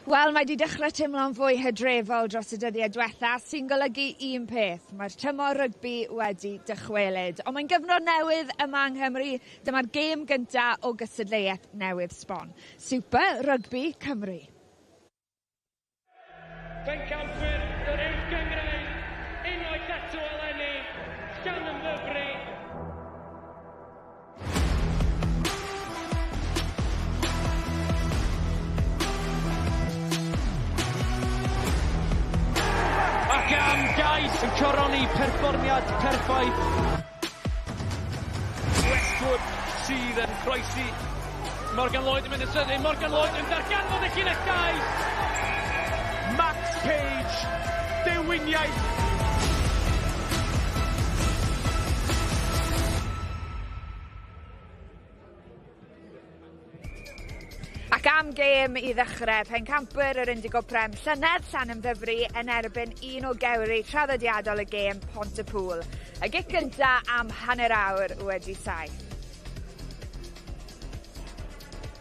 Wel, mae 'di dechrau teimlo'n fwy hydrefol dros y dyddiau diwetha, sy'n golygu un peth, mae'r tymor rygbi wedi dychwelyd. Ond mae'n gyfnod newydd yma yng Nghymru, dyma'r gêm gynta o gystadleuaeth newydd sbon. Super Rygbi Cymru. Pencampwyr yr Uwch Gynghrair unwaith eto eleni, Llanymddyfri. Ac am gais yn coroni perfformiad perffaith. Westwood sydd yn croesi. Morgan Lloyd yn mynd yn sydyn, Morgan Lloyd yn darganfod y llinell gais! Max Page, dewiniaeth! Ac am gêm i ddechrau, pencampwyr yr Indigo Prem llynedd Llanymddyfri yn erbyn un o gewri traddodiadol y gêm Pont-y-pŵl. Y gic gynta am hanner awr wedi saith.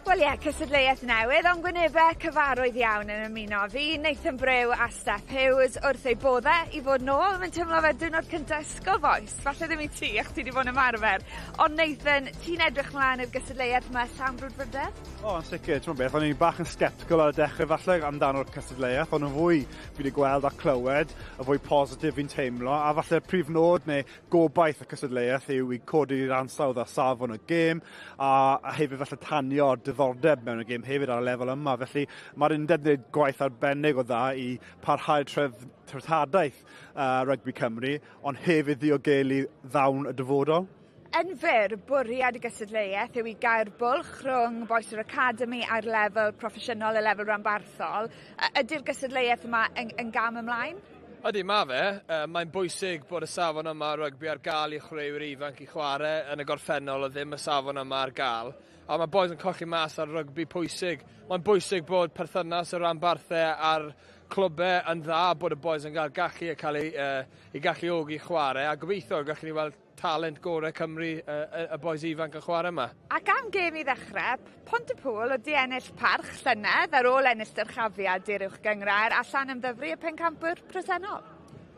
Wel ie, cystadleuaeth newydd, ond gwynebau cyfarwydd iawn yn ymuno. Fi, Nathan Brew a Steph Hughes wrth ei boddau i fod nôl. Mae'n teimlo fel diwrnod cyntaf ysgol, bois. Falle ddim i ti, achos ti wedi bod yn ymarfer. Ond Nathan, ti'n edrych mlaen i'r gystadleuaeth yma llawn brwdfrydedd? O, yn sicr. Ti'n beth, o'n i'n bach yn sceptical ar y dechrau falle amdano'r cystadleuaeth, ond y fwy fi wedi gweld a clywed, y fwy positif fi'n teimlo, a falle'r prif nod neu Gobaith y cystadleuaeth yw i codi'r ansawdd a safon y gêm a, a hefyd falle tanio'r diddordeb mewn y gêm hefyd ar y lefel yma. Felly mae'r undeb yn gwneud gwaith arbennig o dda i parhau tref, treftadaeth uh, rygbi Cymru, ond hefyd ddiogelu ddawn y dyfodol. Yn fyr, bwriad y gystadleuaeth yw i gau'r bwlch rhwng bois yr academi a'r lefel proffesiynol, y lefel ranbarthol. Ydy'r gystadleuaeth yma yn, yn gam ymlaen? Ydy, mae fe. Mae'n bwysig bod y safon yma o rygbi ar gael i chwaraewyr ifanc i chwarae. Yn y gorffennol oedd ddim y safon yma ar gael. A mae bois yn colli mas ar rygbi pwysig. Mae'n bwysig bod perthynas y ranbarthau a'r clybau yn dda, bod y bois yn cael gallu a cael eu, uh, eu galluogi chwarae. A gobeithio gallwn ni weld talent gorau Cymru, y, y, y bois ifanc yn chwarae yma. Ac am gêm i ddechrau, Pont-y-pŵl oedd di ennill parch llynedd ar ôl ennill dyrchafiad i'r Uwch Gynghrair a Llanymddyfri y pencampwr presennol.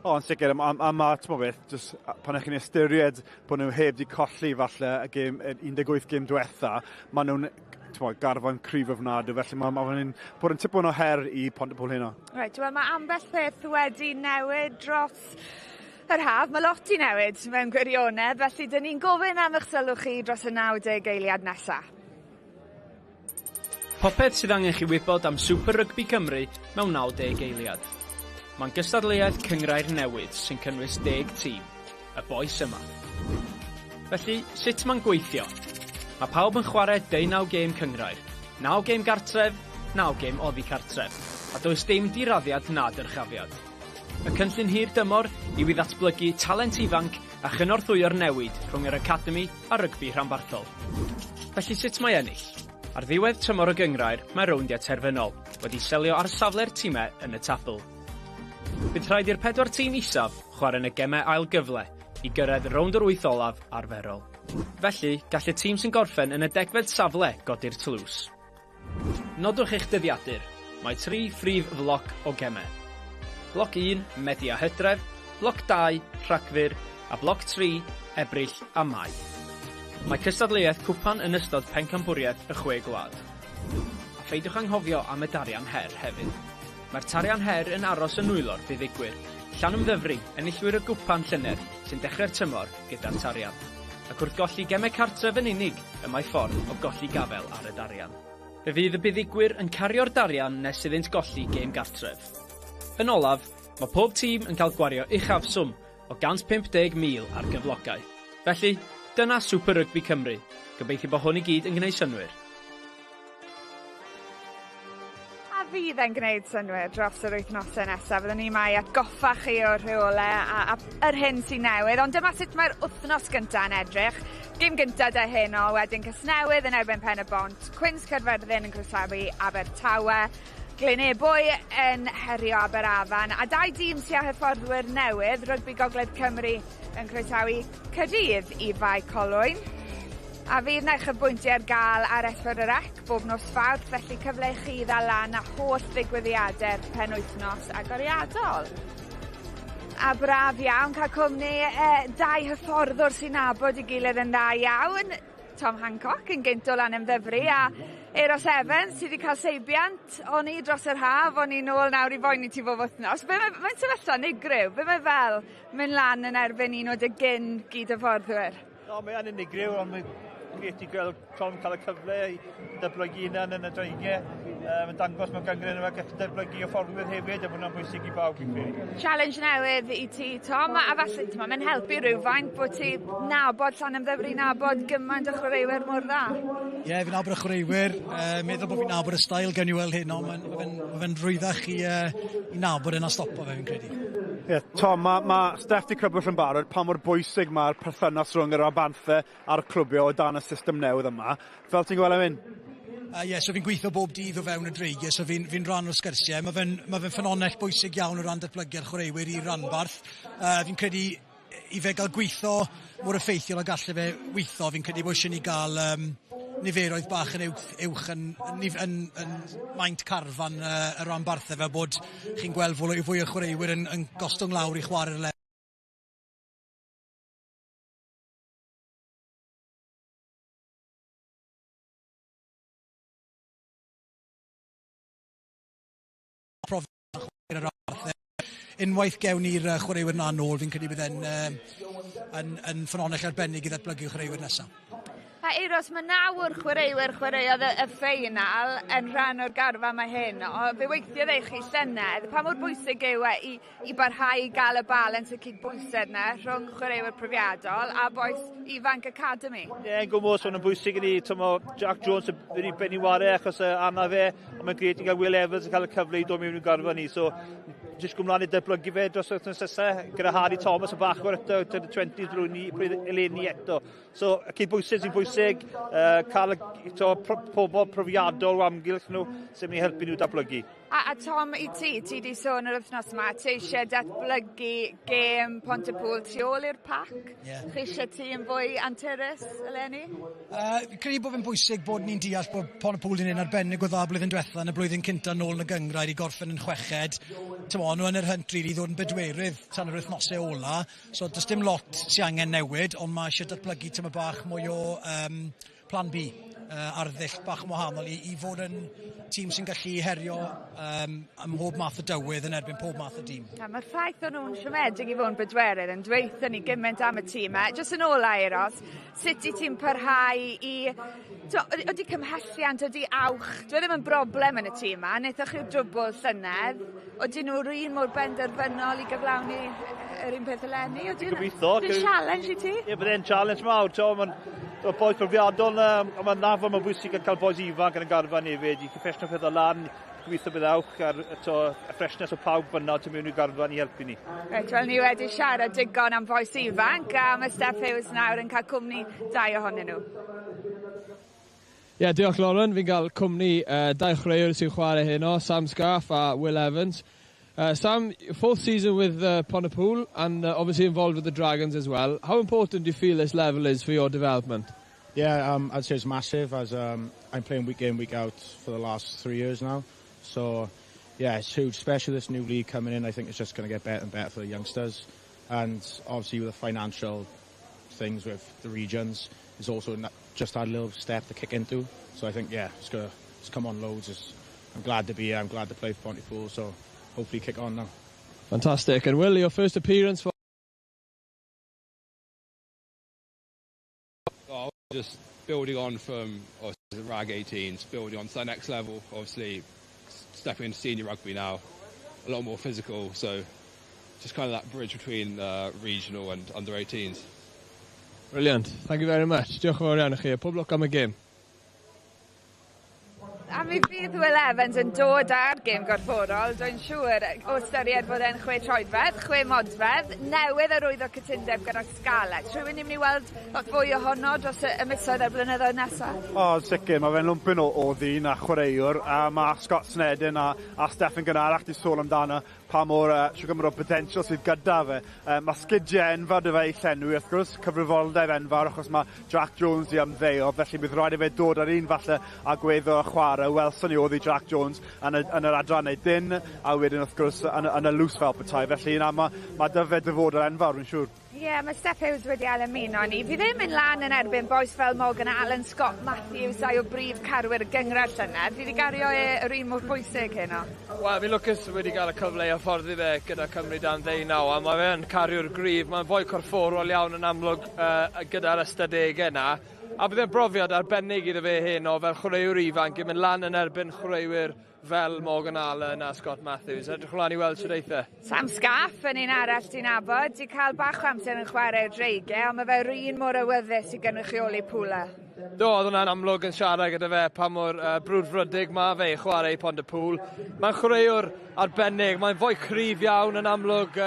O, yn sicr, a, a, a ma, ti'n beth, just, pan ych chi'n ystyried bod nhw heb di colli falle y gêm, 18 gêm diwetha, maen nhw'n bod, garfan cryf ofnadwy, felly mae'n ma, ma bod yn tipyn o her i Pont-y-pŵl heno. Reit, wel mae ambell peth wedi newid dros Yr haf, mae lot i newid mewn gwirionedd, felly dyn ni'n gofyn am eich sylw chi dros y 90 eiliad nesa. Popeth sydd angen chi wybod am Super Rygbi Cymru mewn 90 eiliad. Mae'n gystadleuaeth cynghrair newydd sy'n cynnwys deg tîm, y bois yma. Felly, sut mae'n gweithio? Mae pawb yn chwarae deunaw gêm cynghrair, naw gêm gartref, naw gêm oddi cartref, a does dim diraddiad na dyrchafiad. Y cynllun hir dymor yw i ddatblygu talent ifanc a chynorthwyo'r newid rhwng yr academi a rygbi rhanbarthol. Felly sut mae ennill? Ar ddiwedd tymor y gynghrair mae rowndiau terfynol wedi selio ar safle'r timau yn y tabl. Bydd rhaid i'r pedwar tîm isaf chwarae yn y gemau ail gyfle i gyrraedd rownd yr wyth olaf arferol. Felly, gall y tîm sy'n gorffen yn y degfed safle godi'r tlws. Nodwch eich dyddiadur. Mae tri phrif floc o gemau. Bloc 1, Medi a Hydref, Bloc 2, Rhagfyr, a Bloc 3, Ebrill a Mai. Mae cystadleuaeth cwpan yn ystod Pencampwriaeth y Chwe Gwlad. A pheidiwch anghofio am y Darian Her hefyd. Mae'r Tarian Her yn aros yn nwylo'r buddugwyr, Llanymddyfri, enillwyr y gwpan llynedd, sy'n dechrau'r tymor gyda'r Tarian. Ac wrth golli gemau cartref yn unig, y mae ffordd o golli gafael ar y darian. Fe fydd y buddugwyr yn cario'r darian nes iddynt golli gêm gartref. Yn olaf, mae pob tîm yn cael gwario uchafswm o 150,000 ar gyflogau. Felly, dyna Super Rygbi Cymru. Gobeithio bod hwn i gyd yn gwneud synnwyr. A fydd e'n gwneud synnwyr dros yr wythnosau nesaf. Fyddwn ni yma i atgoffa chi o'r rheolau a, a yr hyn sy'n newydd. Ond dyma sut mae'r wythnos gyntaf yn edrych. Gêm gyntaf da heno, wedyn Casnewydd yn erbyn Pen y Bont, Cwins Caerfyrddin yn croesawu Abertawe, Glyn Ebwy yn herio Aberafan, a dau dîm sy'n â hyfforddwyr newydd, Rygbi Gogledd Cymru yn croesawu Caerdydd i Fae Colwyn. A fydd 'na uchafbwyntiau ar gael ar S4C bob nos Fawrth, felly cyfle i chi ddal lan â holl ddigwyddiadau'r penwythnos agoriadol. A braf iawn cael cwmni dau hyfforddwr sy'n nabod ei gilydd yn dda iawn. Tom Hancock yn gynt o Lanymddyfri a Euros Evans sydd wedi cael seibiant o'n i dros yr haf, o'n i nôl nawr i boeni ti bob wythnos. Be mae, mae'n sefyllfa unigryw, be mae fel mynd lan yn erbyn un o dy gyn gyd-hyfforddwyr? No, mae yn unigryw, ond mae'n grêt i gweld Tom cael y cyfle i datblygu hunan yn y Dreigiau. Mae'n dangos mewn gynghrair yma gallu datblygu hyfforddwyr hefyd, a bod hwnna'n bwysig i bawb fi'n credu. Challenge newydd i ti, Tom, a falle, ti'n mae'n helpu rhywfaint bod ti nabod Llanymddyfri, nabod gymaint o chwaraewyr mor dda. Ie, yeah, fi'n nabod y chwaraewyr, meddwl bod fi'n nabod y style gawn ni weld heno, mae'n ma ma fe rwyddach i nabod e'n a stopo fe, fi'n credu. Ie, yeah, Tom, mae ma Steff 'di crybwyll yn barod pa mor bwysig mae'r perthynas rhwng yr rhanbarthau a'r clwbiau o dan y system newydd yma. Fel ti'n gweld e'n mynd? Ie, yeah, so fi'n gweithio bob dydd o fewn y Dreigiau, so fi'n fi rhan o'r sgyrsiau. Mae fe'n ma fe ffynonell bwysig iawn o ran datblygu'r chwaraewyr i'r ranbarth. Fi'n credu i fe gael gweithio mor effeithiol a gallu fe weithio, fi'n credu bod eisiau ni gael niferoedd bach yn uwch, uwch yn maint carfan y ranbarthau, fel bod chi'n gweld fwy o chwaraewyr yn gostwng lawr i chwarae'r lefel profiad chwarae'r ranbarthau. Unwaith gewn ni'r chwaraewyr 'na nôl, fi'n credu bydd e'n yn ffynhonnell arbennig i ddatblygu chwaraewyr nesaf. A Euros, mae naw o'r chwaraewyr chwaraeodd y ffeinal yn rhan o'r garfan mae hyn. O, fe weithiodd e i chi llynedd. Pa mor bwysig yw e i barhau i gael y balans y cydbwysedd yna rhwng chwaraewyr profiadol a bois ifanc academy? Ie, yeah, yn gwmws, hwn yn bwysig i ni. Tymo, Jack Jones yn wedi benni ware achos anaf fe, ond mae'n grêt i gael Will Evans yn cael y cyfle i dod mewn i'n garfan ni. So, jyst gwmlaen i datblygu fe dros y wythnos nesaf, gyda Harry Thomas yn bachwr eto, yn y 20s blwyddyn eleni eto. So, y cydbwysedd sy'n bwysig, cael y to, pobl profiadol o amgylch nhw sy'n mynd i helpu nhw datblygu. A Tom, i ti, ti di sôn yr wythnos yma, ti eisiau datblygu gêm Pontypool tu ôl i'r pac? Yeah. Chi eisiau tîm fwy anturus eleni? Fi'n credu bod fe'n bwysig bod ni'n deall bod Pontypool yn un arbennig o dda blwyddyn diwetha yn y blwyddyn cynta nôl yn y gynghrair i gorffen yn chweched. T'mo, nhw yn yr hunt really i ddod yn bedwerydd tan yr wythnosau ola. So does dim lot sy angen newid, ond mae eisiau datblygu tyma bach mwy o plan B, arddull bach yn wahanol i fod yn tîm sy'n gallu herio ym mhob math o dywydd yn erbyn pob math o dîm. A mae'r ffaith o'n nhw'n siomedig i fod yn bedwerydd yn dweutho ni gymaint am y tîm. E. Jyst yn ôl Euros, sut i ti'n parhau i... Ydy cymhelliant, ydy awch, dwi e ddim yn broblem yn y tîm yma, wnaethoch chi'r dwbl llynedd, ydy nhw'r un mor benderfynol i gyflawni yr un peth eleni? Ydy Gobeithio. Ydy'n challenge i ti? Ie, bydd e'n challenge mawr, to, mae'n bois profiadol na, ond mae'n nafod mae'n bwysig cael bois ifanc yn y garfan hefyd, i ffresno pethau lan, gobeithio bydd awch ar to, y freshness o pawb fyna tu mewn i garfan i helpu ni. Reit, wel ni wedi siarad digon am fois ifanc a mae Steff Hughes nawr yn cael cwmni dau ohonyn nhw. Ie, yeah, diolch Lauren. Fi'n cael cwmni dau chwaraewr sy'n chwarae heno, Sam Scarf a Will Evans. Sam, fourth season with Pontypool and obviously involved with the Dragons as well. How important do you feel this level is for your development? Yeah, I'd say it's massive as I'm playing week in, week out for the last 3 years now. So, yeah, it's huge, especially this new league coming in. I think it's just going to get better and better for the youngsters. And obviously with the financial things with the regions, it's also not just had a little step to kick into. So I think, yeah, it's come on loads. I'm glad to be here. I'm glad to play for Pontypool. So hopefully kick on now. Fantastic. And Will, your first appearance for Oh, just building on from obviously the Rag 18s, building on to that next level. Obviously, stepping into senior rugby now, a lot more physical. So, just kind of that bridge between regional and under 18s. Brilliant. Thank you very much. Diolch yn fawr iawn i chi. Pob lwc am y gêm. A mi fydd Will Evans yn dod ar gêm gorfforol, dwi'n siŵr, o ystyried bod e'n 6 troedfedd, 6 modfedd, newydd arwyddo cytundeb gyda Scarlets. Rhywun ni'n mynd i weld lot fwy ohono dros y misoedd a'r blynyddoedd nesaf? O, sicr, mae fe'n lwmpyn o ddyn a chwaraewr, a mae Scott Snedden a Steffan Gynharach di sôn amdano. pa mor, shwt gymaint o potensial sydd gyda fe. Mae sgidiau enfawr 'da fe i llenwi, wrth gwrs, cyfrifoldeb enfawr achos mae Jack Jones 'di ymddeol, felly bydd rhaid i fe dod ar un falle agwedd o chwarae. Welson ni oedd i Jack Jones yn, y, yn yr adrannau dyn, a wedyn wrth gwrs yn, yn y loose fel petai. Felly na, mae, mae 'da fe dyfodol enfawr, fi'n siŵr. Ie, yeah, mae Steff Hughes wedi ail ymuno ni. Fi ddim yn lan yn erbyn bois fel Morgan Allen, Scott Matthews a'i o brif carwyr y gynghrair llynedd. Fi wedi gario e yr un mor bwysig heno. Wel, fi'n lwcus wedi cael y cyfle i hyfforddi fe gyda Cymru dan ddeunaw, a mae fe'n cariwr gryf, mae'n fwy corfforol iawn yn amlwg gyda'r ystadegau yna. A bydd e'n brofiad arbennig iddo fe heno fel chwaraewr ifanc i mynd lan yn erbyn chwaraewyr fel Morgan Allen a Scott Matthews. Edrych mlaen i weld sut eith e. Sam Scaff yn un arall ti'n nabod, di cael bach o amser yn chwarae'r Dreigiau, ond mae fe'r un mor awyddus i gynrychioli Pwla. Do, oedd hwnna'n amlwg yn siarad gyda fe pa mor brwdfrydig mae fe i chwarae i Pont-y-pŵl. Mae'n chwaraewr arbennig, mae'n fwy cryf iawn yn amlwg,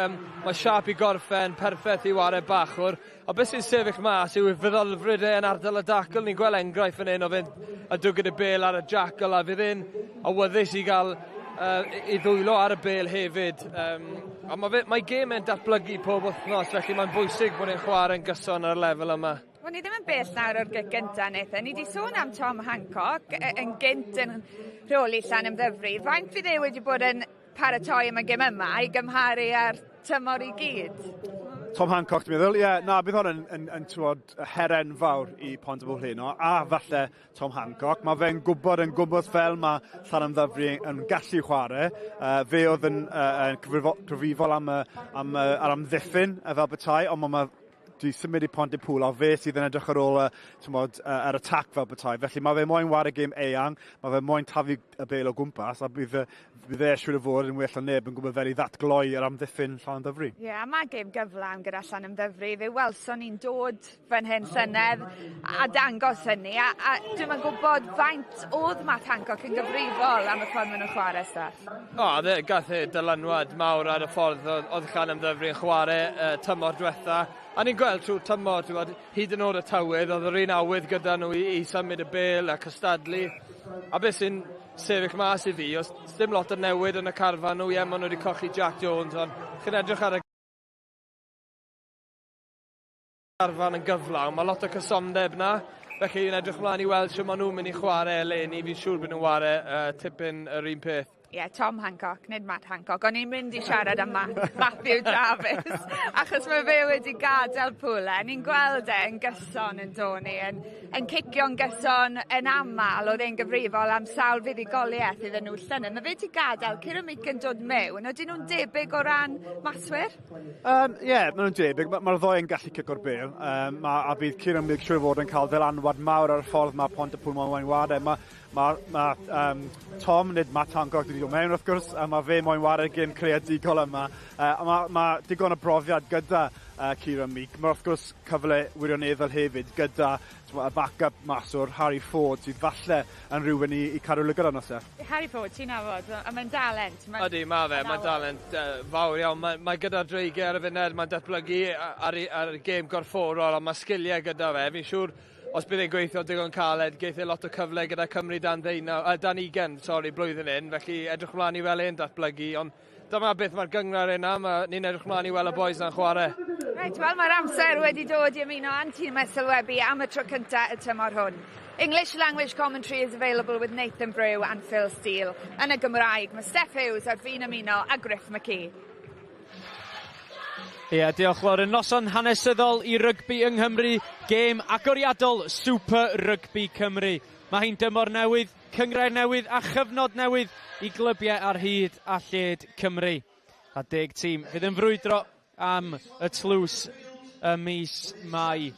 mae siâp i gorffen, perffaith i ware bachwr. A beth sy'n sefyll mas yw ei feddylfryd e yn ardal y dacl. Ni'n gweld enghraifft fan hyn o fynd a dwgyd y bêl ar y jackal a fydd e'n awyddus i gael ei ddwylo ar y bêl hefyd. A mae, fe, mae gêm e'n datblygu pob wythnos, felly mae'n bwysig bod e'n chwarae'n gyson ar y lefel yma. Wel, ni ddim yn bell nawr o'r gic gyntaf, Nathan. Ni wedi sôn am Tom Hancock yn gynt yn rheoli Llanymddyfri. Faint fydd e wedi bod yn paratoi am y gêm yma i gymharu â'r tymor i gyd? Tom Hancock, dwi'n meddwl. Ie, yeah, na, bydd hwn yn, yn, yn, yn her enfawr i Pont-y-pŵl heno, a falle Tom Hancock. Mae fe'n gwybod yn gwybod fel mae Llanymddyfri yn gallu chwarae. Fe oedd yn, yn cyfrifol am, y, am, ar amddiffyn fel petai, ond mae 'di symud i Pont-y-pŵl a fe sydd yn edrych ar ôl y, t'mod, yr attack fel petai. Felly mae fe moyn ware gêm eang, mae fe moyn taflu y bêl o gwmpas a bydd, bydd e siŵr o fod yn well na neb yn gwybod fel i ddatgloi yr amddiffyn Llanymddyfri. Ie, yeah, a mae gêm gyflawn gyda Llanymddyfri. Fe welson ni'n dod fan hyn llynedd a dangos hynny. A, a dwi'm yn gwybod faint oedd Matt Hancock yn gyfrifol am y ffordd maen nhw'n chwarae, Steff. O, oh, gath e dylanwad mawr ar y ffordd oedd, oedd Llanymddyfri yn chwarae tymor diwetha. A ni'n gweld trwy'r tymor, ti'n gwbod, hyd yn oed y tywydd, oedd yr un awydd gyda nhw i, i symud y bêl a cystadlu. A beth sy'n sefyll mas i fi, os dim lot o newid yn y carfan nhw, ie, maen nhw wedi colli Jack Jones, ond chi'n edrych ar y carfan yn gyflawn, mae lot o cysondeb na, felly yn edrych mlaen i weld sut maen nhw'n mynd i chwarae eleni, fi'n siŵr bod nhw'n chwarae tipyn yr un peth. Ie, yeah, Tom Hancock, nid Matt Hancock. O'n i'n mynd i siarad am Matt, Matthew Jarvis, achos mae fe wedi gadael Pwle. Ni'n gweld e yn gyson yn doni, yn, yn cicio'n gyson yn aml, oedd e'n gyfrifol am sawl fuddugoliaeth iddyn nhw llynedd. Mae fe wedi gadael, Kieran Meek yn dod mewn, ydyn nhw'n debyg o ran maswyr? Ie, yeah, maen nhw'n debyg. Mae'r ma ddoi yn gallu cico'r bêl, a bydd Kieran Meek siŵr o fod yn cael dylanwad mawr ar y ffordd mae Pont-y-pŵl moyn ware. Mae ma, ma, Tom, nid Matt Hancock, wedi dod mewn wrth gwrs, a mae fe moyn ware'r gêm creadigol yma. A mae ma digon o brofiad gyda Kieran Meek. Mae wrth gwrs cyfle wirioneddol hefyd gyda y backup maswr Harry Ford sydd falle yn rhywun i cadw lygad arno Steff. Harry Ford, ti'n nabod, a mae'n dalent. Ma Ydy, mae fe, mae'n dalent fawr iawn. Mae, mae gyda'r Dreigiau ar y funud, mae'n datblygu ar, ar y gêm gorfforol, a mae sgiliau gyda fe. Fi'n siŵr, os bydd e'n gweithio digon caled, geith e lot o cyfle gyda Cymru dan ddeunaw, dan ugen, sori, blwyddyn hyn. Felly edrych mlaen i weld e'n datblygu, ond dyma beth mae'r gynghrair yna, ni'n edrych mlaen i weld y boys na'n chwarae. Reit, wel mae'r amser wedi dod i ymuno â'n tîm sylwebu am y tro cyntaf y tymor hwn. English language commentary is available with Nathan Brew and Phil Steele. Yn y Gymraeg, mae Steff Hughes ar fin ymuno a Griff McKee. Ie, yeah, diolch Lauren. Noson hanesyddol i rygbi yng Nghymru, gêm agoriadol Super Rygbi Cymru. Mae hi'n dymor newydd, cynghrair newydd a chyfnod newydd i glybiau ar hyd a lled Cymru. A 10 tîm fydd yn frwydro am y tlws ym mis Mai.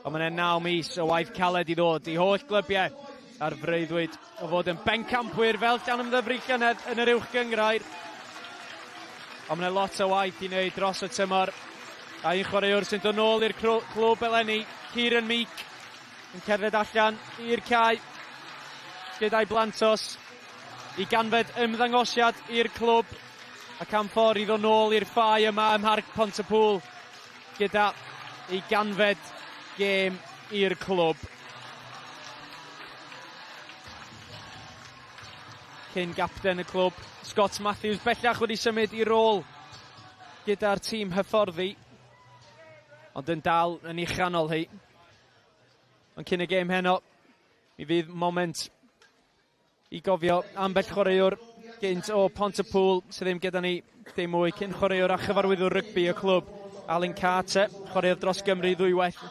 Ond mae'n 9 mis o waith caled i ddod i holl glybiau ar freuddwyd o fod yn bencampwyr fel Llanymddyfri llynedd yn yr uwch gynghrair. Ond mae'n lot o waith i wneud dros y tymor. A un chwaraewr sy'n dod nôl i'r clwb eleni, Kieran Meek, yn cerdded allan i'r cae gyda'i blantos i ganfed ymddangosiad i'r clwb ac am ffordd i ddod nôl i'r ffau yma ym Mharc Pont-y-pŵl gyda ei ganfed gêm i'r clwb. Cyn gapten y clwb, Scott Matthews, bellach wedi symud i rôl gyda'r tîm hyfforddi, ond yn dal yn ei chanol hi. Ond cyn y gêm heno, mi fydd moment i gofio ambell chwaraewr gynt o Pontypool sydd ddim gyda ni dim mwy, cyn chwaraewr a chyfarwyddwr rygbi y clwb, Alan Carter, chwaraeodd dros Gymru ddwywaith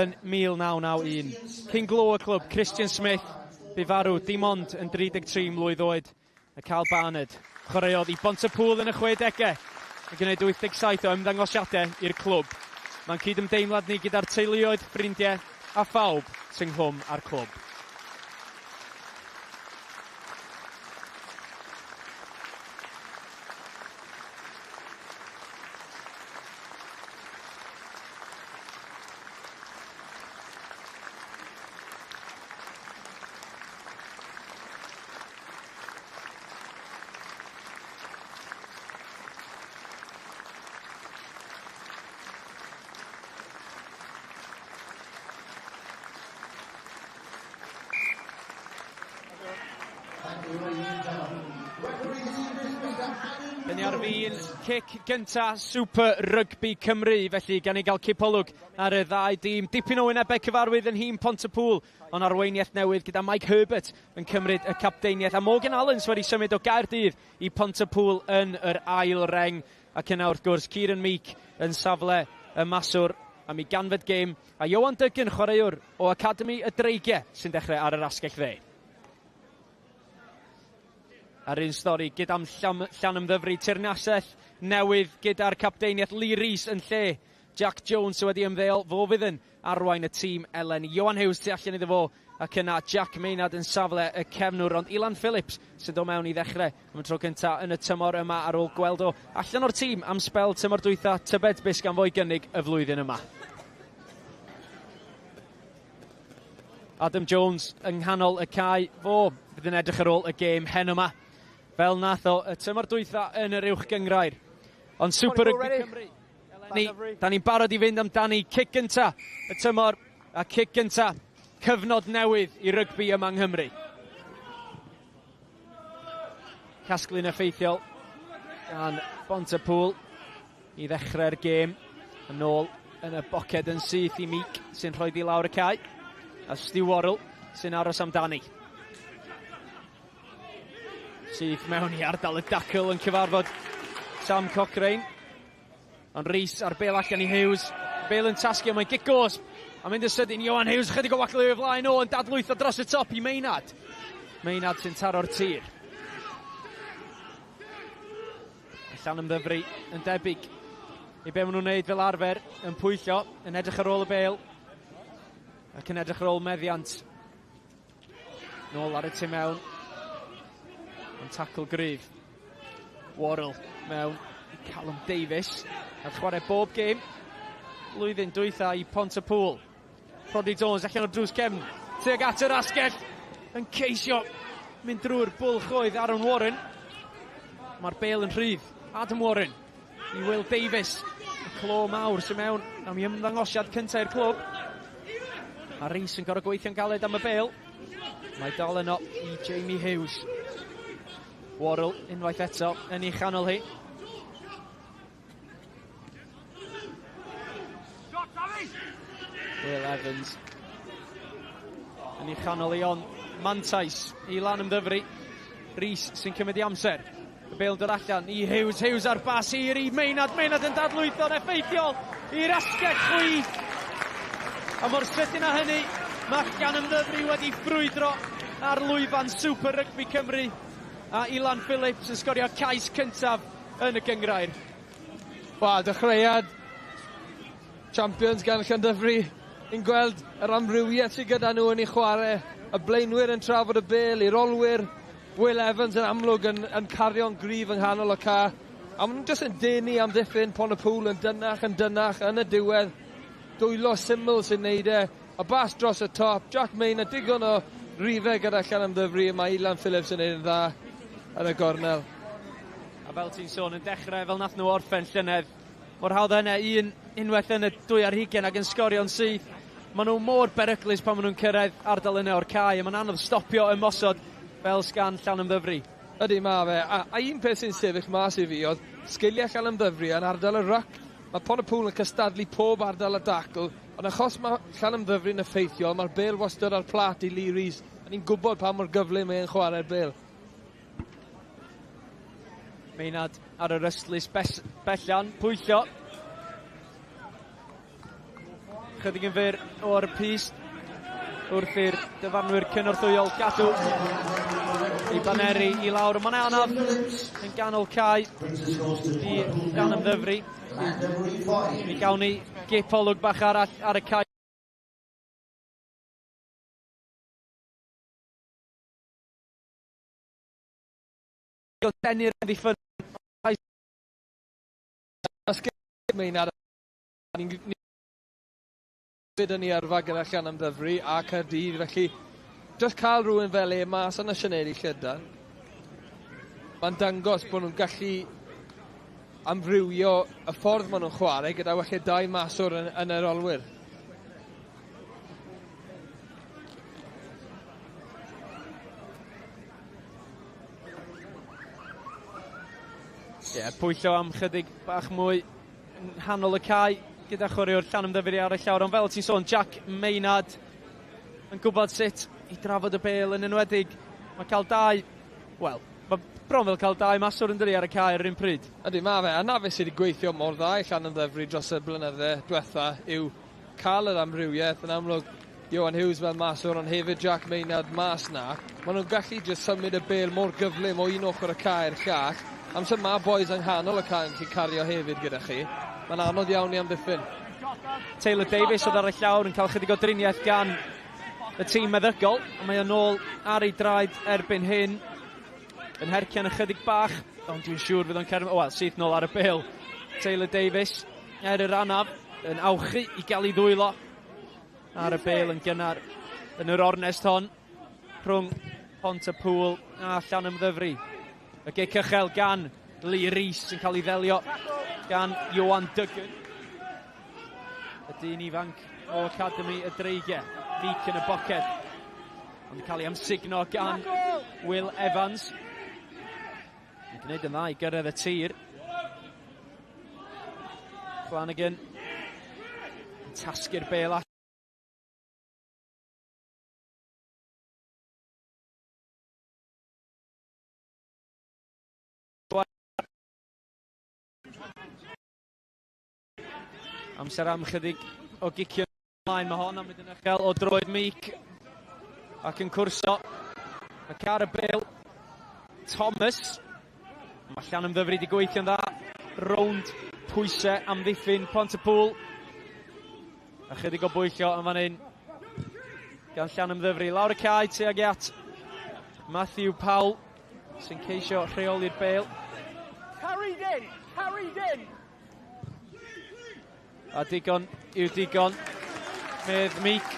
yn 1991. Cyn glo y clwb, Christian Smith, bu farw dim ond yn 33 mlwydd oed, a Carl Barnard chwaraeodd i Bontypool yn y 60au yn gwneud 87 o ymddangosiadau i'r clwb. Mae'n cydymdeimlad ni gyda'r teuluoedd, ffrindiau a phawb sy'n nghlwm â'r clwb. Dyn ni ar fin cic gynta Super Rugby Cymru, felly gan ni gael cipolwg ar y ddau dîm. Dipyn o wynebau cyfarwydd yn nhîm Pontypool, ond arweiniaeth newydd gyda Mike Herbert yn cymryd y capteiniaeth. A Morgan Allens wedi symud o Gaerdydd i Pontypool yn yr ail reng. Ac yna wrth gwrs Kieran Meek yn safle y maswr am ei ganfed gêm. A Ioan Duggan, chwaraewr o Academi y Dreigiau, sy'n dechrau ar yr asgell dde. A'r un stori gyda'm Llanymddyfri, teyrnasell newydd gyda'r capteiniaeth Lee Rees yn lle Jack Jones sydd wedi ymddeol, fo fydd yn arwain y tîm eleni. Ioan Hughes tu allan iddo fo, ac yna Jack Maynard yn safle y cefnwr, ond Ilan Phillips sy'n dod mewn i ddechrau am y tro cyntaf yn y tymor yma ar ôl gweld o allan o'r tîm am sbel tymor dwytha, tybed beth gan fo'i gynnig y flwyddyn yma. Adam Jones yng nghanol y cae, fo fydd yn edrych ar ôl y gêm hen yma, fel nath o y tymor dwytha yn yr uwch gynghrair. Ond Super Rugby Cymru eleni, da ni'n barod i fynd amdani, cic gynta y tymor a cic gynta cyfnod newydd i rygbi yma yng Nghymru. Casglu'n effeithiol gan Bontypool i ddechrau'r gêm. Yn ôl yn y boced yn syth i Meek sy'n rhoi di lawr y cae. A Stu Worrell sy'n aros amdani. Syth mewn i ardal y dacl yn cyfarfod Sam Cochrane. Ond Rees ar bel allan i Hughes. Bale yn tasgu, mae'n gic gosb. A mynd yn sydyn, Ioan Hughes, chydig o waclu o'i flaen o, yn dadlwytho dros y top i Maynard. Maynard sy'n taro'r tir. Llanymddyfri yn debyg i be maen nhw'n wneud fel arfer, yn pwyllo, yn edrych ar ôl y bel, ac yn edrych ar ôl meddiant. Nôl ar y tu mewn. Ond tacl gryf. Worrell mewn i Callum Davies. A chwarae bob gêm. Blwyddyn dwytha i Pontypool. Rodri Jones allan o'r drws cefn. Tuag at yr asgell. Yn ceisio mynd drwy'r bwlch oedd Aaron Warren. Mae'r bel yn rhydd. Adam Warren i Will Davies. Y clo mawr sy'n mewn am ei ymddangosiad cyntaf i'r clwb. A Rees yn gorfod gweithio'n galed am y bel. Mae dal yno i Jamie Hughes. Worrell unwaith eto yn ei chanol hi. Will Evans yn ei chanol i ond mantais i Lanymddyfri. Rees sy'n cymryd i amser. Y bêl yn dod allan i Hughes, Hughes ar bas hir i Maynard, Maynard yn dadlwytho'n effeithiol i'r asgell chwith. A mor sydyn â hynny, mae Llanymddyfri wedi ffrwydro ar lwyfan Super Rugby Cymru a Ilan Phillips yn sgorio cais cyntaf yn y gynghrair. Wel, dechreuad Champions gan Llandyfri. Ni'n gweld yr amrywiaeth sydd gyda nhw yn ei chwarae. Y blaenwyr yn trafod y bel, i'r olwyr. Will Evans yn amlwg yn, yn cario'n gryf yng nghanol y ca. A maen nhw'n jyst yn denu amddiffyn Pontypool yn dynach, yn dynach, yn y diwedd. Dwylo syml sy'n neud e. A bas dros y top. Jack Maynard, digon o rifau gyda Llanymddyfri. Mae Ilan Phillips yn neud yn dda yn y gornel. A fel ti'n sôn, yn dechrau fel nath nhw orffen llynedd, mor hawdd â hynna, un unwaith yn y 2 ar ac yn sgorio'n syth. Maen nhw mor beryglus pan maen nhw'n cyrraedd ardal yna o'r cae, a mae'n anodd stopio ymosod fel sgan Llanymddyfri. Ydy, mae fe. A, a un peth sy'n sefyll mas i fi oedd sgiliau Llanymddyfri yn ardal y ryc. Mae Pontypool yn cystadlu pob ardal y dacl, ond achos mae Llanymddyfri'n effeithiol, mae'r bel wastad ar plat i Lee Rees. A ni'n gwybod pa mor gyflym mae'n chwarae'r bel. Meinad ar yr ystlys bellan, pwyllo. Chydig yn fyr o'r pist wrth i'r dyfarnwyr cynorthwyol gadw ei baneri i lawr. Mae'n anaf yn ganol cae i Llanymddyfri. Mi gawn ni gipolwg bach arall ar y cae. Denu'r amddiffyn. Maynard ni'n yn ei yrfa gyda Llanymddyfri a Caerdydd, felly just cael rhywun fel e mas yn y sianeli llydan, mae'n dangos bod nhw'n gallu amrywio y ffordd maen nhw'n chwarae gyda falle dau maswr yn, yn yr olwyr. Ie, yeah, pwyllo am chydig bach mwy yng nghanol y cae gyda chwaraewr Llanymddyfri ar y llawr. Ond fel ti'n sôn, Jack Maynard yn gwybod sut i drafod y bêl yn enwedig. Mae cael dau, wel, mae bron fel cael dau maswr yn dydi ar y cae ar yr un pryd. Ydy, mae fe. A na fe sydd wedi gweithio mor dda i Llanymddyfri dros y blynydde diwetha yw cael yr amrywiaeth. Yn amlwg, Johan Hughes fel maswr, ond hefyd Jack Maynard mas na. Maen nhw'n gallu jyst symud y bêl mor gyflym o un ochr y cae i'r llall. Amser mae boys yng nghanol y cae yn gallu cario hefyd gyda chi. Mae'n anodd iawn i amddiffyn. Taylor Davies oedd ar y llawr yn cael chydig o driniaeth gan y tîm meddygol. A mae o'n ôl ar ei draed erbyn hyn. Yn hercian ychydig bach, ond dwi'n siŵr fydd o'n cerdded... Wel, syth nôl ar y bêl. Taylor Davies er yr anaf yn awchu i gael ei ddwylo ar y bêl yn gynnar yn yr ornest hon rhwng Pontypool a Llanymddyfri. Y gic uchel gan Lee Rees yn cael ei ddelio gan Johan Duggan. Y dyn ifanc o Academy y Dreigiau. Meek yn y boced. Ond yn cael ei amsugno gan Will Evans. Yn gwneud yn dda i gyrraedd y tir. Flanagan yn tasgu'r bêl allan. Amser am chydig o gicio ymlaen mae hon am mynd yn uchel o droed Meek ac yn cwrso. Ac ar y bêl Thomas. Mae Llanymddyfri wedi gweithio'n dda. Rownd pwysau amddiffyn Pontypool. A chydig o bwyllo yn fan hyn gan Llanymddyfri. Lawr y cae tuag at Matthew Powell sy'n ceisio rheoli'r bêl. Carried in! Carried in! A digon yw digon, medd Meek.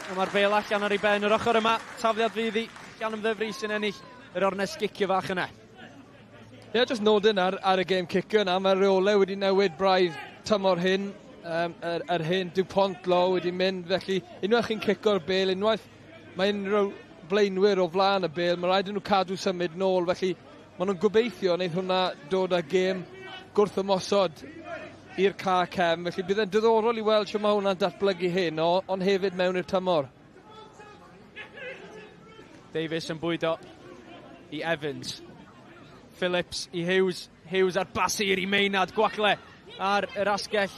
A mae'r bêl allan ar ei ben yr ochr yma. Tafliad fydd i Llanymddyfri sy'n ennill yr ornest gicio fach yna. Ie, yeah, just nodyn ar, ar y gêm cicio yna. Mae'r reolau wedi newid braidd tymor hyn. Um, yr, yr hen Dupont law wedi mynd, felly unwaith chi'n cico'r bêl, unwaith mae unrhyw blaenwyr o flaen y bêl, mae rhaid i nhw cadw symud nôl, felly maen nhw'n gobeithio wneud hwnna dod â gêm gwrth ymosod i'r ca cefn, felly bydd e'n diddorol i weld sut mae hwnna'n datblygu heno, ond hefyd mewn i'r tymor. Davies yn bwydo i Evans. Phillips i Hughes. Hughes ar basir i Maynard. Gwacle ar yr asgell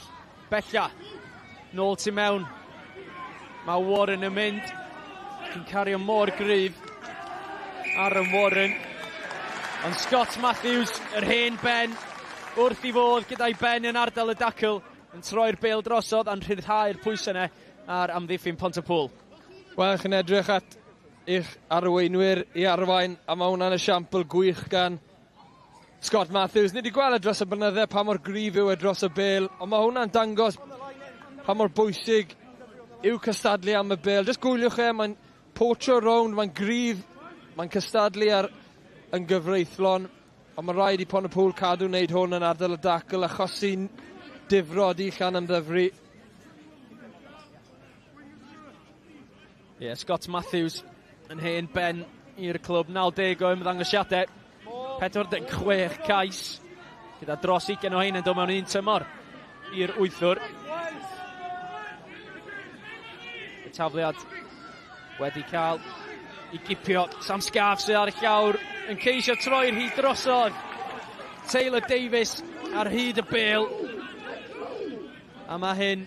bella. Nôl tu mewn. Mae Warren yn mynd. Yn cario mor gryf. Aaron Warren. Ond Scott Matthews, yr hen ben, wrth i fodd gyda'i ben yn ardal y dacl, yn troi'r bêl drosodd a'n rhyddhau'r pwysau yna ar amddiffyn Pontypool. Wel, chi'n edrych at eich arweinwyr i arwain, a mae hwnna'n esiampl gwych gan Scott Matthews. Ni wedi gweld e dros y blynydde pa mor gryf yw e dros y bêl, ond mae hwnna'n dangos pa mor bwysig yw cystadlu am y bêl. Just gwyliwch e, mae'n poacho rownd, mae'n gryf, mae'n cystadlu ar yn gyfreithlon, ond mae rhaid i Pontypool cadw wneud hwn yn ardal y dacl achosi'n difrod i Llanymddyfri. Ie, yeah, Scott Matthews yn hen ben i'r clwb, 90 o ymddangosiadau. 46 cais, gyda dros 20 o hein yn dod mewn un tymor i'r wythwr. Y tafliad wedi cael i gipio. Sam Scarf sydd ar y llawr yn ceisio troi'r hyd drosodd. Taylor Davies ar hyd y bel. A mae hyn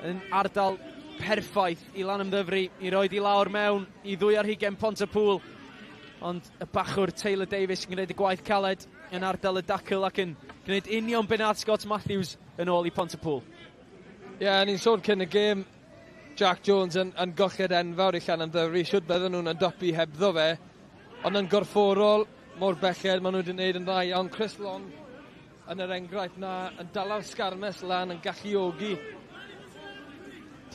yn ardal perffaith i Lanymddyfri i roed i lawr mewn i 22 Pontypool. Ond y bachwr Taylor Davies yn gwneud y gwaith caled yn ardal y dacl ac yn gwneud union be nath Scott Matthews yn ôl i Pontypool. Ie, yeah, ni'n sôn cyn y gêm, Jack Jones yn, yn golled enfawr i Llanymddyfri, siwt bydden nhw'n ymdopi hebddo fe, ond yn gorfforol, mor belled, maen nhw wedi gwneud yn dda iawn. Chris Long yn yr enghraifft na, yn dala'r sgarmes lan, yn galluogi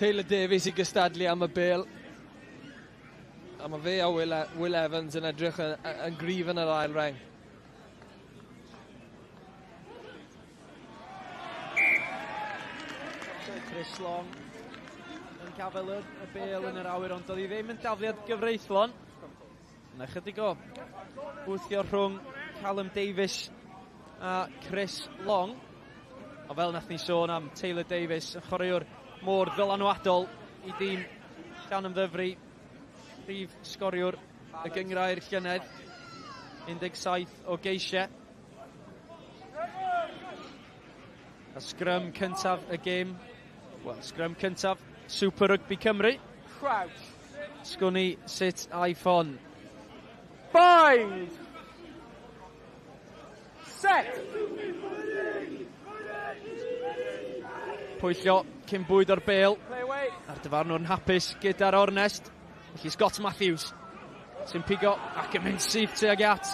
Taylor Davies i gystadlu am y bel. A mae fe a Will, e, Will Evans yn edrych yn, yn gryf yn yr ail reng. Chris Long yn gafael y, y bel yn yr awyr, ond doedd hi ddim yn dafliad gyfreithlon. Yna chydig o wthio rhwng Callum Davies a Chris Long. O fel nath ni sôn am Taylor Davies, y chwaraewr mor ddylanwadol i dîm Llanymddyfri, prif sgoriwr y gynghrair llynedd, 17 o geisiau. A sgrym cyntaf y gêm, wel, sgrym cyntaf Super Rugby Cymru. Crouch. Sgwn i sut iPhone. Bind. Set. Pwyllio cyn bwyd o'r bel. Play away. A'r dyfarnwr yn hapus gyda'r ornest. Felly Scott Matthews sy'n pigo ac yn mynd syth tuag at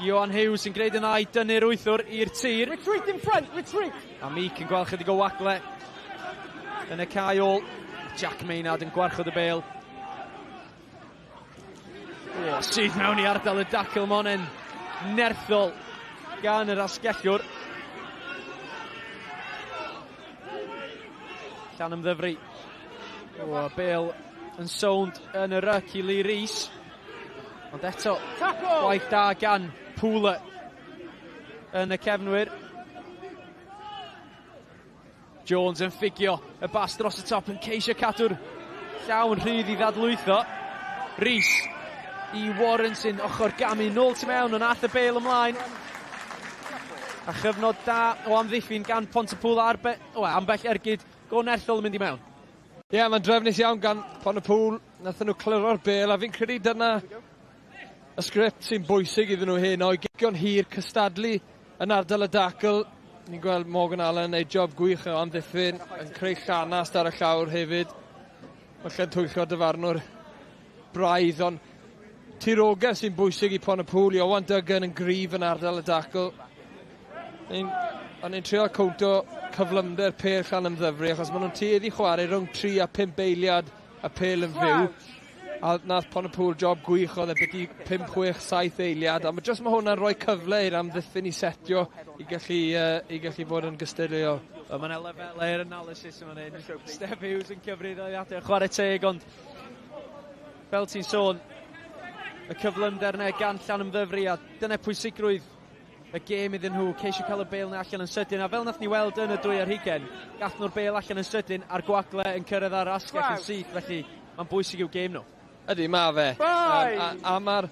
Ioan Hughes sy'n gwneud yn dda i dynnu'r wythwr i'r tir. Retreat in front, retreat. A Meek yn gweld chydig o wagle yn y cae ôl. Jack Maynard yn gwarchod y bel. O, syth mewn i ardal y dacl monen nerthol gan yr asgellwr. Llanymddyfri. O, bel yn sownd yn y ryc i Lee Rees. Ond eto, gwaith da gan Pooler yn y cefnwyr. Jones yn ffugio y bas dros y top yn ceisio cadw'r llaw yn rhydd i ddadlwytho. Rees i Warren sy'n ochr gamu nôl tu mewn ond ath y bel ymlaen. A chyfnod da o amddiffyn gan Pontypool ar be, o, ambell ergyd go nerthol yn mynd i mewn. Ie, yeah, mae'n drefnus iawn gan Pontypool. Nathon nhw cliro'r bel a fi'n credu dyna y sgript sy'n bwysig iddyn nhw heno i gicio'n hir, cystadlu yn ardal y dacl. Ni'n gweld Morgan Allen yn neud job gwych o amddiffyn, yn creu llanast ar y llawr hefyd. Falle'n twyllo dyfarnwr braidd, ond tirogaeth sy'n bwysig i Pontypool. Iowan Duggan yn gryf yn ardal y dacl. O'n i'n trio cownto cyflymder pêl Llanymddyfri, achos maen nhw'n tueddu chwarae rhwng 3 a 5 eiliad y pêl yn fyw. A nath Pontypool job gwych oedd e byti 5, 6, 7 eiliad. A ma, just mae hwnna'n rhoi cyfle i'r amddiffyn i setio i gallu, i gallu fod yn gystadleuol. Wel, mae yna lefelau'r analysis yma hyn. Steph Hughes yn cyfri ddaliadau chwarae teg, ond fel ti'n sôn, y cyflymder yna gan Llanymddyfri, a dyna pwysigrwydd y gêm iddyn nhw, ceisio cael y bel yna allan yn sydyn, a fel nath ni weld yn y 22, gath nhw'r bel allan yn sydyn, a'r gwagle yn cyrraedd ar asgell yn syth, felly mae'n bwysig i'w gêm nhw. Ydy, mae fe. A, a mae'r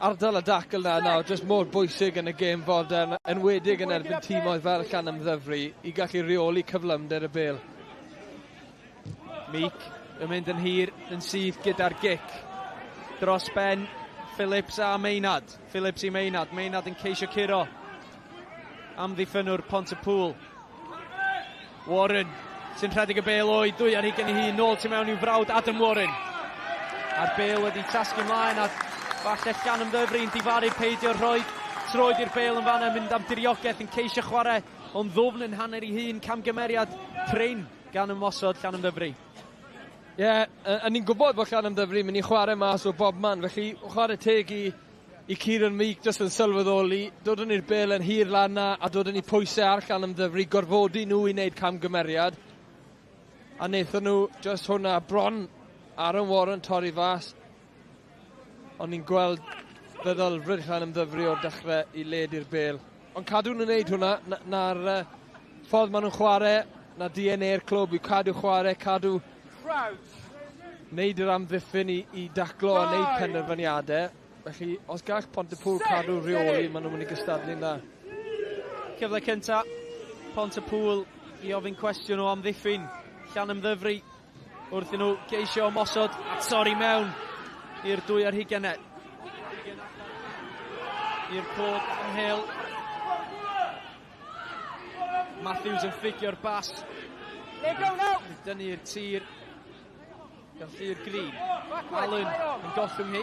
ardal y dacl na nawr, jyst mor bwysig yn y gêm fodern, enwedig yn erbyn timoedd fel Llanymddyfri, i gallu reoli cyflymder y bel. Meek yn mynd yn hir yn syth gyda'r gic. Dros ben Phillips a Maynard. Phillips i Maynard. Maynard yn ceisio curo. Amddiffynwr Pontypool. Warren sy'n rhedeg y bel o'i 22 i hun nôl tu mewn i'w frawd Adam Warren. A'r bel wedi tasgu ymlaen a falle Llanymddyfri'n difaru peidio rhoi troed i'r bel yn fanna, mynd am diriogaeth yn ceisio chwarae ond ddwfn yn hanner ei hun, camgymeriad prin gan ymosod Llanymddyfri. Ie, yeah, a ni'n gwybod bod Llanymddyfri mynd i chwarae mas o bob man, felly chwarae teg i, i Kieran Meek jyst yn sylweddoli, dod yn i'r bel yn hir lan na a dod yn i pwysau ar Llanymddyfri, gorfodi nhw i wneud camgymeriad. A wnaethon nhw jyst hwnna bron Aaron Warren torri fas. Ond ni'n gweld Feddylfryd Llanymddyfri o'r dechrau i ledu'r bêl. Ond cadw nhw'n neud hwnna, na'r na ffordd maen nhw'n chwarae, na DNA'r clwb yw cadw chwarae, cadw wneud yr amddiffyn i, i daclo a wneud penderfyniadau. Felly, os gall Pontypool cadw rheoli, maen nhw'n mynd i gystadlu'n dda. Cyfle cynta, Pontypool i ofyn cwestiwn o amddiffyn Llanymddyfri wrth i nhw geisio ymosod a torri mewn i'r dwy ar hugain. I'r cod ymhel. Matthews yn ffigio'r bas. Dynnu'r tir gan Llyr Green. Allen yn gollwng hi.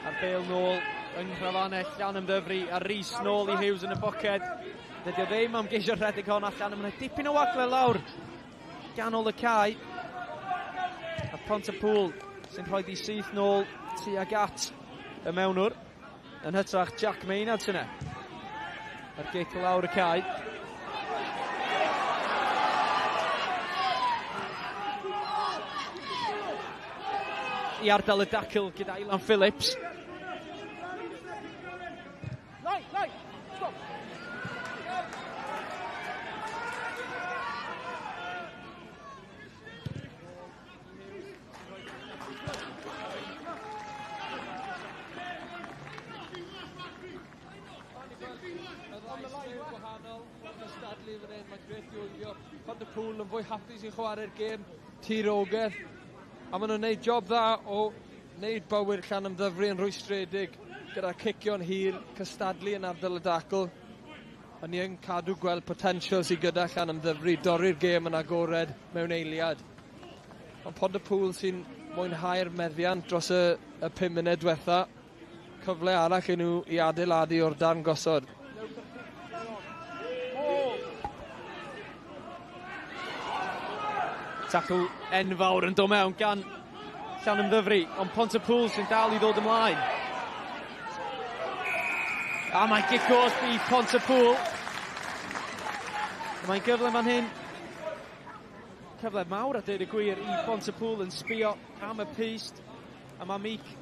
A'r bêl nôl yng Nghrafanell, Llanymddyfri, a Rhys nôl i Hughes yn y boced. Dydy o ddim am geisio rhedeg hon allan, mae'n dipyn o wagle lawr ganol y cae. A Pontypool sy'n rhoi di syth nôl tuag at y mewnwr. Yn hytrach Jack Maynard sy'n e. A'r gic lawr y cae. I ardal y dacl gyda Ilan Phillips. Pontypool yn fwy hapus i chwarae'r gêm tirogaeth a maen nhw'n gwneud job dda o wneud bywyd Llanymddyfri yn rwystredig gyda cicio'n hir, cystadlu yn ardal y dacl. Ond ni yn cadw gweld potensial sydd gyda Llanymddyfri, dorri'r gêm yn agored mewn eiliad. Ond Pontypool sy'n mwynhau'r meddiant dros y, y 5 munud diwetha. Cyfle arall i nhw i adeiladu o'r darn gosod. Tacl enfawr yn dod mewn gan Llanymddyfri, ond Pontypool sy'n dal i ddod ymlaen. A mae gic off i Pontypool. Mae'n gyfle fan hyn. Cyfle mawr a dweud y gwir i Pontypool yn sbio am y pyst. A mae Meek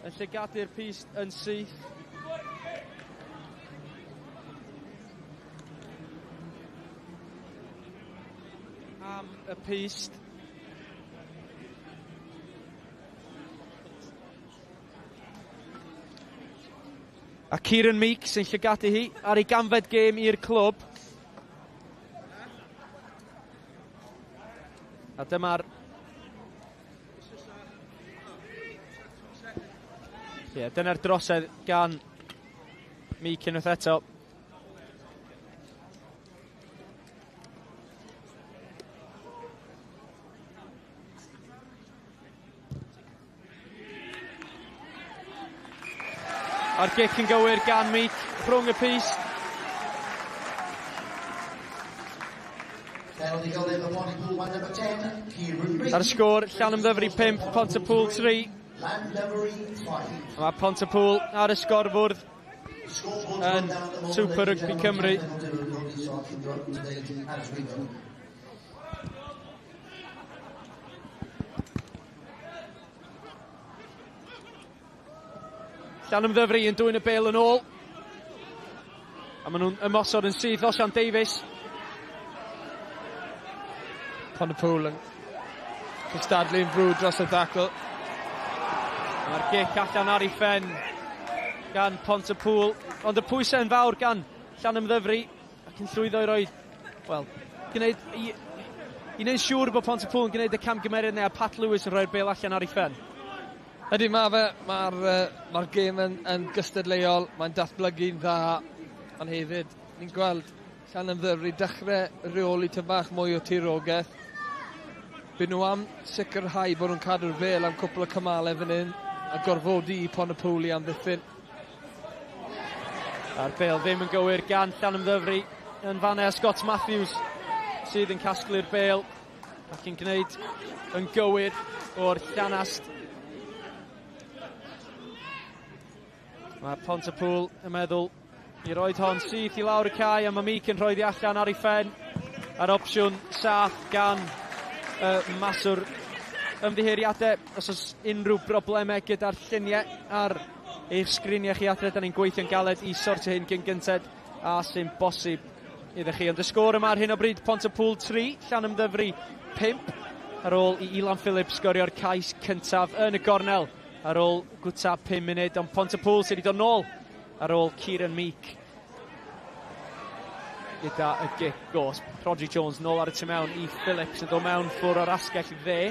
yn llygadu'r pyst yn syth. Am y pyst. A Kieran Meek sy'n llygadu hi ar ei ganfed gêm i'r clwb. A dyma'r... Ie, yeah, dyna'r drosedd gan Meek unwaith eto. A'r gic yn gywir gan Meek rhwng y pys. Ar y sgôr, Llanymddyfri 5, Pontypool 3. Mae Pontypool ar y sgorfwrdd yn Super Rugby Cymru. Llanymddyfri yn dwyn y bêl yn ôl. A maen nhw'n ymosod yn syth Osian Davies. Pontypool yn cystadlu'n frwd dros y ddacl. Mae'r gic allan ar ei phen gan Pontypool. Ond y pwysau yn fawr gan Llanymddyfri ac yn llwyddo i roi, wel, gwneud, i, i wneud siŵr bod Pontypool yn gwneud y camgymeriad neu a Pat Lewis yn rhoi'r bêl allan ar ei phen. Ydy, mae fe, mae'r ma gêm yn, yn gystadleuol, mae'n datblygu'n dda, ond hefyd, ni'n gweld Llanymddyfri dechrau rheoli tyn bach mwy o tirogaeth. Byd nhw am sicrhau bod nhw'n cadw'r bêl am cwpl o cymalau fan hyn a gorfodi i Pontypool i amddiffyn. A'r bêl ddim yn gywir gan Llanymddyfri yn fanna Scott Matthews sydd yn casglu'r bêl ac yn gwneud yn gywir o'r llanast. Mae Pontypool yn meddwl i roed hon syth i lawr y cae a mae Meek yn rhoi di allan ar ei phen a'r opsiwn saff gan y maswr Ymddiheuriadau os oes unrhyw broblemau gyda'r lluniau ar eich sgriniau chi adre. Da ni'n gweithio'n galed i sortio hyn gyn gynted a sy'n bosib iddo chi. Ond y sgôr yma ar hyn o bryd, Pontypool 3, Llanymddyfri 5, ar ôl i Ilan Phillips sgorio'r cais cyntaf yn y gornel ar ôl gwta 5 munud. Ond Pontypool sydd wedi dod nôl ar ôl Kieran Meek gyda y gic gosb. Rodri Jones nôl ar y tu mewn i Phillips yn dod mewn ffwr o'r asgell dde.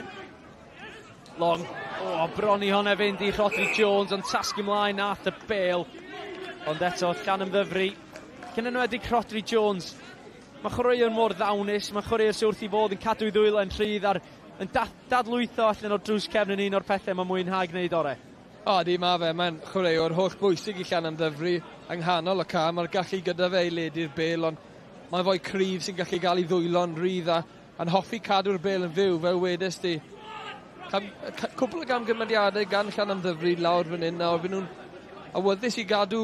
Long, o, oh, bron i hwnna fynd i Rodri Jones, ond tasgu mlaen nath y bel. Ond eto, Llanymddyfri, cyn enwedig Rodri Jones, mae chwaraewr mor ddawnus, mae chwaraewr sy'n wrth i fod yn cadw i ddwylo yn rhydd ar, yn dadlwytho allan o'r drws cefn yn un o'r pethau mae'n mwynhau gwneud orau. O, di, mae fe, mae'n chwaraewr holl bwysig i Llanymddyfri yng nghanol y ca. Mae'r gallu gyda fe i ledu'r bel, ond mae'n fwy cryf sy'n gallu gael ei ddwylo'n rhydd a yn hoffi cadw'r bel yn fyw, fel wedes di. Cwpl o gamgymeriadau gan Llanymddyfri lawr fan hyn nawr. Fy nhw'n awyddus i gadw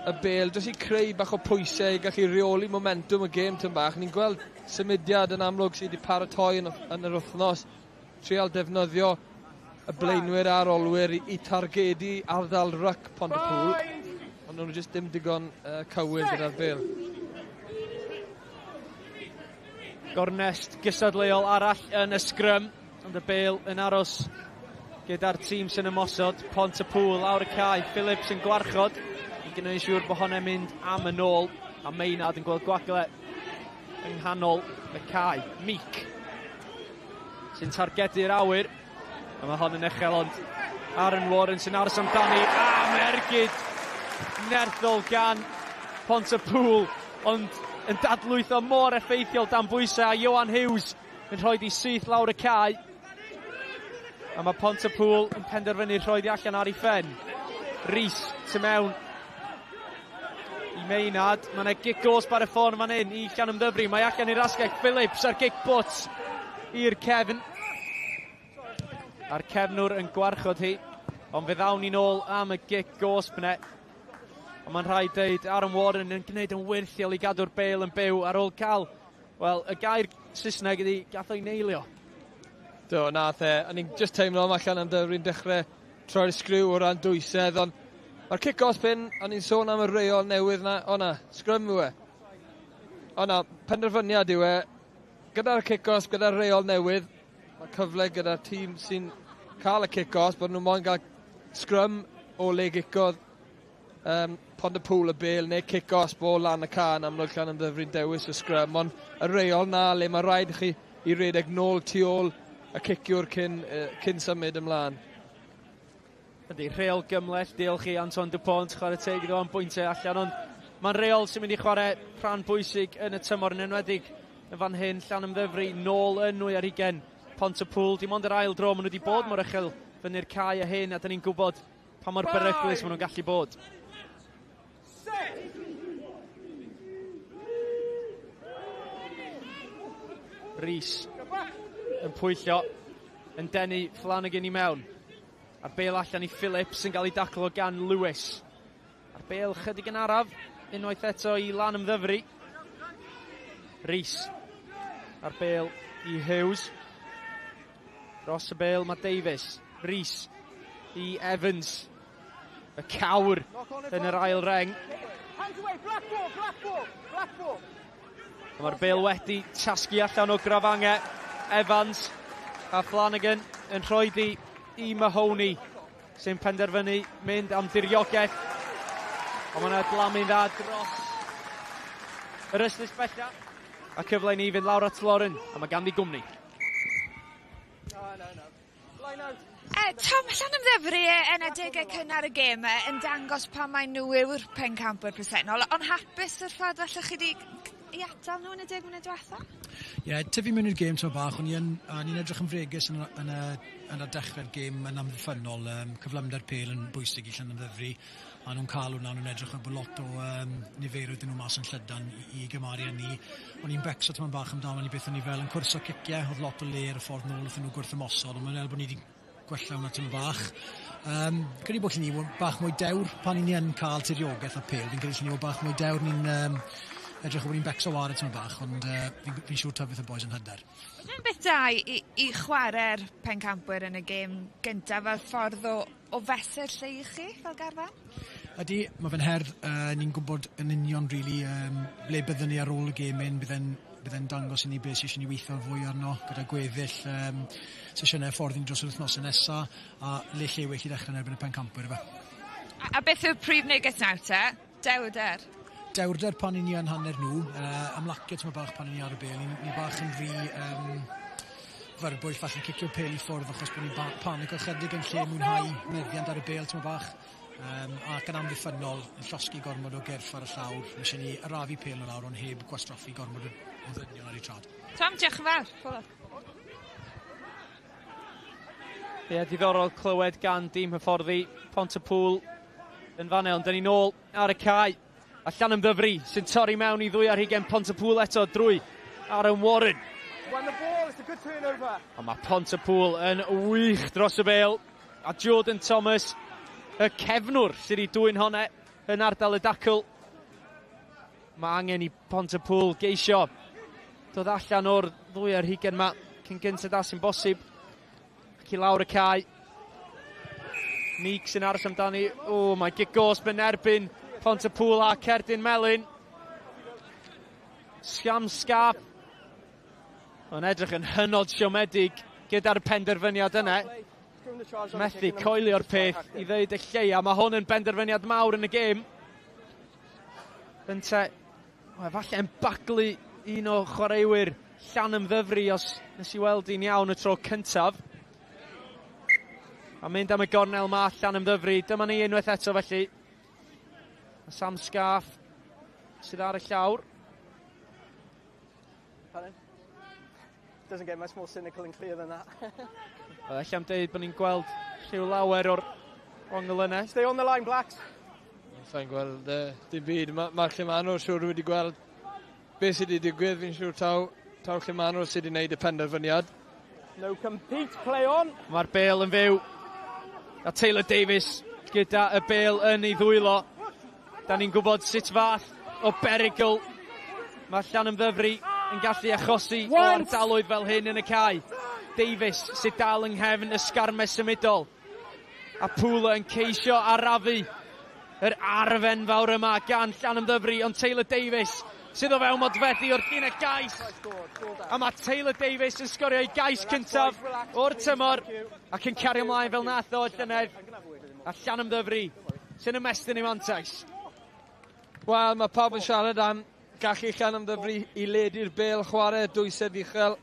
y bel, jyst i creu bach o pwysau, i gallu reoli momentum y gêm tyn bach. Ni'n gweld symudiad yn amlwg sydd wedi paratoi yn yr wythnos, trial defnyddio y blaenwyr a'r olwyr i targedu ardal ryc Pontypool. Ond nhw'n jyst dim digon cywir gyda'r bel. Gornest gysadleuol arall yn y sgrym, ond y bel yn aros gyda'r tîm sy'n ymosod. Pontypool lawr y cae, Phillips yn gwarchod. Yn gwneud yn siŵr bod honna'n mynd am yn ôl, a Maynard yn gweld gwagle yng nghanol y cae. Meek sy'n targedu'r awyr. A mae hon yn uchel, ond Aaron Warren sy'n aros amdani. A mae ergyd nerthol gan Pontypool, ond yn dadlwytho mor effeithiol dan bwysau. A Johan Hughes yn rhoi di syth lawr y cae. A mae Pontypool yn penderfynu rhoi di allan ar ei phen. Rhys tu mewn i Maynard. Mae yna gic gosb ar y ffordd fan hyn i Llanymddyfri. Mae allan i'r asgell Phillips a'r gic bwt i'r cefn. A'r cefnwr yn gwarchod hi, ond fe ddawn ni'n ôl am y gic gosb ne. Ond mae'n rhaid deud, Aaron Warren yn gwneud yn wyrthiol i gadw'r bel yn byw ar ôl cael, wel, y gair Saesneg ydi, gath o'i neilio. Do, nath e. O'n i'n just teimlo am allan am dyfri'n dechrau troi'r sgriw o ran dwysedd, ond mae'r kick-off hyn, o'n i'n sôn am y reol newydd na, o na, sgrym yw e. O na, penderfyniad yw e, gyda'r kick-off, gyda'r reol newydd, mae cyfle gyda'r tîm sy'n cael y kick-off, bod nhw moyn gael sgrym o le gicodd Pontypool y bel neu kick-off o lan y ca yn amlwg Llanymddyfri'n dewis y sgrym, ond y reol na le mae rhaid i chi i redeg nôl tu ôl y ciciwr cyn symud ymlaen. Ydy, rheol gymhleth, diolch i Anton Dupont, chwarae teg iddo am bwyntiau allan, ond mae'n reol sy'n mynd i chwarae rhan bwysig yn y tymor, yn enwedig yn fan hyn, Llanymddyfri nôl yn 2-20. Pontypool, dim ond yr ail dro maen nhw wedi bod mor uchel fyny'r cae a hyn, a dyn ni'n gwybod pa mor beryglus maen nhw'n gallu bod. Rhys yn pwyllio, yn denu Flanagan i mewn. A'r bel allan i Phillips yn cael ei daclo gan Lewis. A'r bel chydig yn araf, unwaith eto i Lanymddyfri. Rhys a'r bel i Hughes. Dros y bel mae Davies. Rhys i Evans. Y cawr yn yr ail reng. Mae'r bel wedi tasgu allan o grafangau. Evans a Flanagan yn rhoi di i Mahoney, sy'n penderfynu mynd am diriogaeth. Ond mae yna blamu'n dda dros yr ystlys bella. A cyfle i ni fynd lawr at Lauren, a mae ganddi gwmni. Tom, Llanymddyfri yn adegau cynnar y gêm yn dangos pa mae nhw yw'r pencampwyr presennol, ond hapus o'r ffordd allwch chi di i atal nhw yn y 10 munud diwetha? Ie, yeah, tyfu mewn i'r gêm tro bach, o'n i'n edrych yn fregus yn y dechrau'r gêm yn amddiffynnol, cyflymder pêl yn bwysig i Llanymddyfri, a nhw'n cael hwnna, nhw'n edrych bod lot o niferoedd nhw mas yn llydan i gymaru â ni. O'n i'n becso tamaid bach amdano ni beth o'n i fel yn cwrso ciciau, oedd lot o le ar y ffordd nôl wrth nhw gwrth ymosod, ond mae'n meddwl bod ni wedi gwella hwnna tamaid bach. Credu bod ni bach mwy dewr pan ni yn cael tiriogaeth a pêl, fi'n credu ni bod bach mwy dewr, ni'n Edrych o bod ni'n becso ware tyma bach, ond fi'n fi siŵr tyfydd y boys yn hyder. Mae'n beth da i, i chwarae'r pencampwyr yn y gêm gyntaf fel ffordd o, o fesur lle i chi fel garfan? Ydy, mae fe'n her, ni'n gwybod yn union really, ble byddwn ni ar ôl y gêm hyn, bydd bydd dangos i ni beth sydd eisiau ni weithio fwy arno gyda gweddill sesiynau ffordd ni dros yr wythnosau nesaf a le lle well i ddechrau yn erbyn y pencampwyr efe. A, a beth yw'r prif neges nawr te? Dewrder. Dewrder pan i ni yn hanner nhw, ymlacio tyma bach pan i ni ar y bel, ni, ni bach yn rhy fyrbwyll falle cicio pel i ffwrdd achos bod ni'n panico chydig yn lle mwynhau meddiant ar y bel tyma bach. Ac yn amddiffynnol, yn llosgi gormod o gyrff ar y llawr. Mae eisiau ni arafu pel nhw lawr ond heb gwastraffu gormod o, o ddynion ar eu trad. Tom, diolch yn fawr. Ie, yeah, diddorol clywed gan dîm hyfforddi Pontypool yn fanna, ond dyn ni nôl ar y cae. A Llanymddyfri sy'n torri mewn i ddwy ar hugen Pontypool eto drwy Aaron Warren. Won the ball, it's a good turnover. A mae Pontypool yn wych dros y bêl. A Jordan Thomas, y cefnwr sydd wedi dwyn hwnna yn ardal y dacl. Mae angen i Pontypool geisio dod allan o'r ddwy ar hugen ma cyn gynted â sy'n bosib. Ac i lawr y cae. Meek sy'n aros amdani. O, mae gic gosb yn erbyn Pontypool a Cerdyn Melyn. Sam Scarf. Mae'n edrych yn hynod siomedig gyda'r penderfyniad yna. Methu coelio'r peth i ddeud y lleia. Mae hwn yn benderfyniad mawr yn y gêm. Ynte, o, efallai yn baglu un o chwaraewyr Llanymddyfri os nes i weld un iawn y tro cyntaf. A mynd am y gornel ma Llanymddyfri. Dyma ni unwaith eto felly. Sam Scarf sydd ar y llawr. Pardon? Doesn't get much more cynical and clear than that. Wel, ella am dweud bod ni'n gweld rhyw lawer o'r ongl yna. Stay on the line, Blacks. Sa'n gweld dim byd. Mae ma Llymanwr siŵr wedi gweld beth sydd wedi digwydd. Fi'n siŵr taw, taw Llymanwr sydd wedi gwneud y penderfyniad. No compete, play on. Mae'r bel yn fyw. A Taylor Davis gyda y bel yn ei ddwylo. Da ni'n gwybod sut fath o berygl mae Llanymddyfri yn gallu achosi o ardaloedd fel hyn yn y cae. Davis sydd dal yng nghefn y sgarmes symudol. A Pula yn ceisio arafu yr arf enfawr yma gan Llanymddyfri, ond Taylor Davis sydd o fewn modfeddi o'r llinell gais. A mae Taylor Davis yn sgorio ei gais cyntaf o'r tymor ac yn cario ymlaen fel nath o llynedd. A Llanymddyfri sy'n ymestyn ei mantais. Wel, mae pawb yn siarad am gallu Llanymddyfri i ledu'r bel chwarae dwysedd uchel.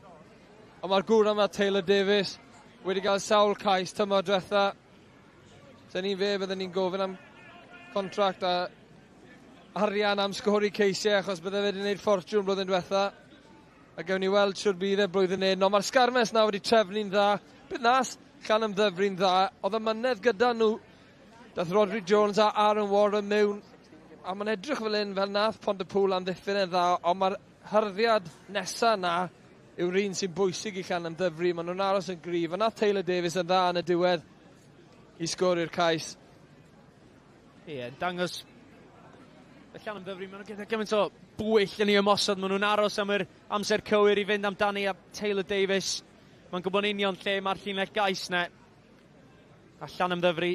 Ond mae'r gŵr yma, Taylor Davis, wedi cael sawl cais tymor diwetha. Sen ni'n fe, bydden ni'n gofyn am contract a arian am sgori ceisiau, achos bydde fe wedi gwneud ffortiwn blwyddyn diwetha. A gewn ni weld siwr bydd e blwyddyn hyn. Ond mae'r sgarmes na wedi trefnu'n dda. Bydd nas Llanymddyfri'n dda. Oedd y mynedd gyda nhw. Dath Rodri Jones a Aaron Warren mewn. A mae'n edrych fel un fel nath Pontypool am ddiffyn e'n dda. Ond mae'r hyrddiad nesa na yw'r un sy'n bwysig i Llanymddyfri. Maen nhw'n aros yn gryf. A nath Taylor Davis yn dda yn y diwedd i sgori'r cais. Ie, yeah, dangos y Llanymddyfri, maen nhw'n gyda gymaint o bwyll yn ei ymosod, maen nhw'n aros am yr amser cywir i fynd amdani a Taylor Davis, mae'n gwybod yn union lle mae'r llinell gais na. A Llanymddyfri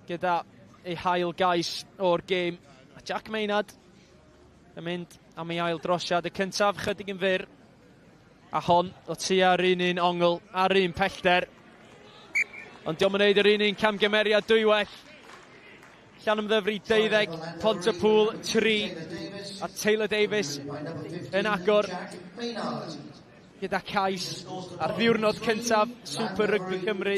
gyda ei hail gais o'r gêm. A Jack Maynard yn mynd am ei ail drosiad, y cyntaf chydig yn fyr. A hon o tua'r un un ongl a'r un pellter. Ond diolch yn gwneud yr un un camgymeriad dwywaith. Llanymddyfri 12, Pontypool 3. A Taylor Davis yn agor gyda cais ar ddiwrnod cyntaf Super Rugby Cymru.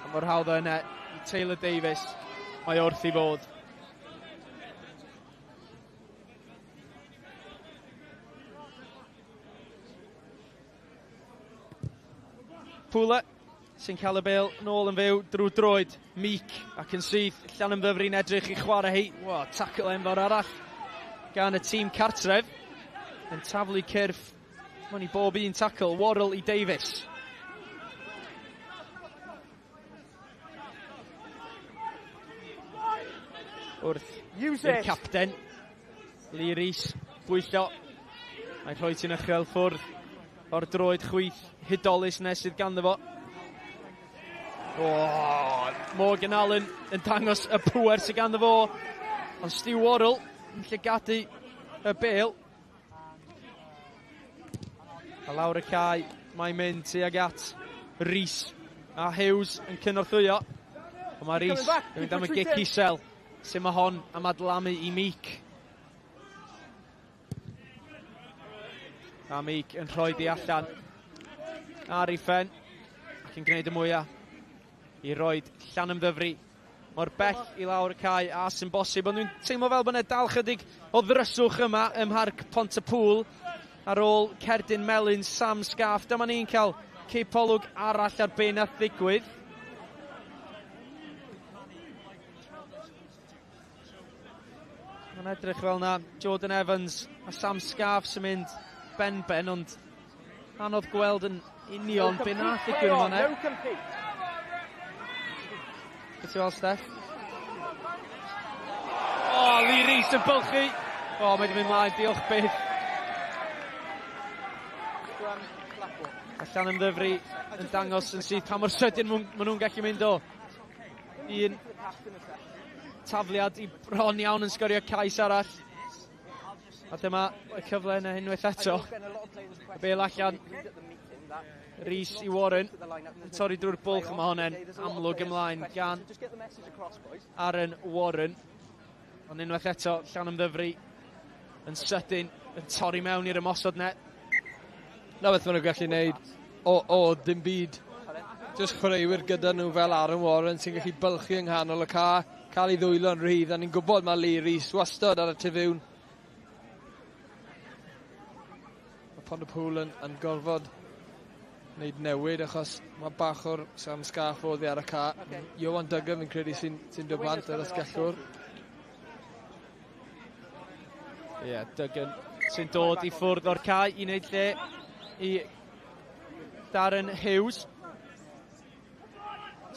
A mor hawdd o yna i Taylor Davis. Mae wrth i fod. Pula sy'n cael y bel nôl yn fyw drwy droed. Meek ac yn syth Llanymddyfri'n edrych i chwarae hi. Wow, tackle enfawr arall gan y tîm cartref. Yn taflu cyrff mewn i bob un tackle. Worrell i Davis. Wrth i'r capten, Lee Rees, bwyllo. Mae'n rhoi ti'n uchel ffwrdd o'r droed chwith hudolus nes sydd ganddo fo. Oh, Morgan Allen yn dangos y pŵer sydd ganddo fo. Ond Stu Worrell yn llygadu y bel. A lawr y cae, mae'n mynd tuag at Rees a Hughes yn cynorthwyo. Ond mae Rees yn mynd am y gic isel. Sut mae hon am adlamu i Meek. A Meek yn rhoi di allan ar ei phen ac yn gwneud y mwyaf i roed Llanymddyfri mor bell i lawr y cae a sy'n bosib, ond dwi'n teimlo fel bod yna dal chydig o ddryswch yma ym Mharc Pont-y-pŵl ar ôl cerdyn melyn Sam Scaff. Dyma ni'n cael cipolwg arall ar be nath ddigwydd. Mae'n edrych fel na Jordan Evans a Sam Scarf sy'n mynd ben-ben, ond anodd gweld yn union be nath ddigwydd yn fan'na. Beth ti'n fel, Steff? O, oh, Lee Rees yn bylchu! O, oh, mae wedi mynd mlaen, diolch byth. A Llanymddyfri yn dangos yn syth pa mor sydyn maen nhw'n gallu mynd o. Un tafliad i bron iawn yn sgorio cais arall. A dyma y cyfle yna unwaith eto. Y bel allan. Rhys i Warren. Yn torri drwy'r bwlch mae hon yn amlwg ymlaen gan Aaron Warren. Ond unwaith eto, Llanymddyfri yn sydyn, yn torri mewn i'r ymosod ne. Na beth maen nhw'n gallu gwneud o, o dim byd. Just chwaraewyr gyda nhw fel Aaron Warren sy'n gallu bylchu yng nghanol y ca, cael ei ddwylo yn rhydd, a ni'n gwybod mae Lee Rees wastad ar y tyfiwn. Mae Pontypool yn, yn gorfod wneud newid achos mae bach o'r Sam Scarf oddi ar y ca. Okay. Iowan Duggan fi'n credu sy'n sy dod bant ar ysgellwr. Ie, yeah, Duggan sy'n dod i ffwrdd o'r cae i wneud lle i Darren Hughes.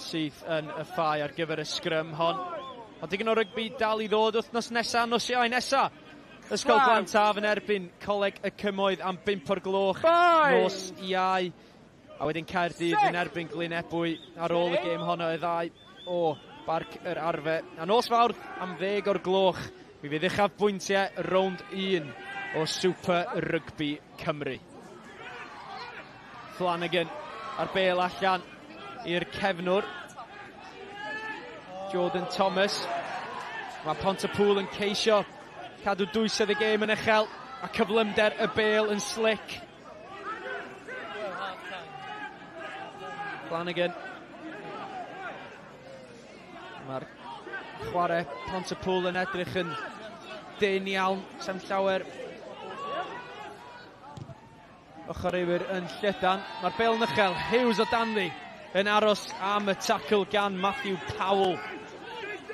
Syth yn y ffau ar gyfer y sgrym hon. Ond digon o rygbi dal i ddod wythnos nesa, nos Iau nesa. Ysgol Glan Taf yn erbyn Coleg y Cymoedd am 5 o'r gloch nos Iau. A wedyn Caerdydd yn erbyn Glyn Ebwy ar ôl y gêm honno y ddau o Barc yr Arfe. A nos Fawrth am 10 o'r gloch mi fydd uchaf bwyntiau rownd 1 o Super Rugby Cymru. Flanagan a'r bel allan i'r cefnwr. Jordan Thomas. Mae Pontypool yn ceisio cadw dwysedd y gêm yn uchel a cyflymder y bel yn slick. Flanagan. Mae'r chwarae Pontypool yn edrych yn dyn iawn, sem llawer o chwaraewyr yn llydan. Mae'r bel yn uchel, Hughes o Danley yn aros am y tackle gan Matthew Powell.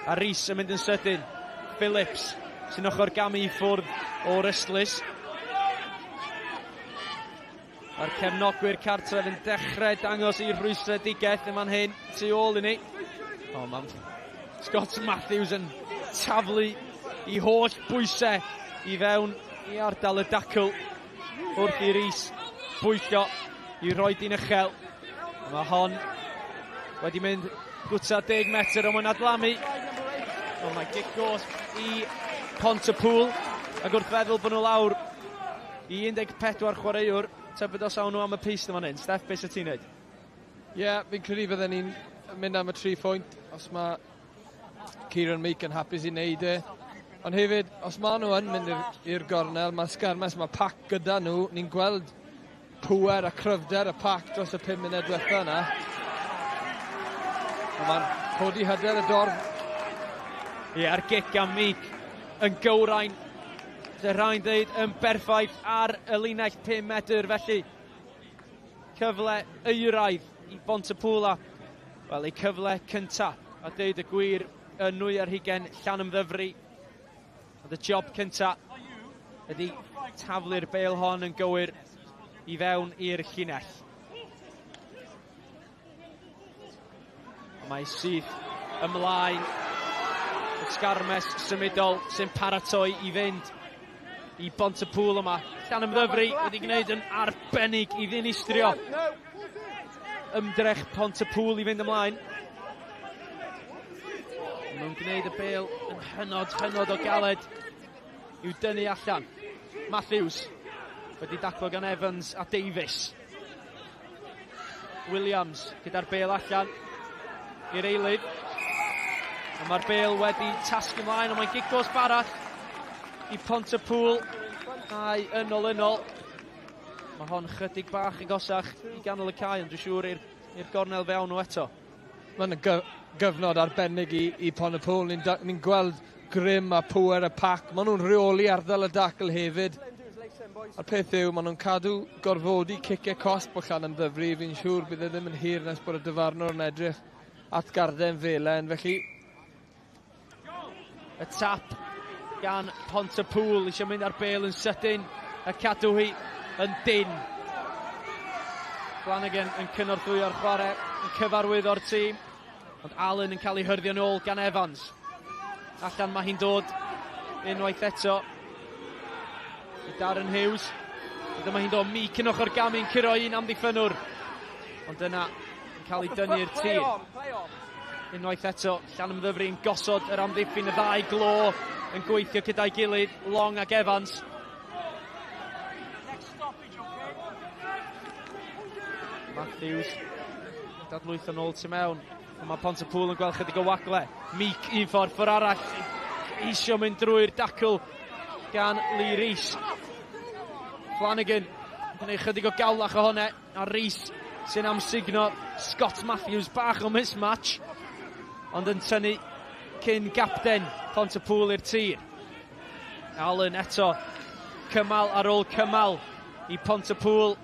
A Rhys yn mynd yn sydyn. Phillips sy'n ochr gamu i ffwrdd o'r ystlys. Mae'r cefnogwyr cartref yn dechrau dangos i'r rhwystredigaeth yma'n hyn tu ôl i ni. O, man. Scott Matthews yn taflu i holl bwysau i fewn i ardal y dacl wrth i Rhys bwyllio i roi dyn uchel. A mae hon wedi mynd gwta 10 metr ond mae'n adlamu. Ond mae gic gosb i Pontypool ac wrth feddwl bod nhw lawr i 14 chwaraewr, tybed os awn nhw am y pys yma hyn. Steff, beth sy'n ti'n neud? Ie, yeah, fi'n credu fydden ni'n mynd am y 3 phwynt os mae Kieran Meek yn hapus i wneud e. Ond hefyd, os maen nhw yn mynd i'r gornel, mae sgarmes, mae pac gyda nhw, ni'n gweld pŵer a cryfder y pac dros y 5 munud diwetha yna. Mae'n codi hyder y dorf. Ie, a'r gic am Meek yn gywrain. Lle rhain dweud yn berffaith ar y linell 5 medr, felly cyfle euraidd i Bontypool a wel, ei cyfle cynta a deud y gwir yn 22 Llanymddyfri. Ond y job cynta ydy taflu'r bel hon yn gywir i fewn i'r llinell. Mae syth ymlaen. Sgarmes symudol sy'n paratoi i fynd i Bont-y-pŵl yma. Llanymddyfri wedi gwneud yn arbennig i ddinistrio ymdrech Pont-y-pŵl i fynd ymlaen. Maen nhw'n gwneud y bêl yn hynod, hynod o galed i'w dynnu allan. Matthews wedi daclo gan Evans a Davies. Williams gyda'r bêl allan i'r eilydd. A mae'r bêl wedi tasgu ymlaen, ond mae'n gic gosb arall i Pont-y-pŵl. Dau yn olynol. Mae hon chydig bach yn gosach i ganol y cae, ond dwi'n siŵr i'r gornel fewn nhw eto. Mae'n gyfnod arbennig i Pont-y-pŵl. Ni'n ni gweld grym a pŵer y pac. Maen nhw'n rheoli ardal y dacl hefyd. A'r peth yw, maen nhw'n cadw gorfodi ciciau cosb o Llanymddyfri. Fi'n siŵr bydd e ddim yn hir nes bod y dyfarnwr yn edrych at garden felen. Felly... Y tap gan Pont-y-pŵl eisiau mynd ar bêl yn sydyn a cadw hi yn dyn. Flanagan yn cynorthwyo'r chwarae, yn cyfarwydd o'r tîm. Ond Allen yn cael ei hyrddio nôl gan Evans. Allan mae hi'n dod unwaith eto i Darren Hughes. A dyma hi'n dod Meek yn ochr gamu'n curo un amddiffynnwr. Ond yna yn cael ei dynnu i'r tir. Unwaith eto, Llanymddyfri yn gosod yr amddiffyn, y ddau glo yn gweithio gyda'i gilydd, Long ac Evans. Matthews, dadlwytho nôl tu mewn. Ond mae Pont-y-pŵl yn gweld chydig o wagle. Meek un ffordd, ffordd arall, eisio mynd drwy'r dacl gan Lee Rees. Flanagan yn gwneud chydig o gawlach ohono, a Rees sy'n amsugno Scott Matthews, bach o mismatch, ond yn tynnu cyn gapten Pont-y-pŵl i'r tir. Allen eto, cymal ar ôl cymal i Pont-y-pŵl,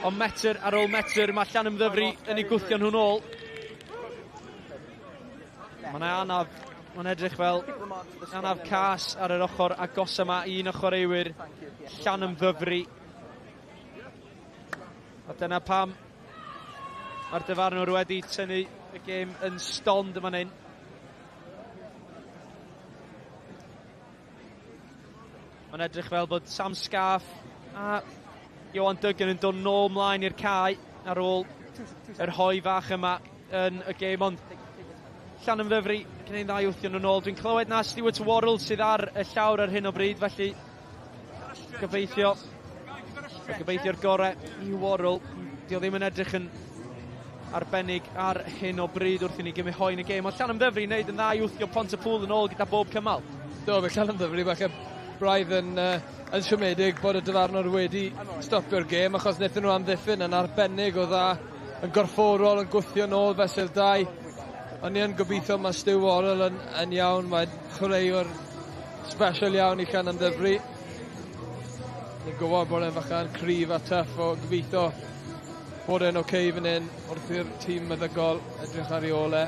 ond metr ar ôl metr mae Llanymddyfri yn ei gwthio nhw'n ôl. Mae yna anaf, mae'n edrych fel anaf cas ar yr ochr agos yma i un o chwaraewyr Llanymddyfri. A dyna pam mae'r dyfarnwr wedi tynnu y gêm yn stond yma hyn. Mae'n edrych fel bod Sam Scarf a Johan Duggan yn dod nôl mlaen i'r cae ar ôl yr hoi fach yma yn y gêm, ond Llanymddyfri gwneud dda i wthio nhw'n ôl. Dwi'n clywed na Stuart Worrell sydd ar y llawr ar hyn o bryd, felly gobeithio'r gorau i Worrell. Di o ddim yn edrych yn arbennig ar hyn o bryd wrth i ni gymryd hoe yn y gêm, ond Llanymddyfri wneud yn dda i wthio Pont-y-pŵl yn ôl gyda bob cymal. Do, fe Llanymddyfri falle braidd yn siomedig bod y dyfarnwr wedi stopio'r gêm, achos wnaethon nhw amddiffyn yn arbennig o dda, yn gorfforol, yn gwthio nôl fesul 2. Ond ni yn gobeithio mae Stu Worrell yn iawn, mae'n chwaraewr special iawn i Llanymddyfri. Ni'n gwybod bod e'n fachan cryf a tough, o gobeithio bod e'n oce fan hyn wrth i'r tîm meddygol edrych ar ei ôl e.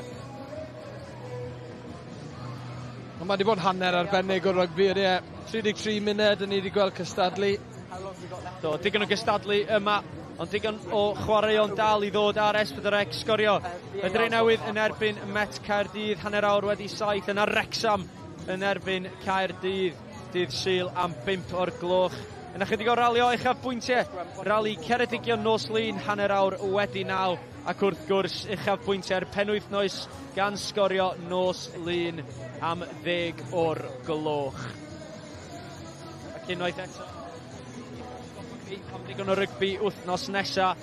Ond mae wedi bod hanner arbennig o rygbi, ydy e. 33 munud yn ni wedi gweld cystadlu. Do, digon o gystadlu yma, ond digon o chwaraeon dal i ddod ar S4C Sgorio. Y Drenewydd yn erbyn Met Caerdydd, 7:30, yna Wrexham yn erbyn Caerdydd, dydd Sul am 5 o'r gloch. Yna chydig o ralio uchafbwyntiau, rali Ceredigion nos Lun, 9:30, ac wrth gwrs uchafbwyntiau'r penwythnos gan Sgorio nos Lun am 10 o'r gloch. Ac unwaith eto, am ddigon o rygbi wythnos nesa,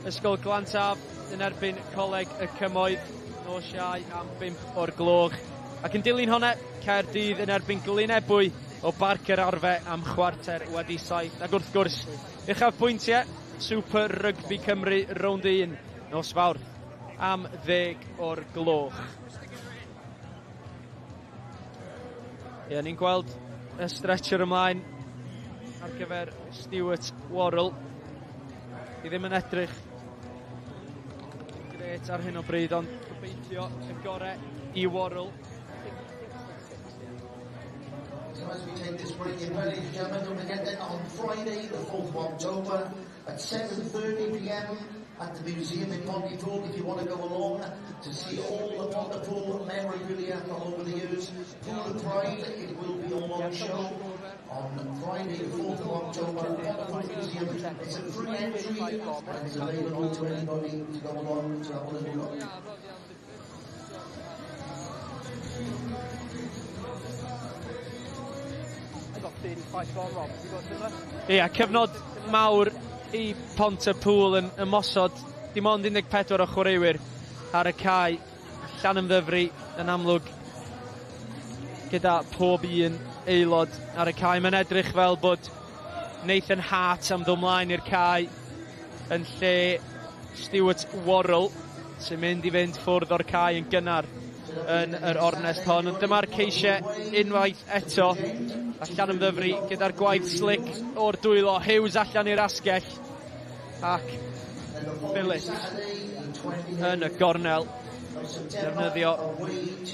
Ysgol Glantaf yn erbyn Coleg y Cymoedd, nos Iau am 5 o'r gloch. Ac yn dilyn hwnna, Caerdydd yn erbyn Glynebwy o Barc yr Arfe am 7:15. Ac wrth gwrs, uchafbwyntiau Super Rugby Cymru rownd 1 nos Fawrth am 10 o'r gloch. Ie, ni'n gweld y stretcher ymlaen ar gyfer Stuart Worrell. Di ddim yn edrych grêt ar hyn o bryd, ond gobeithio y gorau i Worrell. So as we take this break here, ladies and gentlemen, don't forget then on Friday, the 4th of October at 7:30 p.m. at the museum in Pontypool if you want to go along to see all the Pontypool memorabilia from over the years. Pool of Pride, it will be all on show on Friday the 4th of October at Pontypool Museum. It's a free entry and it's available to anybody to go along to have a little look. Ia, cyfnod mawr i Pontypool yn ymosod. Dim ond 14 o chwaraewyr ar y cae. Llanymddyfri yn amlwg gyda pob un aelod ar y cae. Mae'n edrych fel bod Nathan Hart am ddod mlaen i'r cae yn lle Stuart Worrell, sy'n mynd i fynd ffwrdd o'r cae yn gynnar yn yr ornest hon. Ond dyma'r ceisiau unwaith eto. A Llanymddyfri gyda'r gwaith slick o'r dwylo. Hughes allan i'r asgell. Ac Phillips yn y gornel. Defnyddio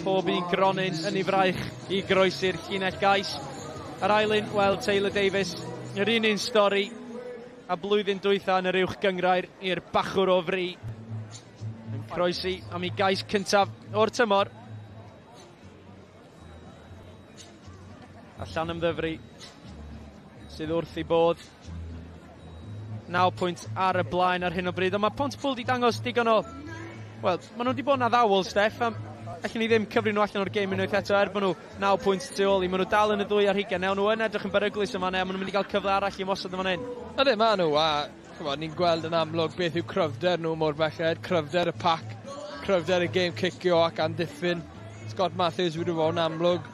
pob un gronyn yn ei fraich i groesi'r llinell gais. Yr ail un, wel, Taylor Davies, yr un un stori a blwyddyn dwytha yn yr uwch gynghrair i'r bachwr o fri. Yn croesi am ei gais cyntaf o'r tymor. A Llanymddyfri sydd wrth ei bodd. 9 pwynt ar y blaen ar hyn o bryd. Ond mae Pontypool wedi dangos digon o... Wel, maen nhw wedi bod yn addawol, Steff. Allen ni ddim cyfri nhw allan o'r gêm unwaith eto, er bod nhw 9 pwynt tu ôl i. Maen nhw dal yn y ddwy ar hugain. Newn nhw yn edrych yn beryglus yma, neu maen nhw'n mynd i gael cyfle arall i ymosod yma hyn. Ydyn, maen nhw, a ch'mod, ni'n gweld yn amlwg beth yw cryfder nhw mor belled, cryfder y pac, cryfder y gêm cicio ac amddiffyn. Scott Matthews wedi bod yn amlwg.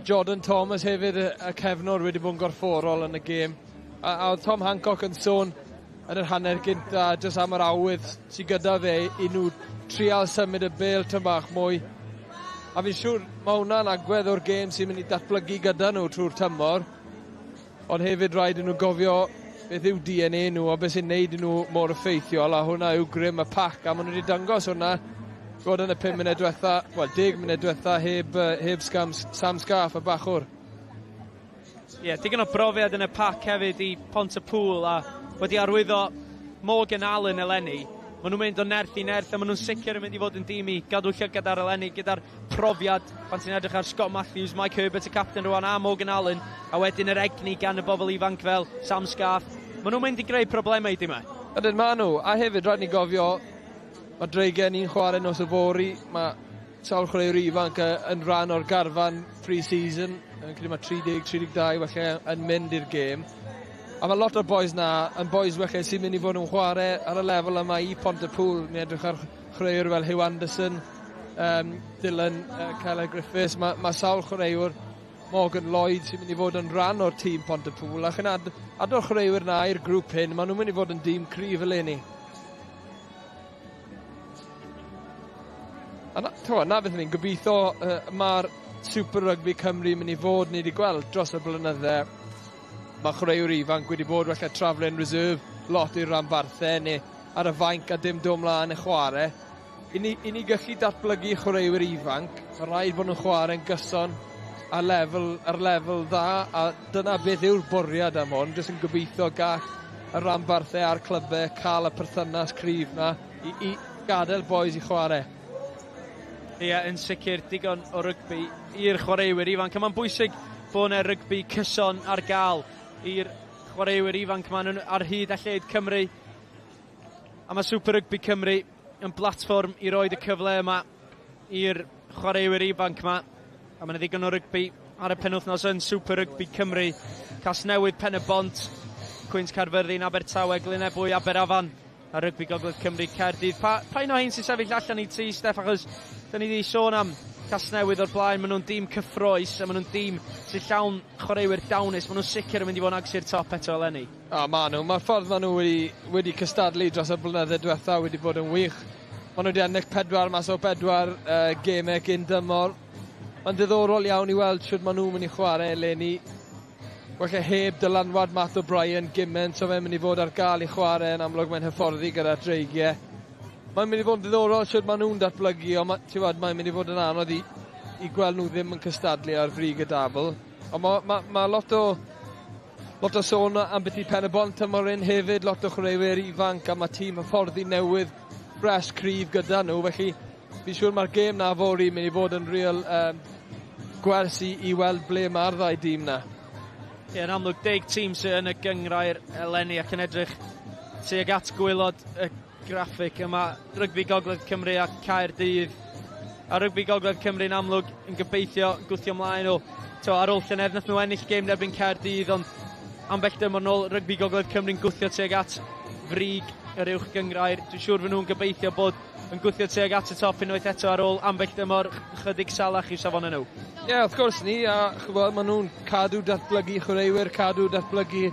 Jordan Thomas hefyd, y cefnwr, wedi bod yn gorfforol yn y gêm. A oedd Tom Hancock yn sôn yn yr hanner gynta jyst am yr awydd sydd gyda fe i nhw trial symud y bêl tyn bach mwy. A fi'n siŵr mae hwnna'n agwedd o'r gêm sy'n mynd i datblygu gyda nhw trwy'r tymor. Ond hefyd rhaid i nhw gofio beth yw DNA nhw a beth sy'n neud i nhw mor effeithiol, a hwnna yw grym y pac, a maen nhw wedi dangos hwnna fod yn y 5 munud diwetha, wel 10 munud diwetha heb, heb Scam, Sam Scarf y bachwr. Ie, yeah, digon o brofiad yn y pac hefyd i Pontypool a wedi arwyddo Morgan Allen eleni. Maen nhw'n mynd o nerth i nerth a maen nhw'n sicr yn mynd i fod yn dîm i gadw llygad ar eleni gyda'r profiad pan ti'n edrych ar Scott Matthews, Mike Herbert y captain rwan a Morgan Allen a wedyn yr egni gan y bobl ifanc fel Sam Scarf. Maen nhw'n mynd i greu problemau i dimau. Ydyn maen nhw, a hefyd rhaid ni gofio mae Dreigiau ni'n chwarae nos yfory, mae sawl chwaraewr ifanc yn rhan o'r garfan pre-season, yn credu mae 30, 32 falle yn mynd i'r gêm. A mae lot o'r boys na yn boys falle sy'n mynd i fod yn chwarae ar y lefel yma i Pontypool. Ni'n edrych ar chwaraewr fel Hugh Anderson, Dylan Keller Griffiths. Mae sawl chwaraewr, Morgan Lloyd, sy'n mynd i fod yn rhan o'r tîm Pontypool. A chi'n ado'r chwaraewyr na i'r grŵp hyn, maen nhw'n mynd i fod yn dîm cryf eleni. A na, na beth ni'n gobeithio, mae'r Super Rugby Cymru yn mynd i fod, ni wedi gweld dros y blynydde, mae chwaraewr ifanc wedi bod falle travelling reserve lot i'r ranbarthau neu ar y fainc a dim dod mlaen i chwarae. I ni gallu datblygu chwaraewyr ifanc, mae rhaid bod nhw'n chwarae'n gyson ar lefel dda, a dyna beth yw'r bwriad am hwn, jyst yn gobeithio gall y ranbarthau a'r clybau cael y perthynas cryf na i gadael boys i chwarae. Ie, yn sicr, digon o rygbi i'r chwaraewyr ifanc. A mae'n bwysig bod yna rygbi cyson ar gael i'r chwaraewyr ifanc maen nhw ar hyd a lled Cymru. A mae Super Rugby Cymru yn blatfform i roed y cyfle yma i'r chwaraewyr ifanc yma. A mae'n ddigon o rygbi ar y penwythnos yn Super Rugby Cymru. Casnewydd, Pen-y-bont, Cwins Caerfyrddin, Abertawe, Glynebwy, Aberafan a Rygbi Gogledd Cymru, Caerdydd. Pa un o hyn sy'n sefyll allan i ti, Steff, achos dyn ni wedi sôn am Casnewydd o'r blaen, maen nhw'n dîm cyffrous a maen nhw'n dîm sy'n llawn chwaraewyr dawnus, maen nhw'n sicr yn mynd i fod yn agos i'r top eto eleni. A maen nhw, mae'r ffordd maen nhw wedi cystadlu dros y blynyddoedd diwetha wedi bod yn wych. Maen nhw wedi ennill 4 mas o 4 gemau gyn dymor. Mae'n ddiddorol iawn i weld sut maen nhw'n mynd i chwarae eleni. Falle heb dylanwad Matt O'Brien gymaint, so fe'n mynd i fod ar gael i chwarae, yn amlwg mae'n hyfforddi gyda'r Dreigiau. Mae'n mynd i fod yn ddiddorol sut maen nhw'n datblygu, ond mae'n mynd i fod yn anodd i gweld nhw ddim yn cystadlu ar frig y dabl. Ond mae lot o Lot o sôn am beth i Pen y Bont tymor hyn hefyd, lot o chwaraewyr ifanc a mae tîm hyfforddi newydd ffres cryf gyda nhw, felly fi'n siŵr mae'r gêm na fory mynd i fod yn real gwers i, i weld ble mae'r ddau dîm na. Ie, yn amlwg, deg tîm sydd yn y gynghrair eleni ac yn edrych tuag at gwaelod y graffig yma. Rygbi Gogledd Cymru a Caerdydd. A Rygbi Gogledd Cymru'n amlwg yn gobeithio gwthio ymlaen o. To, ar ôl llynedd nath nhw ennill gêm erbyn Caerdydd, ond ambell dymor nôl Rygbi Gogledd Cymru'n gwthio tuag at frig yr uwch gynghrair. Dwi'n siŵr fy nhw'n gobeithio bod yn gwthio tuag at y top unwaith eto ar ôl ambell dymor chydig salach i'w safonau nhw. Ie, yeah, wrth gwrs ni, a chybod, maen nhw'n cadw datblygu chwaraewyr, cadw datblygu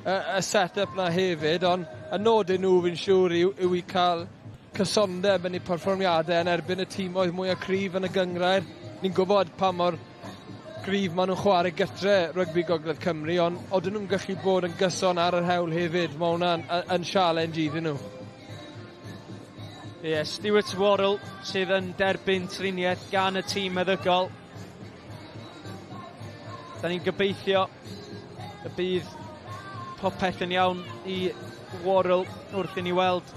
y set-up na hefyd, ond y nod i nhw fi'n siŵr yw, yw i cael cysondeb yn eu perfformiadau yn erbyn y tîmoedd mwyaf cryf yn y gynghrair. Ni'n gwybod pa mor gryf maen nhw'n chwarae gytre Rygbi Gogledd Cymru, ond odyn nhw'n gallu bod yn gyson ar yr hewl hefyd, mae hwnna'n yn challenge iddyn nhw. Ie, yeah, Stuart Worrell sydd yn derbyn triniaeth gan y tîm meddygol. Da ni'n gobeithio y bydd popeth yn iawn i Worrell wrth i ni weld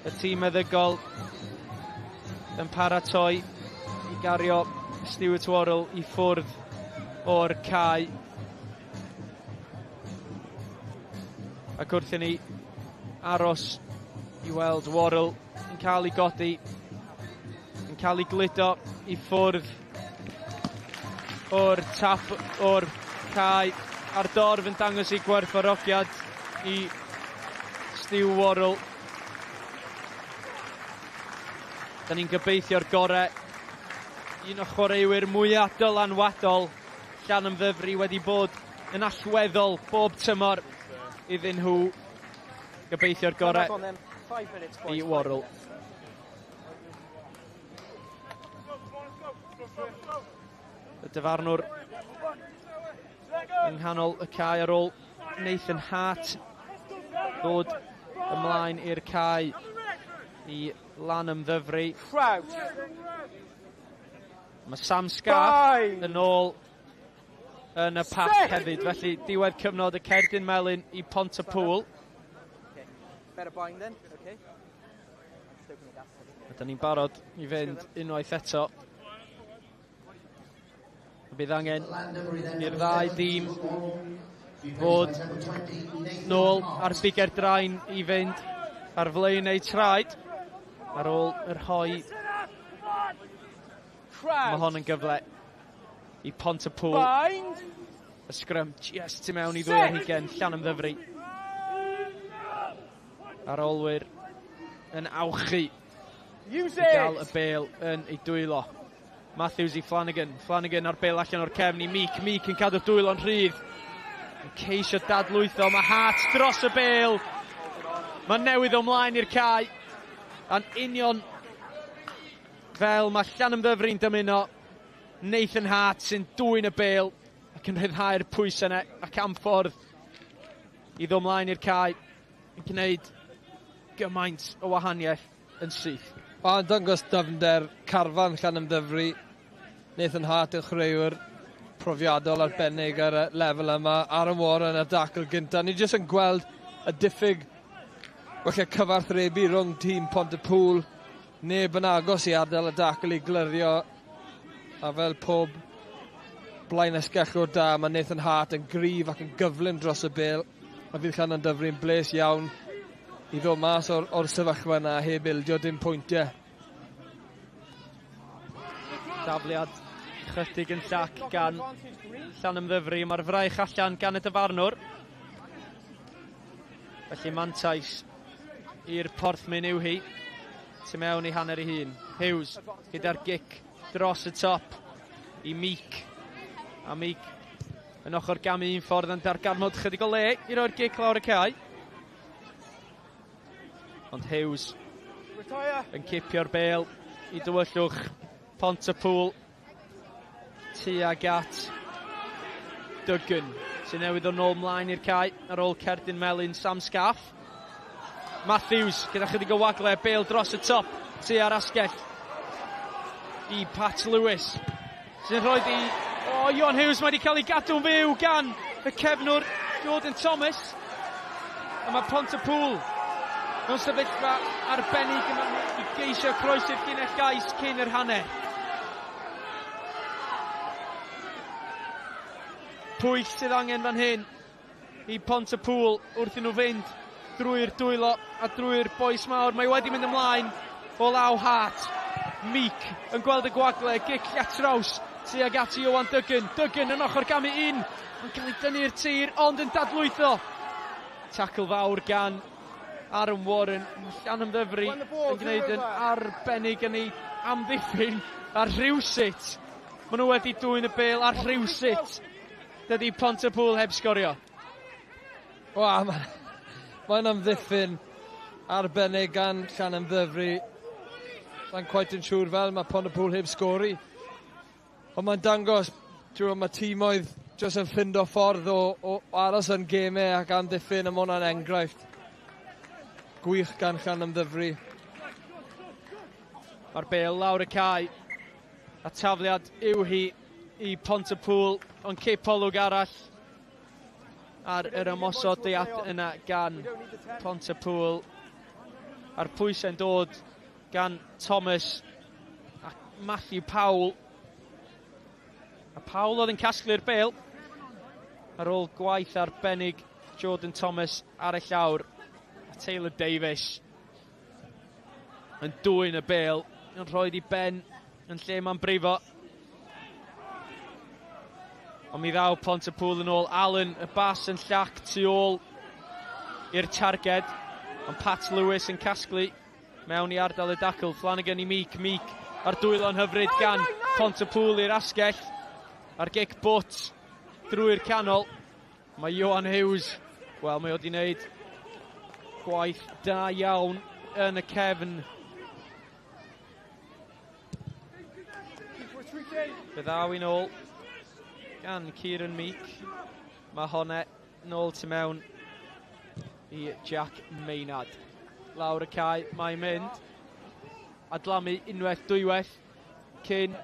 y tîm meddygol yn paratoi i gario Stuart Worrell i ffwrdd o'r cae. Ac wrth i ni aros i weld Worrell yn cael ei godi, yn cael ei gludo i ffwrdd o'r tap o'r cae, a'r dorf yn dangos ei gwerthfawrogiad i Stu Worrell. Da ni'n gobeithio'r gorau. Un o chwaraewyr mwyaf dylanwadol Llanymddyfri wedi bod yn allweddol bob tymor iddyn nhw. Gobeithio'r gorau i Worrell. Y dyfarnwr yng nghanol y cae ar ôl Nathan Hart ddod ymlaen i'r cae i Lanymddyfri. Crouch. Mae Sam Scarf yn ôl yn y pac hefyd, felly diwedd cyfnod y cerdyn melyn i Pontypool. Okay. Better bind then. Okay. A da ni'n barod i fynd unwaith eto. Bydd angen i'r ddau dîm fod nôl ar biger draen i fynd ar flaen eu traed ar ôl yr rhoi. Mae hon yn gyfle i Pontypool. Bind. Y sgrym just tu mewn i ddwy ar hugen, Llanymddyfri. Ar olwyr yn awchu i gael y bêl yn ei dwylo. Matthews i Flanagan. Flanagan ar bêl allan o'r cefn i Meek. Meek yn cadw'r dwylo'n rhydd. Yn ceisio dadlwytho. Mae Hart dros y bêl. Mae newydd o mlaen i'r cae. A'n union fel mae Llanymddyfri'n dymuno. Nathan Hart sy'n dwyn y bêl ac yn rhyddhau'r pwysau yna ac am ffordd i ddod mlaen i'r cae yn gwneud gymaint o wahaniaeth yn syth. Mae'n dangos dyfnder carfan Llanymddyfri. Nathan Hart yn chwaraewr profiadol arbennig ar y lefel yma. Aaron Warren ar dacl gyntaf. Ni jyst yn gweld y diffyg falle cyfathrebu rhwng tîm Pontypool. Neb yn agos i ardal y dacl i glirio. A fel pob blaen asgellwr da, mae Nathan Hart yn gryf ac yn gyflym dros y bêl. A fydd Llanymddyfri'n bles iawn i ddod mas o'r, or sefyllfa yna heb ildio dim pwyntiau. Dafliad chydig yn llac gan Llanymddyfri. Mae'r fraich allan gan y dyfarnwr. Felly mantais i'r Porthmyn yw hi. Tu mewn i hanner ei hun. Hughes gyda'r gic dros y top i Meek. A Meek yn ochr gamu un ffordd yn darganfod chydig o le i roi'r gic lawr y cae. Ond Hughes yn cipio'r bêl i dywyllwch Pontypool tuag at Duggan sy'n newydd o nôl mlaen i'r cae ar ôl cerdyn melyn Sam Scaff. Matthews gyda chydig o wagle, bêl dros y top tua'r asgell i Pat Lewis sy'n rhoi i... O, oh, Ion Hughes mae wedi cael ei gadw'n fyw gan y cefnwr. Jordan Thomas. A mae Pontypool mewn sefyllfa arbennig yma i geisio croesi'r llinell gais cyn yr hanner. Pwyll sydd angen fan hyn i Pontypool wrth i nhw fynd drwy'r dwylo a drwy'r boes mawr. Mae wedi mynd ymlaen o law Hart. Meek yn gweld y gwagle, gic llatraws tuag at Ioan Duggan. Duggan yn ochr gamu un, yn cael ei dynnu'r tir, ond yn dadlwytho. Tackle fawr gan Aaron Warren. Llanymddyfri yn gwneud yn arbennig yn ei amddiffyn a rhywsut. Maen nhw wedi dwyn y bêl a rhywsut. Dydy Pontypool heb sgorio. Wel, mae'n mae amddiffyn arbennig gan Llanymddyfri. Sa'n quite yn siŵr fel mae Pontypool heb sgori. Ond mae'n dangos, ti'n mae tîmoedd jyst yn ffindo ffordd o, o, o aros yn gemau ac amddiffyn, a mae hwnna'n enghraifft gwych gan Llanymddyfri. Mae'r bêl lawr y cae a tafliad yw hi i Pontypool, ond cipolwg arall ar yr ymosodiad yna gan Pontypool. A'r pwysau'n dod gan Thomas a Matthew Powell. A Powell oedd yn casglu'r bêl ar ôl gwaith arbennig Jordan Thomas ar y llawr. A Taylor Davis yn dwyn y bêl, yn rhoi i ben yn lle mae'n brifo. Ond mi ddaw Pontypool yn ôl. Allen, y bas yn llac tu ôl i'r targed. Ond Pat Lewis yn casglu mewn i ardal y dacl. Flanagan i Meek. Meek ar dwylo'n hyfryd gan Pontypool i'r asgell. A'r gic bwt drwy'r canol. Mae Johan Hughes, wel mae o wedi wneud gwaith da iawn yn y cefn. Fe ddaw i'n ôl gan Kieran Meek. Mae honna nôl tu mewn i Jack Maynard. Lawr y cae, mae'n mynd. Adlamu unwaith, dwywaith, cyn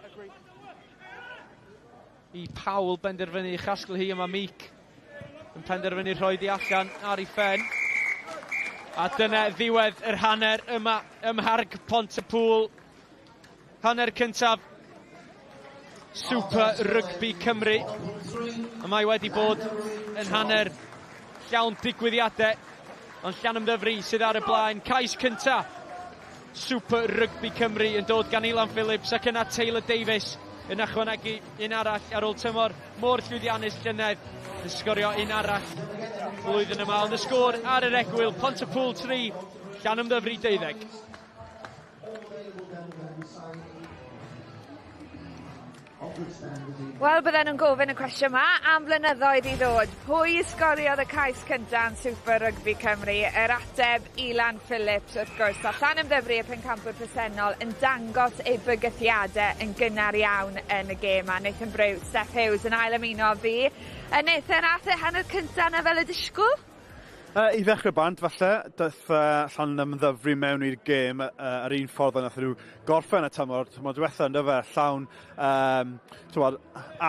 i Powell benderfynu chasglu hi yma Meek yn penderfynu rhoi di allan ar ei phen. A dyna ddiwedd yr hanner yma ym Mharc Pontypool. Hanner cyntaf Super Rugby Cymru. A mae wedi bod yn hanner llawn digwyddiadau. Ond Llanymddyfri sydd ar y blaen. Cais cyntaf Super Rugby Cymru yn dod gan Ilan Phillips ac yna Taylor Davis yn ychwanegu un arall ar ôl tymor mor llwyddiannus llynedd yn sgorio un arall flwyddyn yma. Ond y sgôr ar yr egwyl, Pontypool 3, Llanymddyfri 12. Wel, bydden nhw'n gofyn y cwestiwn yma am flynyddoedd i ddod. Pwy sgoriodd y cais cyntaf yn Super Rugby Cymru? Yr ateb Ilan Phillips, wrth gwrs. A Llanymddyfri, y pencampwr presennol, yn dangos ei bygythiadau yn gynnar iawn yn y gêm. A Nathan Brew, Steph Hughes yn ail ymuno fi. Nathan, ath e hanner cyntaf yna fel y disgwyl? I ddechrau bant, falle, daeth uh, Llanymddyfri mewn i'r gêm uh, yr un ffordd a nath nhw gorffen y tymor, tymor diwetha, ynddo fe, llawn um, tywod,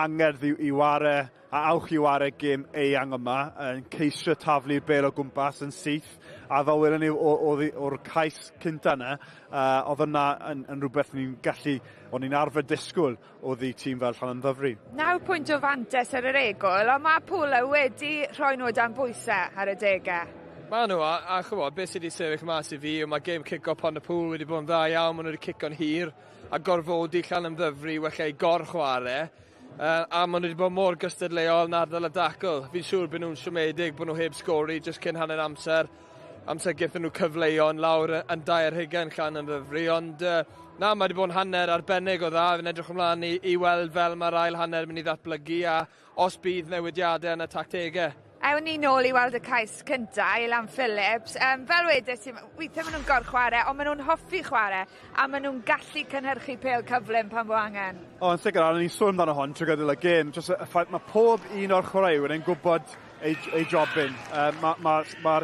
angerdd i, i ware a awch i ware gêm eang yma, yn ceisio taflu'r bel o gwmpas yn syth, a fel welwn ni o'r cais cynta yna, uh, oedd yna yn, yn rhywbeth ni'n gallu, o'n ni'n arfer disgwyl oddi tîm fel Llanymddyfri. 9 pwynt o fantes ar yr egwyl, ond mae Pwla wedi rhoi nhw dan bwysau ar y degau. Mae nhw, a, a chymod, beth sydd wedi sefyll mas i fi, mae gêm cico Pont y Pŵl wedi bod yn dda iawn, maen nhw wedi cico'n hir a gorfodi Llanymddyfri wella i gorchwarae, uh, a maen nhw wedi bod mor gystadleuol yn ardal y dacl. Fi'n siŵr bod nhw'n siomedig bod nhw heb sgori jyst cyn hanner amser, amser gaethon nhw cyfleon lawr yn 2 ar Llanymddyfri, ond uh, na, mae wedi bod yn hanner arbennig o dda. Fi'n edrych ymlaen i, i weld fel mae'r ail hanner mynd i ddatblygu a os bydd newidiadau yn y tactegau. Ewn ni nôl i weld y cais cynta, Ilan Phillips. Um, fel wedes i, weithiau maen nhw'n gorchwarae, ond maen nhw'n hoffi chwarae, a maen nhw'n gallu cynhyrchu pêl cyflym pan fo angen. O, yn sicr, a ni'n sôn amdano hon trwy gydol y gêm. Just y ffaith mae pob un o'r chwaraewyr yn gwybod ei, ei jobyn. Uh, Mae'r ma, ma, ma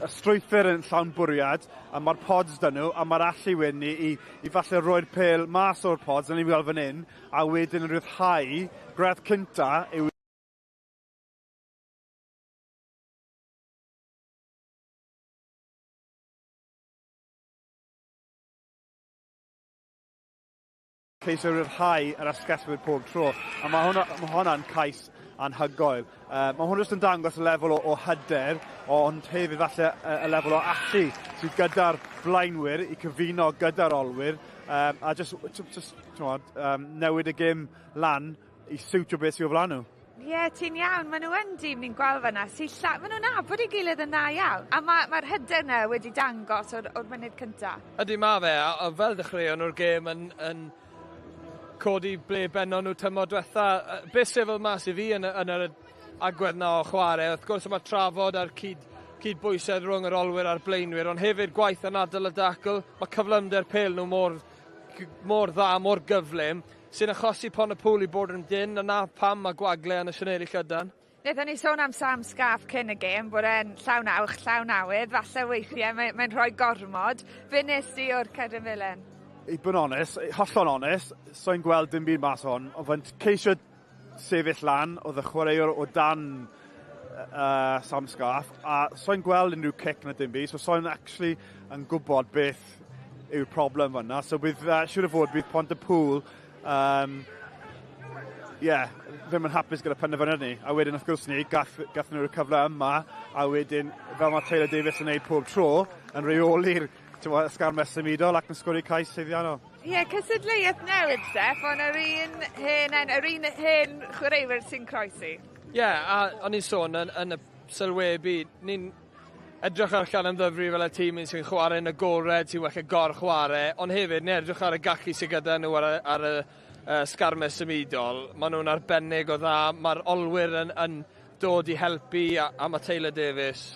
y strwythur yn llawn bwriad, a mae'r pods dyn nhw, a mae'r allu wedyn i, i, i falle roi'r pêl mas o'r pods, yn ni'n weld fan hyn, a wedyn yn rhyddhau, gradd cynta yw Ceisio rhyddhau yr asgellwyr pob tro. A mae hwnna'n hwnna cais anhygoel. Mae hwn jyst yn dangos y lefel o hyder, ond hefyd falle y lefel o allu sydd gyda'r blaenwyr i cyfuno gyda'r olwyr, a just newid y gêm lan i siwtio beth sydd o flaen nhw. Ie, yeah, ti'n iawn. Maen nhw yn dîm ni'n gweld fyna. Maen nhw'n nabod ei gilydd yn dda iawn. A mae'r ma hyder yna wedi dangos o'r munud cyntaf. Ydy, ma fe, a fel dechreuon nhw'r gêm yn codi ble bennon nhw tymor diwetha. Beth sefyll mas i fi yn yr agwedd na o chwarae, wrth gwrs mae trafod a'r cydbwysedd rhwng yr olwyr a'r blaenwyr, ond hefyd gwaith anadl y dacl, mae cyflymder pêl nhw mor, mor dda, mor gyflym, sy'n achosi Pont-y-pŵl i bod yn dynn, a na pam mae gwagle yn y sianeli llydan. Wnaethon ni sôn am Sam Scarf cyn y gêm, bod e'n llawn awch, llawn awydd, falle weithiau mae'n rhoi gormod. Fe nes di o'r cerdyn felyn? I bod yn onest, hollol onest, so'n gweld dim byd mas hon, ond fe'n ceisio sefyll lan, oedd y chwaraewr o dan Sam Scarf, a so'n gweld unrhyw cic na dim byd, so so'n actually yn gwybod beth yw'r problem fyna. So bydd, siŵr o fod, bydd Pont-y-pŵl yeah, ddim yn hapus gyda penderfyniad ni. A wedyn, wrth gwrs ni, gath nhw'r cyfle yma, a wedyn, fel mae Taylor Davies yn neud pob tro, yn reoli'r ysgarmes symudol ac yn sgori cais haeddiannol. Ie, yeah, cystadleuaeth newydd, Steff, ond yr un hen chwaraewyr sy'n croesi. Ie, yeah, a o'n i'n sôn yn y sylwebu, ni'n edrych ar Llanymddyfri fel y tîm sy'n chwarae yn agored, sy'n well gor-chwarae, ond hefyd ni'n edrych ar y gallu sydd gyda nhw ar y sgarmes symudol. Maen nhw'n arbennig o dda, mae'r olwyr yn dod i helpu a mae Taylor Davies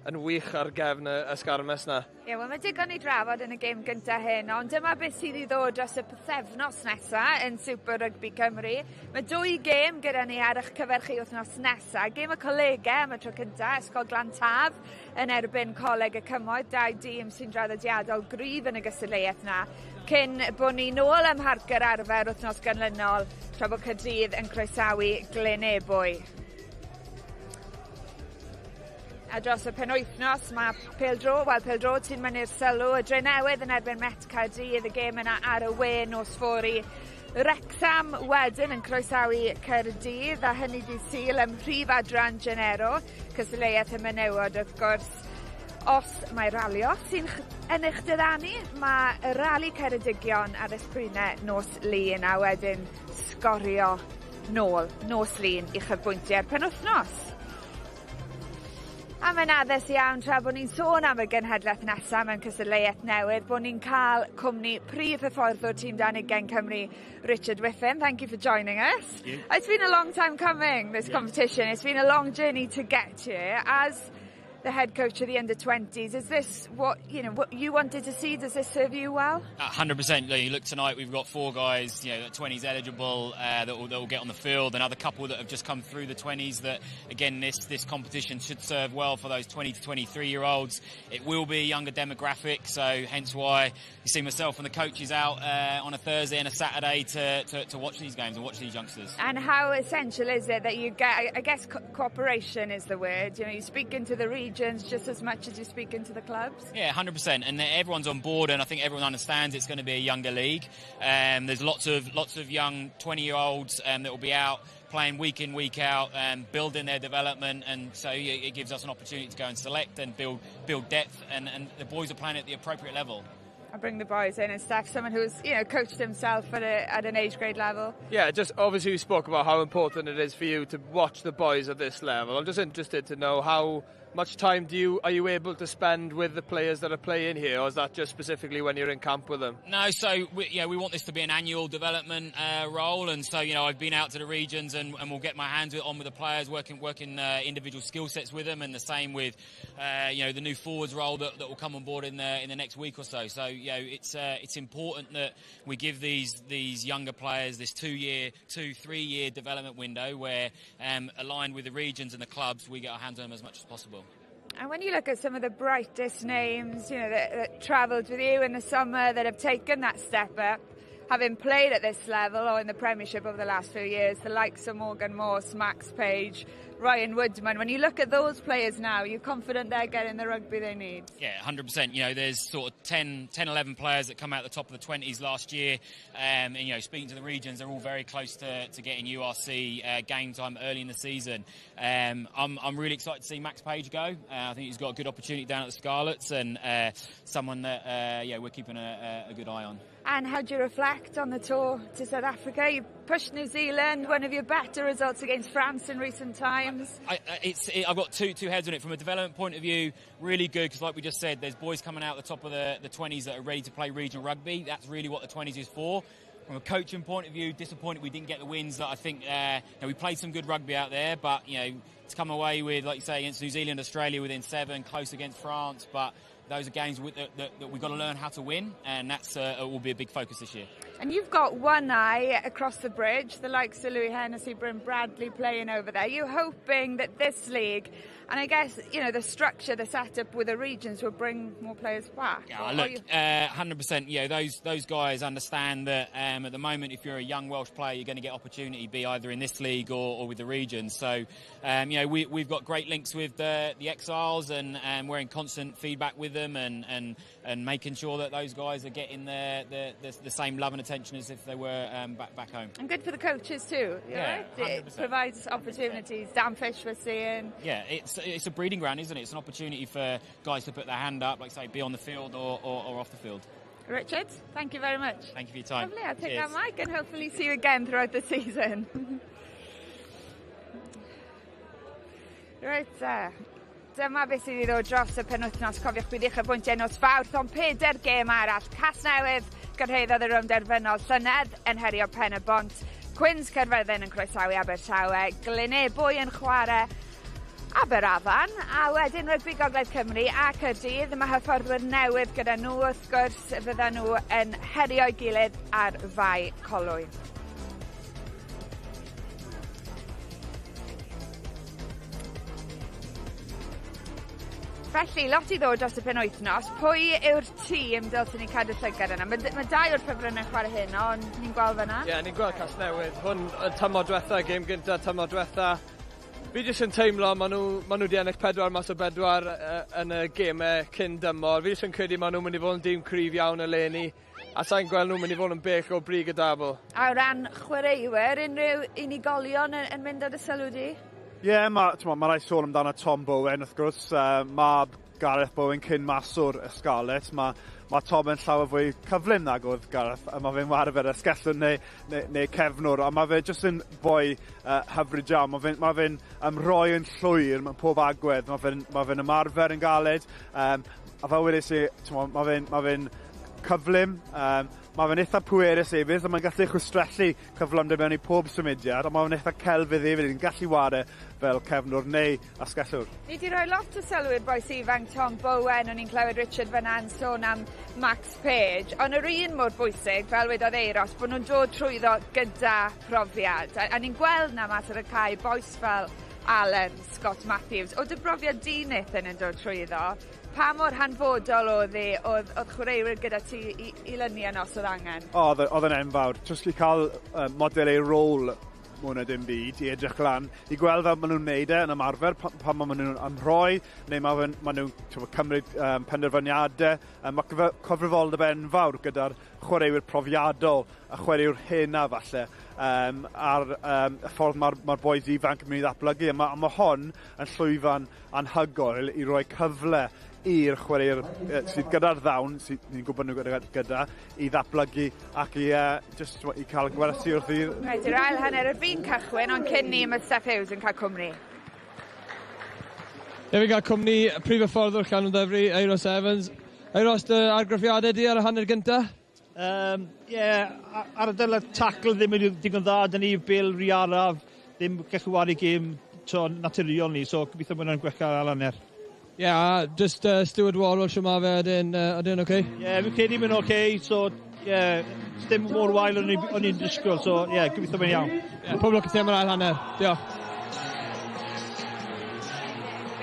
yn wych ar gefn y sgarmes na. Ie, yeah, wel mae digon i drafod yn y gêm gyntaf hyn, ond dyma beth sydd i ddod dros y pythefnos nesaf yn Super Rugby Cymru. Mae dwy gêm gyda ni ar eich cyfer chi wythnos nesaf. Gêm y colegau am y tro cyntaf, Ysgol Glan Taf yn erbyn Coleg y Cymoedd, dau dîm sy'n draddodiadol gryf yn y gystadleuaeth na, cyn bod ni nôl ym Mharc yr Arfer wythnos ganlynol, tra bod Caerdydd yn croesawu Glyn Ebwy. A dros y penwythnos mae pêl-droed, wel pêl-droed sy'n mynd i'r sylw, y Drenewydd yn erbyn Met Caerdydd, y gêm yna ar y we nos fory. Wrecsam wedyn yn croesawu Caerdydd a hynny dydd Sul ym mhrif adran Genero, cystadleuaeth y menywod wrth gwrs. Os mae ralio sy'n yn eich diddanu, mae y rali Ceredigion ar Ysbrine nos Lun a wedyn Sgorio nôl nos Lun i uchafbwyntiau'r penwythnos. A mae'n addas iawn tra bod ni'n sôn am y genhedlaeth nesaf mewn cystadleuaeth newydd, bod ni'n cael cwmni prif hyfforddwr tîm dan 20 Cymru, Richard Whiffin. Thank you for joining us. It's been a long time coming, this competition. It's been a long journey to get here. As the head coach of the under 20s, is this what you wanted to see? Does this serve you well? 100%. You look tonight, we've got four guys 20s eligible that will get on the field. Another couple that have just come through the 20s that, again, this competition should serve well for those 20 to 23 year olds. It will be a younger demographic, so hence why you see myself and the coaches out on a Thursday and a Saturday to watch these games and watch these youngsters. And how essential is it that you get, I guess cooperation is the word, you're speaking to the regions just as much as you're speaking to the clubs? Yeah, 100%. And everyone's on board, and I think everyone understands it's going to be a younger league. There's lots of young 20-year-olds that will be out playing week in, week out, and building their development. And so it gives us an opportunity to go and select and build depth, and the boys are playing at the appropriate level. I bring the boys in and Steph, someone who's coached himself at an age grade level. Yeah, just obviously we spoke about how important it is for you to watch the boys at this level. I'm just interested to know how much time do you are you able to spend with the players that are playing here, or is that just specifically when you're in camp with them? No, so we want this to be an annual development role, and so I've been out to the regions and we'll get my hands on with the players, working individual skill sets with them, and the same with the new forwards role that will come on board in the next week or so. So it's important that we give these younger players this 2-year, 2, 3-year development window where aligned with the regions and the clubs, we get our hands on them as much as possible. And when you look at some of the brightest names that travelled with you in the summer, that have taken that step up, having played at this level or in the Premiership over the last few years, the likes of Morgan Morse, Max Page, Ryan Woodman. When you look at those players now, you're confident they're getting the rugby they need? Yeah, 100%. You know, there's sort of 10, 11 players that come out the top of the 20s last year. And, you know, speaking to the regions, they're all very close to getting URC game time early in the season. I'm really excited to see Max Page go. I think he's got a good opportunity down at the Scarlets, and someone that, we're keeping a good eye on. And how do you reflect on the tour to South Africa? You pushed New Zealand, one of your better results against France in recent times. I've got two heads on it. From a development point of view, really good, because like we just said, there's boys coming out the top of the 20s that are ready to play regional rugby. That's really what the 20s is for. From a coaching point of view, disappointed we didn't get the wins that I think, we played some good rugby out there, but, you know, to come away with, like you say, against New Zealand, Australia within 7, close against France, but those are games that we've got to learn how to win, and that's will be a big focus this year. And you've got one eye across the bridge, the likes of Louis Hennessy, Bryn Bradley playing over there. You're hoping that this league, and I guess, you know, the structure, the setup with the regions will bring more players back. Yeah, look, 100%. You know, those guys understand that at the moment, if you're a young Welsh player, you're going to get opportunity, be either in this league or with the region. So, you know, we've got great links with the Exiles, and we're in constant feedback with them and making sure that those guys are getting the same love and attention as if they were back home. And good for the coaches too. Yeah, right? It provides opportunities. Dan Fish we're seeing. Yeah, it's a breeding ground, isn't it? It's an opportunity for guys to put their hand up, like say, be on the field or off the field. Richard, thank you very much. Thank you for your time. Lovely. I'll take Cheers. That mic and hopefully see you again throughout the season. Right, dyma beth sydd i ddod dros y penwythnos. Cofiwch bydd uchafbwyntiau nos Fawrth, ond 4 gêm arall. Casnewydd gyrhaeddodd y rownd derfynol llynedd yn herio Pen y Bont. Cwins Caerfyrddin yn croesawu Abertawe. Glynebwy yn chwarae Aberafan, a wedyn Rygbi Gogledd Cymru a Caerdydd. Mae hyfforddwyr newydd gyda nhw, wrth gwrs, fyddan nhw yn herio'i gilydd ar Fae Colwyn. Felly, lot i ddod dros y penwythnos. Pwy yw'r tîm dylswn ni cadw llygad yna? Mae dau o'r ffefrynnau chwarae hyn, ond ni'n gweld fyna. Ie, ni'n gweld Casnewydd. Hwn y tymor diwetha, gêm gynta tymor diwetha. Fi jyst yn teimlo, maen nhw wedi ennill 4 mas o 4 yn y gemau cyn dymor. Fi jyst yn credu maen nhw'n mynd i fod yn dîm cryf iawn eleni, a sa'n gweld nhw'n mynd i fod yn bell o brig y dabl. A o ran chwaraewyr, unrhyw unigolion yn mynd ar y sylw di? Ie, yeah, mae rhaid sôn amdano Tom Bowen, wrth gwrs. Mab Gareth Bowen cyn maswr y Scarlets. Mae Tom yn llawer fwy cyflym nag oedd Gareth, a mae fe'n ware fel asgellwr neu cefnwr, a mae fe jyst yn boi hyfryd iawn. Mae fe'n ymroi yn llwyr mewn pob agwedd, mae fe'n ymarfer yn galed, a fel wedes i, mae fe'n cyflym, mae fe'n eitha pwerus hefyd, a mae'n gallu chwistrellu cyflymder mewn i pob symudiad, a mae fe'n eitha celfydd hefyd, yn gallu ware fel cefnwr neu asgellwr. Ni wedi rhoi lot o sylw i'r bois ifanc Tom Bowen, o'n i'n clywed Richard fyna'n sôn am Max Page, ond yr un mor bwysig, fel wedodd Eiros, bod nhw'n dod trwyddo gyda profiad. A ni'n gweld na mas ar y cae, bois fel Alan, Scott Matthews. O dy brofiad di, Nathan, yn dod trwyddo, pa mor hanfodol oedd chwaraewyr gyda ti i lynu yno os oedd angen? Oedd yn enfawr. Jyst i cael model ei rôl mwy na dim byd, i edrych lan, i gweld fel maen nhw'n neud e yn ymarfer, pan maen nhw'n ymrhoi, neu maen nhw'n cymryd penderfyniadau. Mae cyfrifoldeb enfawr gyda'r chwaraewyr profiadol, a chwaraewyr hena falle, a'r y ffordd mae'r bois ifanc yn mynd i ddatblygu. A mae hon yn llwyfan anhygoel i roi cyfle i'r chwaraewyr sydd gyda'r ddawn, sydd ni'n gwybod nhw gyda, i ddatblygu ac i, just, i cael gwersi wrth i... Reit, yr ail hanner ar fin cychwyn, ond cyn ni mae Steph Hughes yn cael cwmni. Ie, fi'n cael cwmni prif hyfforddwr Llanymddyfri, Eiros Evans. Eiros, dy argraffiadau di ar y hanner gynta? Ar y dylai tackle ddim yn digon dda, dyn ni Bill rhy araf, ddim gallu wario gêm naturiol ni, so gobeithio bod hwnna'n gwella ar hanner. Ie, yeah, just Stuart Warwell, siwr ma fe, ydyn oce? Ie, fi'n credu mae'n oce, so, ie, dim mor wael o'n i'n disgwyl, so, ie, yeah, gobeithio mae'n iawn. Yeah, pob lwc i ti am yr ail hanner, diolch.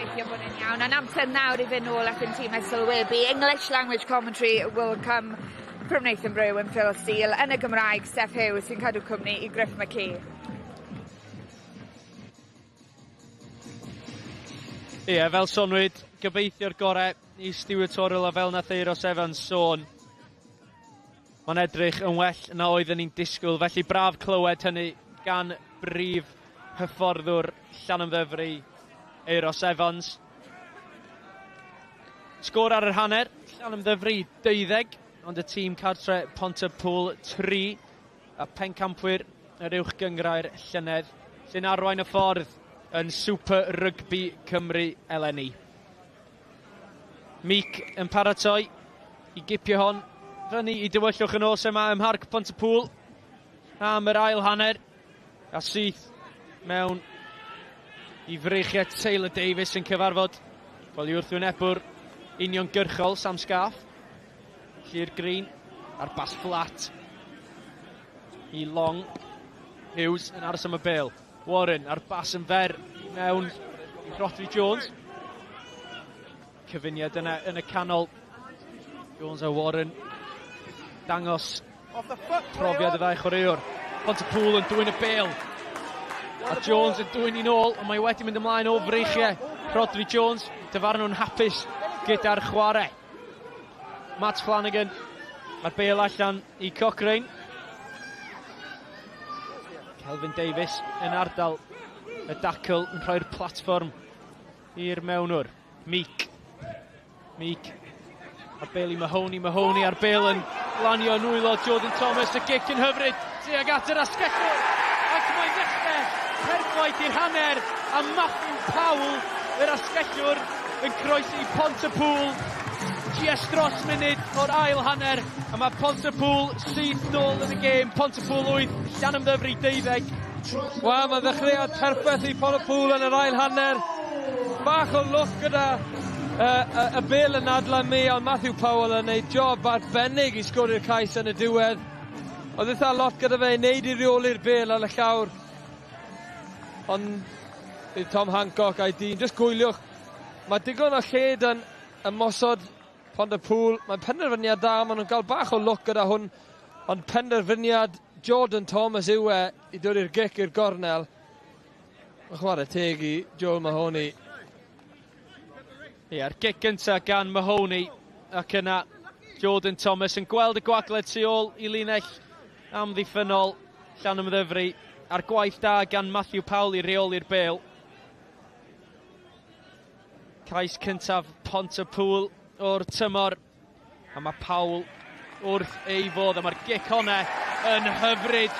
Gobeithio bod yn iawn. A'n amser nawr i fynd nôl at ein tîm sylwebu. English language commentary will come From Nathan Brew and Phil Steele, yn y Gymraeg, Steph Hughes sy'n cadw cwmni i Griff McKee. Ie, yeah, fel sonwyd, gobeithio'r gorau i Stuart Orrell a fel nath Euros Evans sôn. Mae'n edrych yn well na oedden ni'n disgwyl, felly braf clywed hynny gan brif hyfforddwr Llanymddyfri, Euros Evans. Sgôr ar yr hanner, Llanymddyfri 12, ond y tîm cartre Pontypool 3, a pencampwyr yr uwch gynghrair llynedd sy'n arwain y ffordd yn Super Rugby Cymru eleni. Meek yn paratoi i gipio hon fyny i dywyllwch y nos yma ym Mharc Pontypool am yr ail hanner a syth mewn i freichiau Taylor Davies yn cyfarfod fel i wrthwynebwr uniongyrchol Sam Scarf. Llyr Green a'r bas fflat i Long. Hughes yn aros am y bêl. Warren a'r bas yn fer i mewn i Rhodri Jones. Cyfuniad yna yn y canol. Jones a Warren dangos profiad y ddau chwaraewr. Pontypool yn dwyn y bêl. A Jones yn dwyn i'n ôl, ond mae wedi mynd ymlaen o freichiau. Rhodri Jones, dyfarnw'n hapus gyda'r chwarae. Matt Flanagan, mae'r bêl allan i Cochrane. Kelvin Davies yn ardal y dacl yn rhoi'r platfform i'r mewnwr. Meek. Meek. A'r bêl i Mahoney, Mahoney a'r bêl yn lanio yn nwylo Jordan Thomas, y gic yn hyfryd tuag at yr asgellwr. Ac mae'n ddechrau perffaith i'r hanner a Matthew Powell, yr asgellwr, yn croesi Pontypool. Just dros munud o'r ail hanner a mae Pontypool syth nôl yn y gêm. Pontypool 8, Llanymddyfri 12. Wel, mae'n ddechreuad perffaith i Pontypool yn yr ail hanner. Bach o lwc gyda y bêl yn adlamu, ond Matthew Powell yn neud job arbennig i sgorio'r cais yn y diwedd. Oedd eitha lot gyda fe i wneud i reoli'r bêl ar y llawr. Ond bydd Tom Hancock a'i dîm, jyst gwyliwch. Mae digon o lled yn ymosod Pontypool. Mae'n penderfyniad da, maen nhw'n cael bach o lwc gyda hwn. Ond penderfyniad Jordan Thomas yw e i dod i'r gic i'r gornel. Mae'n chwarae teg i Joel Mahoney. Ie, a'r gic gyntaf gan Mahoney ac yna Jordan Thomas yn gweld y gwagled tu ôl i linell amddiffynnol Llanymddyfri a'r gwaith da gan Matthew Powell i reoli'r bêl. Cais cyntaf Pontypool o'r tymor a mae Powell wrth ei fodd a mae'r gic honna yn hyfryd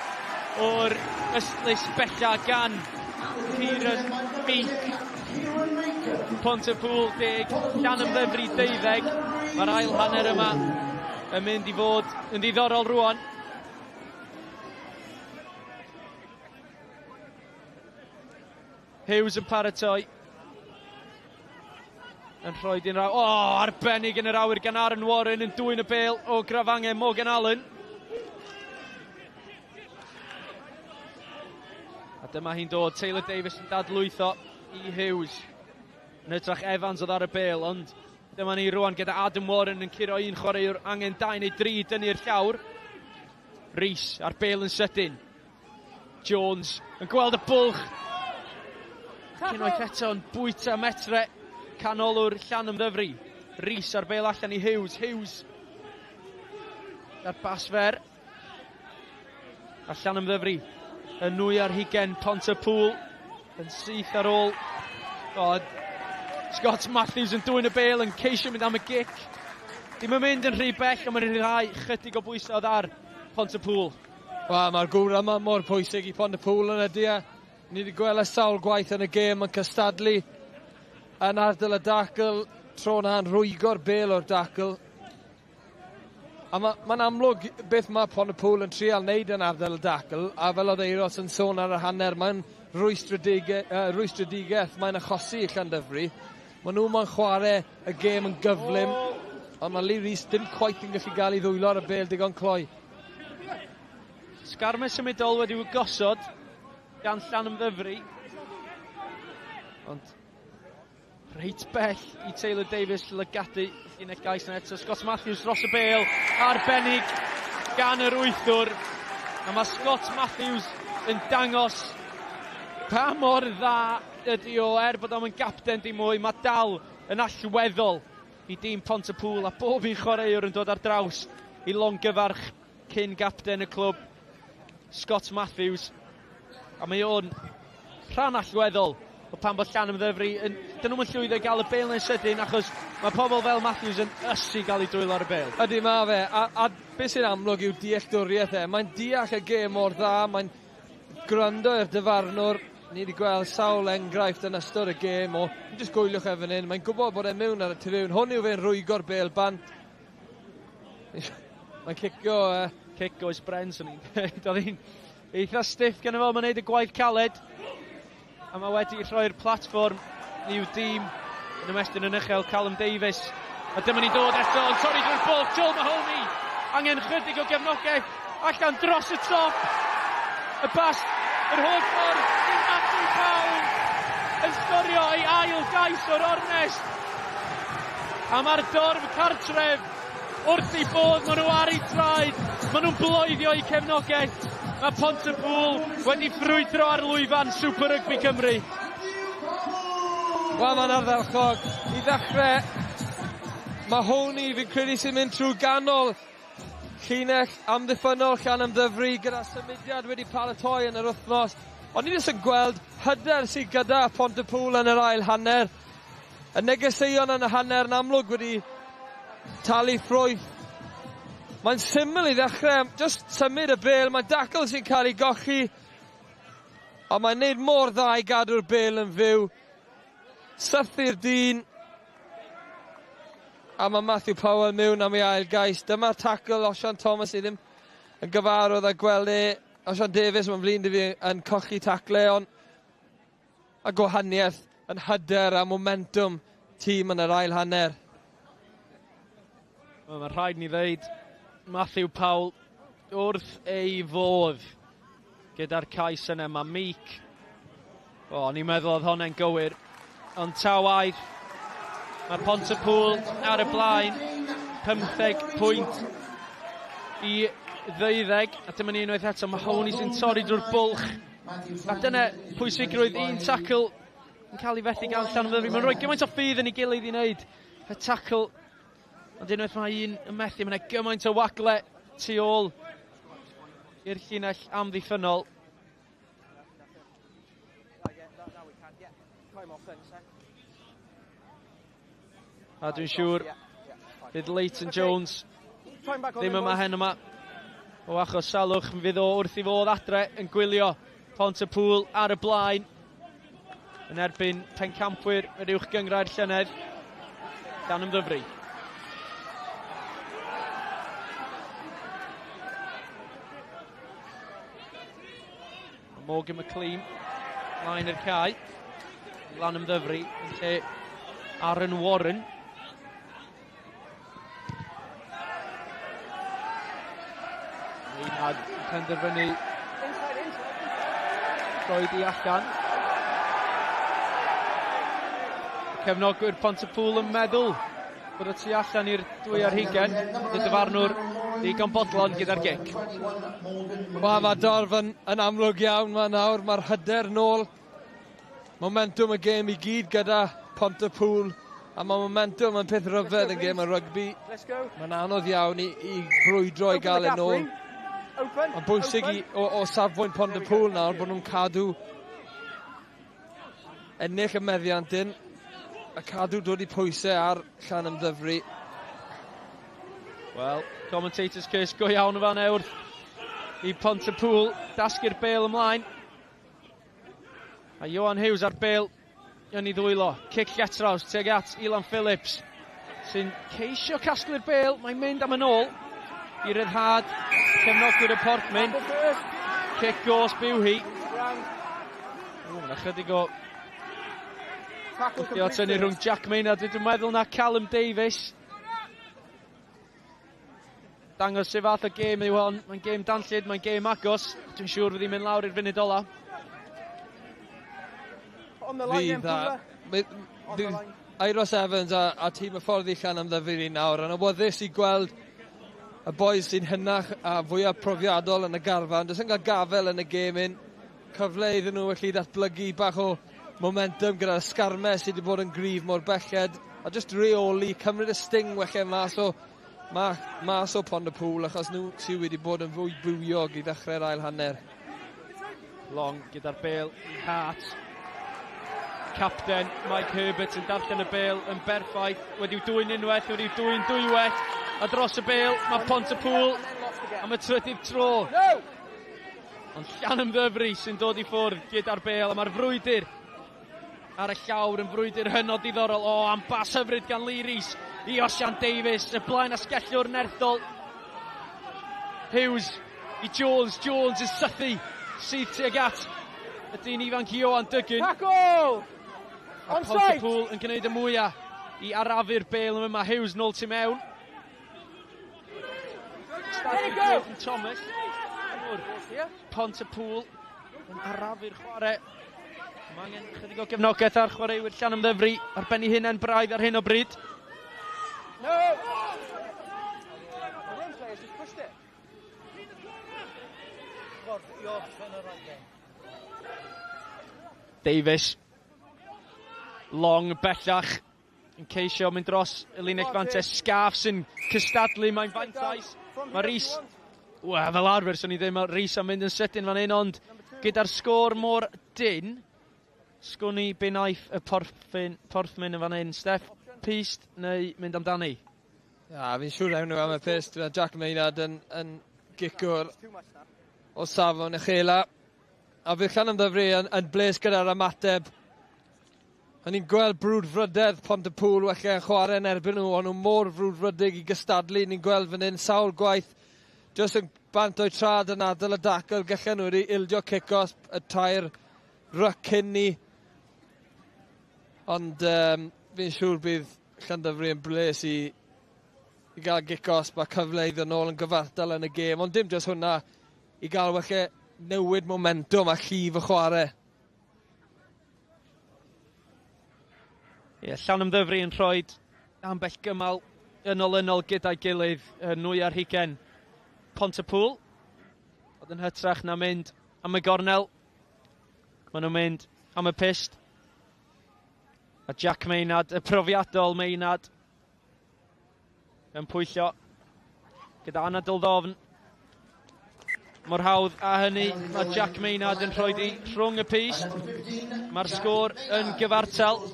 o'r ystlys bella gan Kieran Meek. Pontypool 10, Llanymddyfri 12. Mae'r ail hanner yma yn mynd i fod yn ddiddorol rwan. Hughes yn paratoi. Yn rhoi dyn raw. O, oh, arbennig yn yr awyr gan Aaron Warren yn dwyn y bêl o grafangau Morgan Allen. A dyma hi'n dod, Taylor Davies yn dadlwytho i Hughes. Yn hytrach Evans oedd ar y bêl, ond dyma ni rwan gyda Adam Warren yn curo un chwaraewr angen 2 neu 3 dynnu'r llawr. Rees a'r bêl yn sydyn. Jones yn gweld y bwlch. Unwaith eto yn bwyta metre canolwr Llanymddyfri. Rees a'r bêl allan i Hughes. Hughes a'r bas fer. A Llanymddyfri yn nwy ar hugen Pontypool yn syth ar ôl. O, Scott Matthews yn dwyn y bêl yn ceisio mynd am y gic. Dim yn mynd yn rhy bell, ond mae'n rhyddhau chydig o bwysau oedd ar Pontypool. Wel, mae'r gŵr yma mor pwysig i Pontypool yn ydy e. Ni wedi gweld e sawl gwaith yn y gêm yn cystadlu yn ardal y dacl, tro na'n rhwygo'r bêl o'r dacl. A mae'n ma amlwg beth mae Pontypool yn trial wneud yn ardal y dacl, a fel oedd Eiros yn sôn ar y hanner, mae'n rwystredigaeth, mae'n achosi i Llandyfri. Maen nhw moyn chwarae y gêm yn gyflym, ond mae Lee Rees dim cweit yn gallu gael ei ddwylo ar y bêl digon cloi. Sgarmes symudol wedi'w gosod gan Llanymddyfri. Ond Reit bell i Taylor Davies lygadu llinell gais yna eto. Scott Matthews dros y bêl, arbennig gan yr wythwr. A mae Scott Matthews yn dangos pa mor dda ydy o, er bod o'n gapten dim mwy, mae dal yn allweddol i dîm Pontypool a bob un chwaraewr yn dod ar draws i longyfarch cyn gapten y clwb, Scott Matthews. A mae o'n rhan allweddol o pan bod Llanymddyfri yn... Dyn nhw'n llwyddo i gael y bêl yn sydyn achos mae pobl fel Matthews yn ysu gael ei dwylo ar y bêl. Ydy, mae fe. A beth sy'n amlwg yw dealltwriaeth e. Mae'n deall y gêm mor dda, mae'n gwrando i'r dyfarnwr. Ni wedi gweld sawl enghraifft yn ystod y gêm o, jyst gwyliwch e fan hyn, mae'n gwybod bod e mewn ar y tirfiwn. Hwn yw fe'n rwygo'r bêl bant. Mae'n cicio... Cic oes Bren, swn i'n dweud. Oedd hi'n eitha stiff gyda fo, mae'n neud y gwaith caled. A mae wedi rhoi'r platfform i'w dîm yn ymestyn yn uchel, Callum Davies. A dyma ni'n dod eto, yn torri drwy'r bwlch, Joel Mahoney. Angen chydig o gefnogaeth, allan dros y top. Y bas, yr holl ffordd i Matthew Powell yn sgorio ei ail gais o'r ornest. A mae'r dorf cartref wrth ei bodd, maen nhw ar eu traed, maen nhw'n bloeddio eu cefnogaeth. Mae Pontypool wedi ffrwydro ar lwyfan Super Rugby Cymru. Wel, mae'n ardderchog. I ddechrau, Mahoney, fi'n credu sy'n mynd trwy ganol llinell amddiffynnol Llanymddyfri gyda symudiad wedi paratoi yn yr wythnos. Ond ni jyst yn gweld hyder sydd gyda Pontypool yn yr ail hanner. Y negeseuon yn y hanner yn amlwg wedi talu ffrwyth. Mae'n syml i ddechrau, just symud y bêl, mae'n dacl sy'n cael ei gochi, ond mae'n neud mor dda i gadw'r bêl yn fyw. Sythu'r dyn, a mae Matthew Powell mewn am ei ail gais. Dyma'r tacl Osian Thomas sydd ddim yn gyfarwydd â gweld e. Osian Davies, mae'n flin 'da fi yn cochi tacle, ond y gwahaniaeth yn hyder a momentum tîm yn yr ail hanner. Wel, mae rhaid ni ddeud, Matthew Powell wrth ei fodd gyda'r cais yna. Mae Meek, o, o'n i'n meddwl oedd honna'n gywir, ond taw waeth, mae Pontypool ar y blaen, 15 pwynt i 12, a dyma ni unwaith eto, Mahoney sy'n torri drwy'r bwlch. A dyna pwysigrwydd un tackle yn cael ei fethu gan Llanymddyfri. Mae'n rhoi gymaint o ffydd yn ei gilydd i wneud y tackle. Ond unwaith mae un yn methu, mae'n gymaint o wagle tu ôl i'r llinell amddiffynnol. A dwi'n siŵr bydd Leighton Jones ddim yma hen yma o achos salwch. Fydd o wrth i fodd adre yn gwylio Pontypool ar y blaen yn erbyn pencampwyr yr uwch gynghrair llynedd, Llanymddyfri. Morgan McLean mlaen i'r cae. Llanymddyfri yn lle Aaron Warren. Maynard yn penderfynu droed i allan. Cefnogwyr Pontypool yn meddwl bod o tu allan i'r 22, y dyfarnwr digon bodlon gyda'r gic. Wel, mae dorf yn amlwg iawn ma nawr, mae'r hyder nôl. Momentum y gêm i gyd gyda Pontypool, a mae momentum yn peth rhyfedd yn gêm y rygbi. Mae'n anodd iawn i brwydro i gael e nôl. Mae'n bwysig o safbwynt Pontypool nawr bod nhw'n cadw ennill y meddiant un a cadw dod i pwysau ar Llanymddyfri. Wel, commentator's curse go iawn yn fan wrth i Pontypool dasgu'r bêl ymlaen. A Johan Hughes ar bêl yn ei ddwylo. Cic lletraws tuag at Ilan Phillips sy'n ceisio casglu'r bêl. Mae'n mynd am yn ôl i ryddhad cefnogwyr y Porthmyn. Cic gosb yw hi. Mae'n chydig o wthio tynnu rhwng Jack Maynard. Dwi'n meddwl na Callum Davies. Dangos sut fath o gêm yw hon. Mae'n gêm danllyd, mae'n gêm agos. Dwi'n siŵr fydd hi'n mynd lawr i'r funud ola. Fydd a Bydd Eiros Evans a tîm y ffordd i Llanymddyfri nawr yn awyddus i gweld y bois sy'n hynach a fwyaf profiadol yn y garfan. Does yn cael gafel yn y gêm un. Cyfle iddyn nhw felly ddatblygu bach o momentum gyda'r sgarmau sydd wedi bod yn gryf mor belled. A just reoli, cymryd y sting wellau mas o Pont-y-pŵl, achos nhw sydd wedi bod yn fwy bywiog i ddechrau'r ail hanner. Long gyda'r bel i Hart. Capten Mike Herbert yn darllen y bel yn berffaith. Wedi'w dwyn unwaith, wedi'w dwyn dwywaith. A dros y bel, mae Pont-y-pŵl am y trydydd tro. Ond Llanymddyfri sy'n dod i ffwrdd gyda'r bel, a mae'r frwydr ar y llawr yn frwydr hynod diddorol. O, am bas hyfryd gan Lee Rees i Osian Davies, y blaen asgellwr nerthol. Hughes i Jones, Jones yn sythu syth tuag at y dyn ifanc Ioan Duggan. Tackle! A Pont-y-pŵl yn gwneud y mwyaf i arafu'r bel yma. Hughes nôl tu mewn. Stadlu Thomas. Pont-y-pŵl yn arafu'r chwarae. Mae angen chydig o gefnogaeth ar chwaraewyr Llanymddyfri ar ben eu hunain braidd ar hyn o bryd. No! The Wales players just pushed it. Ffordd i orffen yr ail. Davies. Long bellach yn ceisio mynd dros y linell fantes. Scarf sy'n cystadlu, mae'n fantais. Mae Rhys, wel, fel arfer, swn i ddim Rhys am mynd yn sydyn fan hyn, ond gyda'r sgôr mor dyn, sgwn i be naiff y porthmyn yn fan hyn. Steff, pyst neu mynd amdani? Ja, fi'n siŵr ewn nhw am y pyst. Jack Maynard yn gicwr o safon uchela. A fydd Llanymddyfri yn bles gyda'r ymateb. O'n i'n gweld brwdfrydedd Pont-y-pŵl wellau yn chwarae yn erbyn nhw, ond nhw mor frwdfrydig i gystadlu. Ni'n gweld fan hyn sawl gwaith, jyst yn bant o'i trad yn adael y dacl, gallen nhw wedi ildio cic-off y tair ryc cyn ni. Ond fi'n siŵr bydd Llanymddyfri yn bles i gael gic-off, mae cyfle iddo nôl yn gyfartal yn y gêm, ond dim jyst hwnna, i gael wellau newid momentum a llif y chwarae. Ie, yeah, Llanymddyfri yn rhoi ambell gymal yn olynol gyda'i gilydd, nwy ar hugen Pont-y-pŵl. Oedd yn hytrach na mynd am y gornel. Maen nhw'n mynd am y pyst. A Jack Maynard, y profiadol Maynard, yn pwyllo gyda anadl ddofn. Mor hawdd a hynny, mae Jack Maynard yn rhoi di rhwng y pyst. Mae'r sgôr yn gyfartal.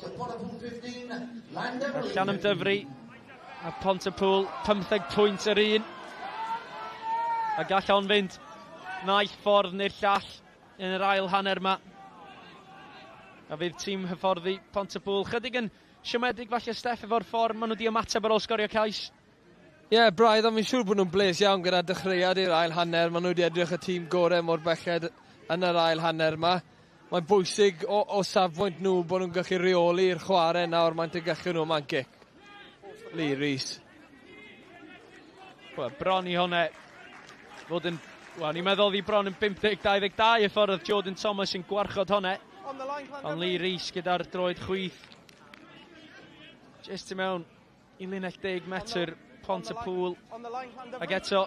Llanymddyfri a Pont-y-pŵl 15 pwynt yr un. A gall hon fynd naill ffordd neu'r llall yn yr ail hanner yma. A fydd tîm hyfforddi Pont-y-pŵl chydig yn siomedig falle, Steff, efo'r ffordd maen nhw wedi ymateb ar ôl sgorio cais. Ie, yeah, braidd, ond fi'n siŵr bod nhw'n bles iawn gyda dechreuad i'r ail hanner. Maen nhw wedi edrych y tîm gorau mor belled yn yr ail hanner yma. Mae'n bwysig o safbwynt nhw bod nhw'n gallu reoli'r chwarae nawr, mae'n gallu nhw ma'n gic. Lee Rees. Wel, bron i hwnna fod yn... Wel, ni'n meddwl ddi bron yn 50-22 y ffordd oedd Jordan Thomas yn gwarchod hwnna. Ond Lee Rees gyda'r droed chwith. Just i mewn i linell 10 metr Pont-y-pŵl. Ac eto,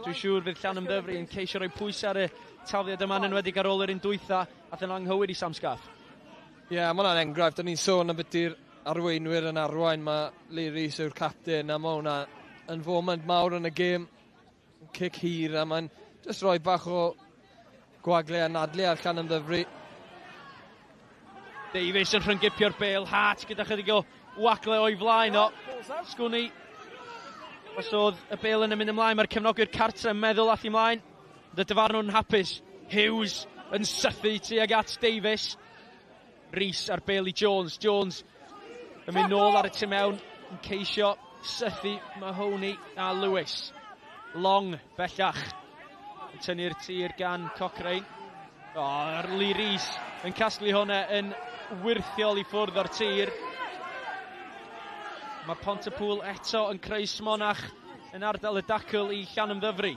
dwi'n siŵr fydd Llanymddyfri yn ceisio rhoi pwysau ar y tafliad yma, yn enwedig ar ôl yr un dwytha, ath yn anghywir i Sam Scaff. Ie, yeah, mae hwnna'n enghraifft. O'n i'n sôn am beth arweinwyr yn arwain. Mae Lee Rees yw'r captain, a mae hwnna yn foment mawr yn y gêm. Cic hir, a mae'n just rhoi bach o gwagle anadlu ar Llanymddyfri. Davies yn rhyngipio'r bel, Hart gyda chydig o wagle o'i flaen o. Sgwni os oedd y bel yn mynd ymlaen, mae'r cefnogwyr cartre yn meddwl ath ymlaen. Y dyfarnwr yn hapus. Hughes yn sythu tuag at Davies. Rees ar bel i Jones. Jones yn mynd nôl ar y tu mewn, yn ceisio sythu Mahoney a Lewis. Long bellach yn tynnu'r tir gan Cochrane. O, Lee Rees yn casglu hwnna yn wyrthiol i ffwrdd o'r tir. Mae Pont-y-pŵl eto yn creu smonach yn ardal y dacl i Llanymddyfri.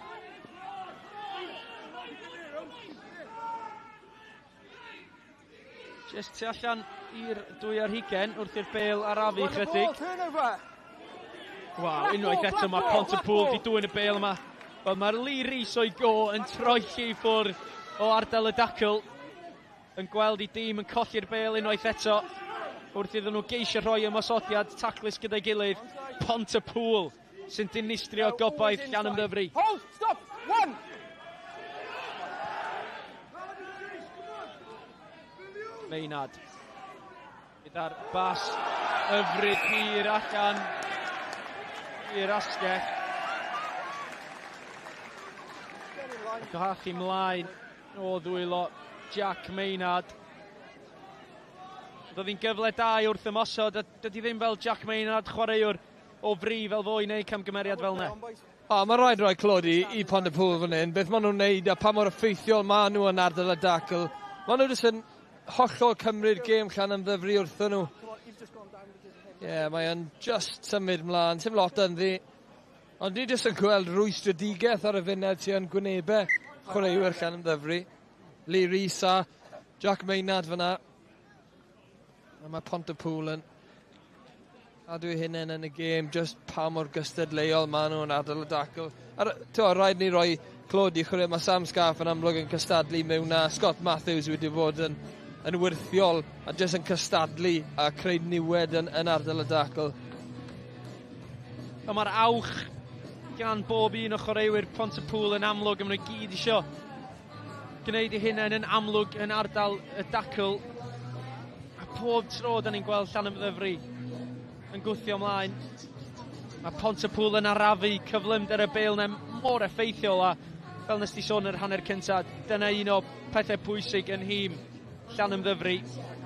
Just tu allan i'r 2 ar 20 wrth i'r bêl arafu chydig. Waw, unwaith eto mae Pontypool di dwyn y bêl yma. Wel, mae'r Lee Rees o'i go yn troelli i ffwrdd o ardal y dacl. Yn gweld i dîm yn colli'r bêl unwaith eto. Wrth iddyn nhw geisio rhoi ymosodiad taclus gyda'i gilydd. Pontypool sy'n dinistrio gobaith Llanymddyfri. Hold! Stop! One! Maynard. Gyda'r bas hyfryd hir allan i'r asgell. Gach ymlaen o ddwylo Jack Maynard. Doedd hi'n gyfle da i wrth ymosod, a dydy ddim fel Jack Maynard, chwaraewr o fri fel fo i wneud camgymeriad fel yna. O, mae rhaid rhoi clod i Pontypool fan hyn. Beth maen nhw'n neud a pa mor effeithiol maen nhw yn ardal y dacl. Maen nhw jyst yn hollol cymryd gêm Llanymddyfri wrthyn nhw. Ie, yeah, mae yn just symud mlaen. Sim lot ynddi. Ond ni jyst yn gweld rwystredigaeth ar y funud sy'n yn gwynebau chwaraewyr Llanymddyfri. Lee Rees a Jack Maynard fyna. A mae Pontypool yn cadw eu hunain yn y gêm, just pa mor gystadleuol maen nhw'n ardal y dacl. A t'wo, rhaid ni roi clod i chwarae, mae Sam Scarf yn amlwg yn cystadlu mewn a Scott Matthews wedi bod yn wyrthiol a jyst yn cystadlu a creu niwed yn ardal y dacl. A mae'r awch gan bob un o chwaraewyr Pontypool yn amlwg, a maen nhw gyd isio gwneud eu hunain yn amlwg yn ardal y dacl. A pob tro da ni'n gweld Llanymddyfri yn gwthio ymlaen. Mae Pontypool yn arafu cyflymder y bêl yna mor effeithiol, a fel nes ti sôn yr hanner cyntaf, dyna un o pethau pwysig yn nhîm Llanymddyfri.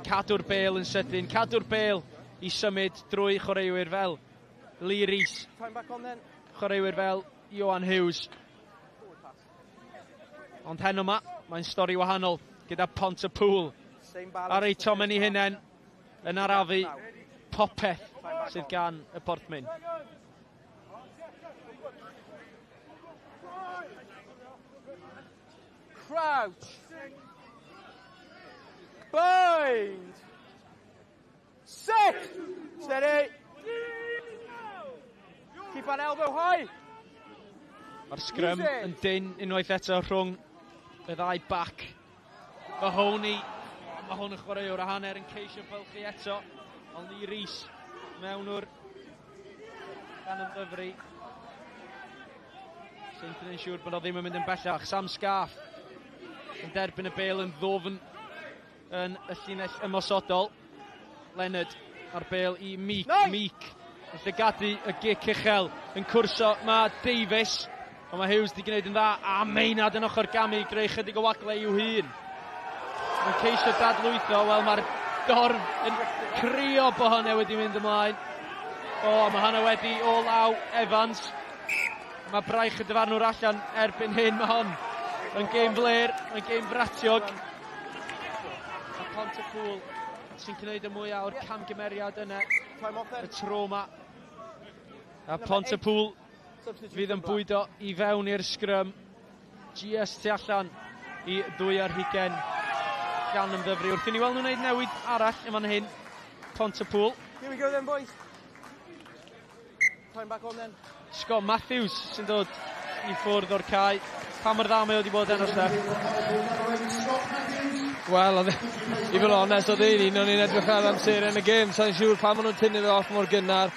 Cadw'r bêl yn sydyn, cadw'r bêl i symud drwy chwaraewyr fel Lee Rees, Time back on then. chwaraewyr fel Johan Hughes. Ond heno yma, mae'n stori wahanol gyda Pontypool Same balance. ar eu tomen eu hunain yn arafu popeth sydd gan y Porthmyn. Crouch. Bind. Set. Steady. Keep that elbow high. Mae'r sgrym yn dyn unwaith eto rhwng y ddau bac. Mahoney, mae hwn yn chwaraewr a hanner yn ceisio bylchu eto. Ond Lee Rees mewn o'r Llanymddyfri. Sy'n gwneud siŵr bod o ddim yn mynd yn bellach. Sam Scarf yn derbyn y bêl yn ddofn yn y llinell ymosodol. Leonard ar bêl i Meek. Nice. Meek yn llygadu y gic uchel yn cwrso. Mae Davies, ond mae Hughes wedi gwneud yn dda. A Maynard yn ochr gamu i greu chydig o wagle i'w hun. Mae'n ceisio dadlwytho, wel, mae'r dorf yn crio bod hwnna wedi mynd ymlaen. O, mae hwnna wedi o law Evans. Mae braich y dyfarnwr allan erbyn hyn. Mae hon yn gêm fler, yn gêm fratiog. A Pontypool sy'n gwneud y mwyaf o'r camgymeriad yna Time off y then. tro yma. A Pontypool fydd yn bwydo i fewn i'r sgrym. GS tu allan i 2 ar 20 Llanymddyfri. Wrth i ni weld nhw'n gwneud newid arall yn fan hyn. Pontypool. Here we go then, boys. Time back on then. Scott Matthews sy'n dod i ffwrdd o'r cae. Pa mor dda mae o wedi bod heno, Steff? Wel, i fod yn onest, oedd un o'n i'n edrych ar amser yn y gêm. Sa'n siŵr pam maen nhw'n tynnu fe off mor gynnar.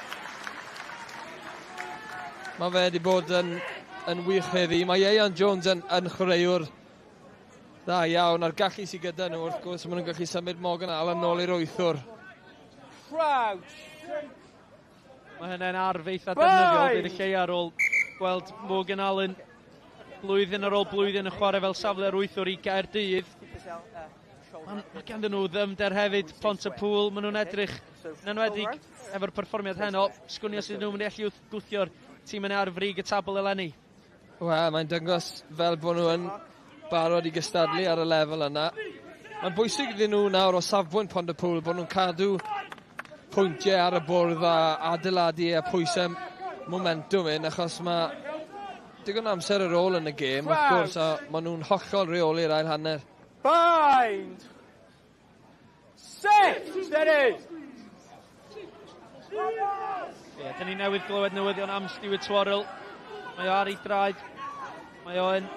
Mae fe wedi bod yn wych heddi. Mae Ieuan Jones yn chwaraewr dda iawn, a'r gallu sydd gyda nhw, wrth gwrs, maen nhw'n gallu symud Morgan Allen nôl i'r wythwr. Crouch. Mae hynny'n arf eitha defnyddiol, bydd y lle ar ôl gweld Morgan Allen blwyddyn ar ôl blwyddyn yn chwarae fel safle'r wythwr i Gaerdydd. Mae ganddyn nhw ddyfnder hefyd, Pontypool, maen nhw'n edrych yn enwedig efo'r perfformiad heno. Sgwn i os ydyn nhw'n mynd i allu gwthio'r tîm yna ar frig y tabl eleni. Wel, mae'n dangos fel bod nhw yn barod i gystadlu ar y lefel yna. Mae'n bwysig iddyn nhw nawr o safbwynt Pontypool bod nhw'n cadw pwyntiau ar y bwrdd a adeiladu a pwysau momentum un, achos mae digon amser ar ôl yn y gêm, wrth gwrs, a maen nhw'n hollol reoli'r ail hanner. Bind. Set! Steady! Ie, dyn ni newydd glywed newyddion am Stuart Worrell. Mae o ar ei draed. Mae o yn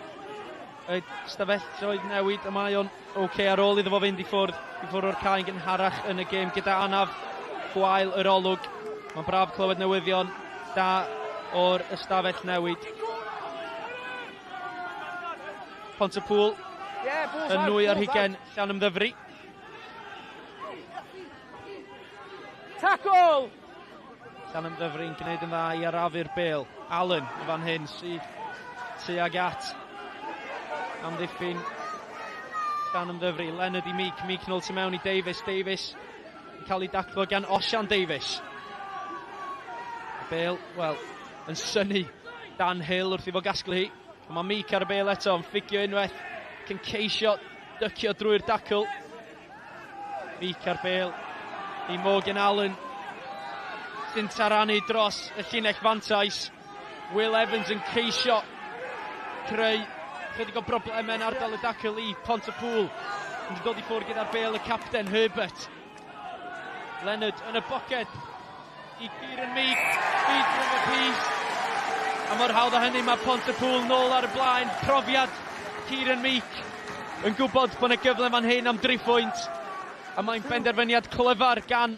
y stafelloedd newid a mae o'n oce okay ar ôl iddo fo fynd i ffwrdd, i ffwrdd o'r cae yn gynharach yn y gêm gyda anaf gwael yr olwg. Mae'n braf clywed newyddion da o'r ystafell newid. Pontypool yn 2 ar 20 Llanymddyfri. Tackle! Llanymddyfri'n gwneud yn dda i arafu'r bêl. Allen y fan hyn sydd tuag at amddiffyn Llanymddyfri. Leonard i Meek, Meek nôl tu mewn i Davies. Davies yn cael ei daclo gan Osian Davies. Y bêl, wel, yn synnu Dan Hill wrth i fo gasglu hi. Ond mae Meek ar y bêl eto, yn ffugio unwaith, cyn ceisio dycio drwy'r dacl. Meek ar bêl i Morgan Allen sy'n taranu dros y llinell fantais. Will Evans yn ceisio creu chydig o broblemau yn ardal y dacl i Pontypool. Yn dod i ffwrdd gyda'r bêl y capten Herbert. Leonard yn y boced i Kieran Meek. Meek rhwng y pyst. A mor hawdd â hynny mae Pontypool nôl ar y blaen. Profiad Kieran Meek yn gwybod bod yna gyfle fan hyn am dri phwynt. A mae'n benderfyniad clyfar gan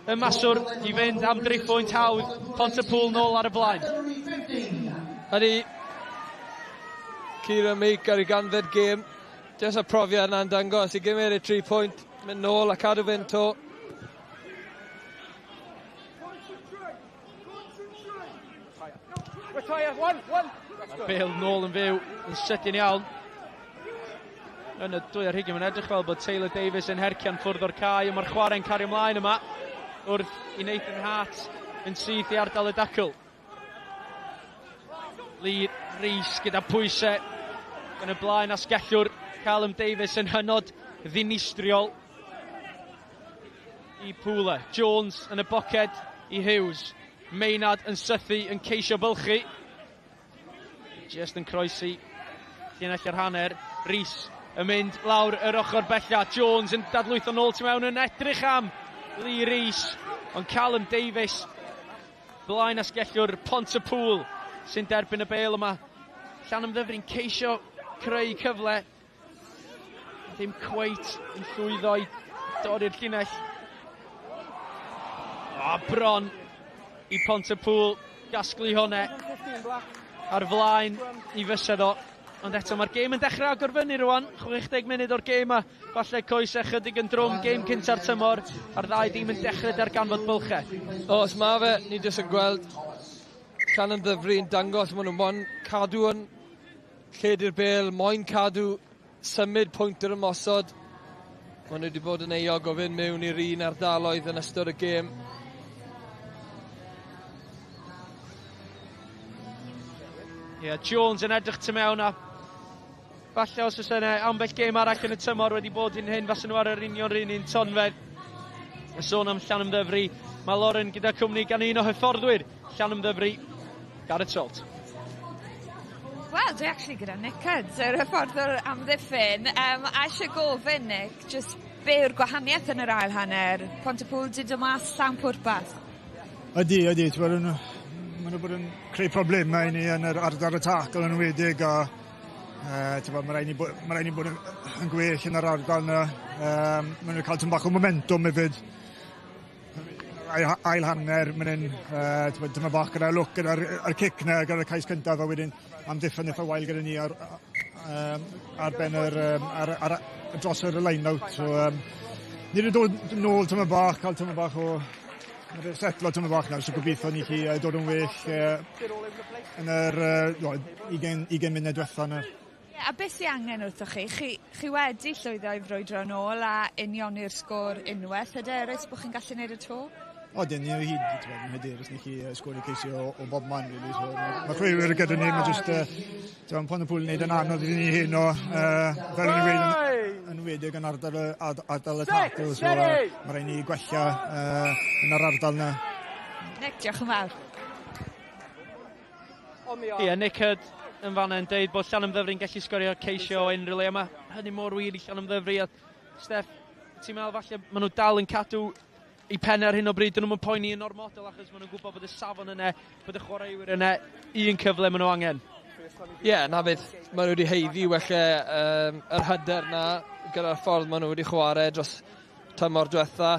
y maswr i fynd am dri phwynt hawdd. Pontypool nôl ar y blaen. Ydy Kieran Meek ar ei 100fed gêm. Jyst y profiad yna'n dangos i gymryd y 3 pwynt, mynd nôl a cadw fynd to. Retire, one, one. Mae'r bêl nôl yn fyw, yn sydyn iawn. Yn y 22, mae'n edrych fel bod Taylor Davis yn hercian ffwrdd o'r cae, ond mae'r chwarae'n cario ymlaen yma wrth i Nathan Hart yn syth i ardal y dacl. Lee Rees gyda pwysau yn y blaen asgellwr Callum Davis yn hynod ddinistriol i Pooler. Jones yn y boced i Hughes. Maynard yn sythu yn ceisio bylchu. Just yn croesi llinell yr hanner. Rees yn mynd lawr yr ochr bella. Jones yn dadlwytho nôl tu mewn yn edrych am Lee Rees. Ond Callum Davis, blaen asgellwr Pontypool, sy'n derbyn y bêl yma. Llanymddyfri'n ceisio creu cyfle. Ddim cweit yn llwyddo i dorri'r llinell. O, bron i Pontypool gasglu hwnna ar flaen i fysedd o. Ond eto mae'r gêm yn dechrau agor fyny rwan. 60 munud o'r gêm a falle coesau chydig yn drwm. Gêm cynta'r tymor a'r ddau dîm yn dechrau darganfod bylchau. Os mae fe, ni jyst yn gweld Llanymddyfri'n dangos maen nhw moyn cadw yn lled i'r bêl, moyn cadw symud pwynt yr ymosod. Maen nhw wedi bod yn euog o fynd mewn i'r un ardaloedd yn ystod y gêm. Ie, yeah, Jones yn edrych tu mewn a falle os oes yna ambell gêm arall yn y tymor wedi bod yn hyn, fasen nhw ar yr union yr un tonfedd. Y sôn am Llanymddyfri, mae Lauren gyda cwmni gan un o hyfforddwyr Llanymddyfri, Gareth Salt. Wel, dwi actually gyda Nick Hudds, yr hyfforddwr amddiffyn. A eisiau gofyn, Nick, just be yw'r gwahaniaeth yn yr ail hanner? Pontypool di dod mas llawn pwrpas? Ydy, ydy. Maen nhw bod yn creu problemau i ni yn yr ardal y tacl yn enwedig a mae rhaid ni bod, ma rhaid ni bod yn gwell yn yr ardal yna. Maen nhw'n cael tyn bach o momentum hefyd. Ail hanner, maen nhw'n dyma bach gyda lwc gyda'r ar cic na, gyda'r cais cyntaf a wedyn amddiffyn eitha wael gyda ni ar ben yr, ar, dros yr line-out. So, ni wedi dod nôl tyma bach, cael tyma bach o Mae fe'n setlo tyma bach nawr, so gobeithio ni chi dod yn well yn yr 20, 20 munud diwetha nawr. Yeah, a beth sy'n angen wrthoch chi? Chi wedi llwyddo i frwydro yn ôl a unioni'r sgôr unwaith. Hyderus bod chi'n gallu gwneud y to? O, dyn ni o hyd, ti'n hyderus ni chi sgori ceisio o bob man, really. So, mae chwaraewyr gyda ni, mae just, ti'n Pontypool yn neud yn anodd i ni heno, fel o'n i'n gweud, yn enwedig yn ardal y tacl, so mae rhaid ni gwella yn yr ardal yna. Nick, diolch yn fawr. Ie, yeah, Nick Hudd yn fanna yn deud bod Llanymddyfri'n gallu sgorio ceisio o unrhyw le yma. Hynny mor wir i Llanymddyfri a Steff, Ti'n meddwl falle maen nhw dal yn cadw i pen ar hyn o bryd, dyn nhw'n poeni yn ormodol achos maen nhw'n gwybod bod y safon yna, bod y chwaraewyr yna, un cyfle maen nhw angen. Ie, yeah, na beth maen nhw wedi haeddu wella yr hyder na gyda'r ffordd maen nhw wedi chwarae dros tymor diwetha.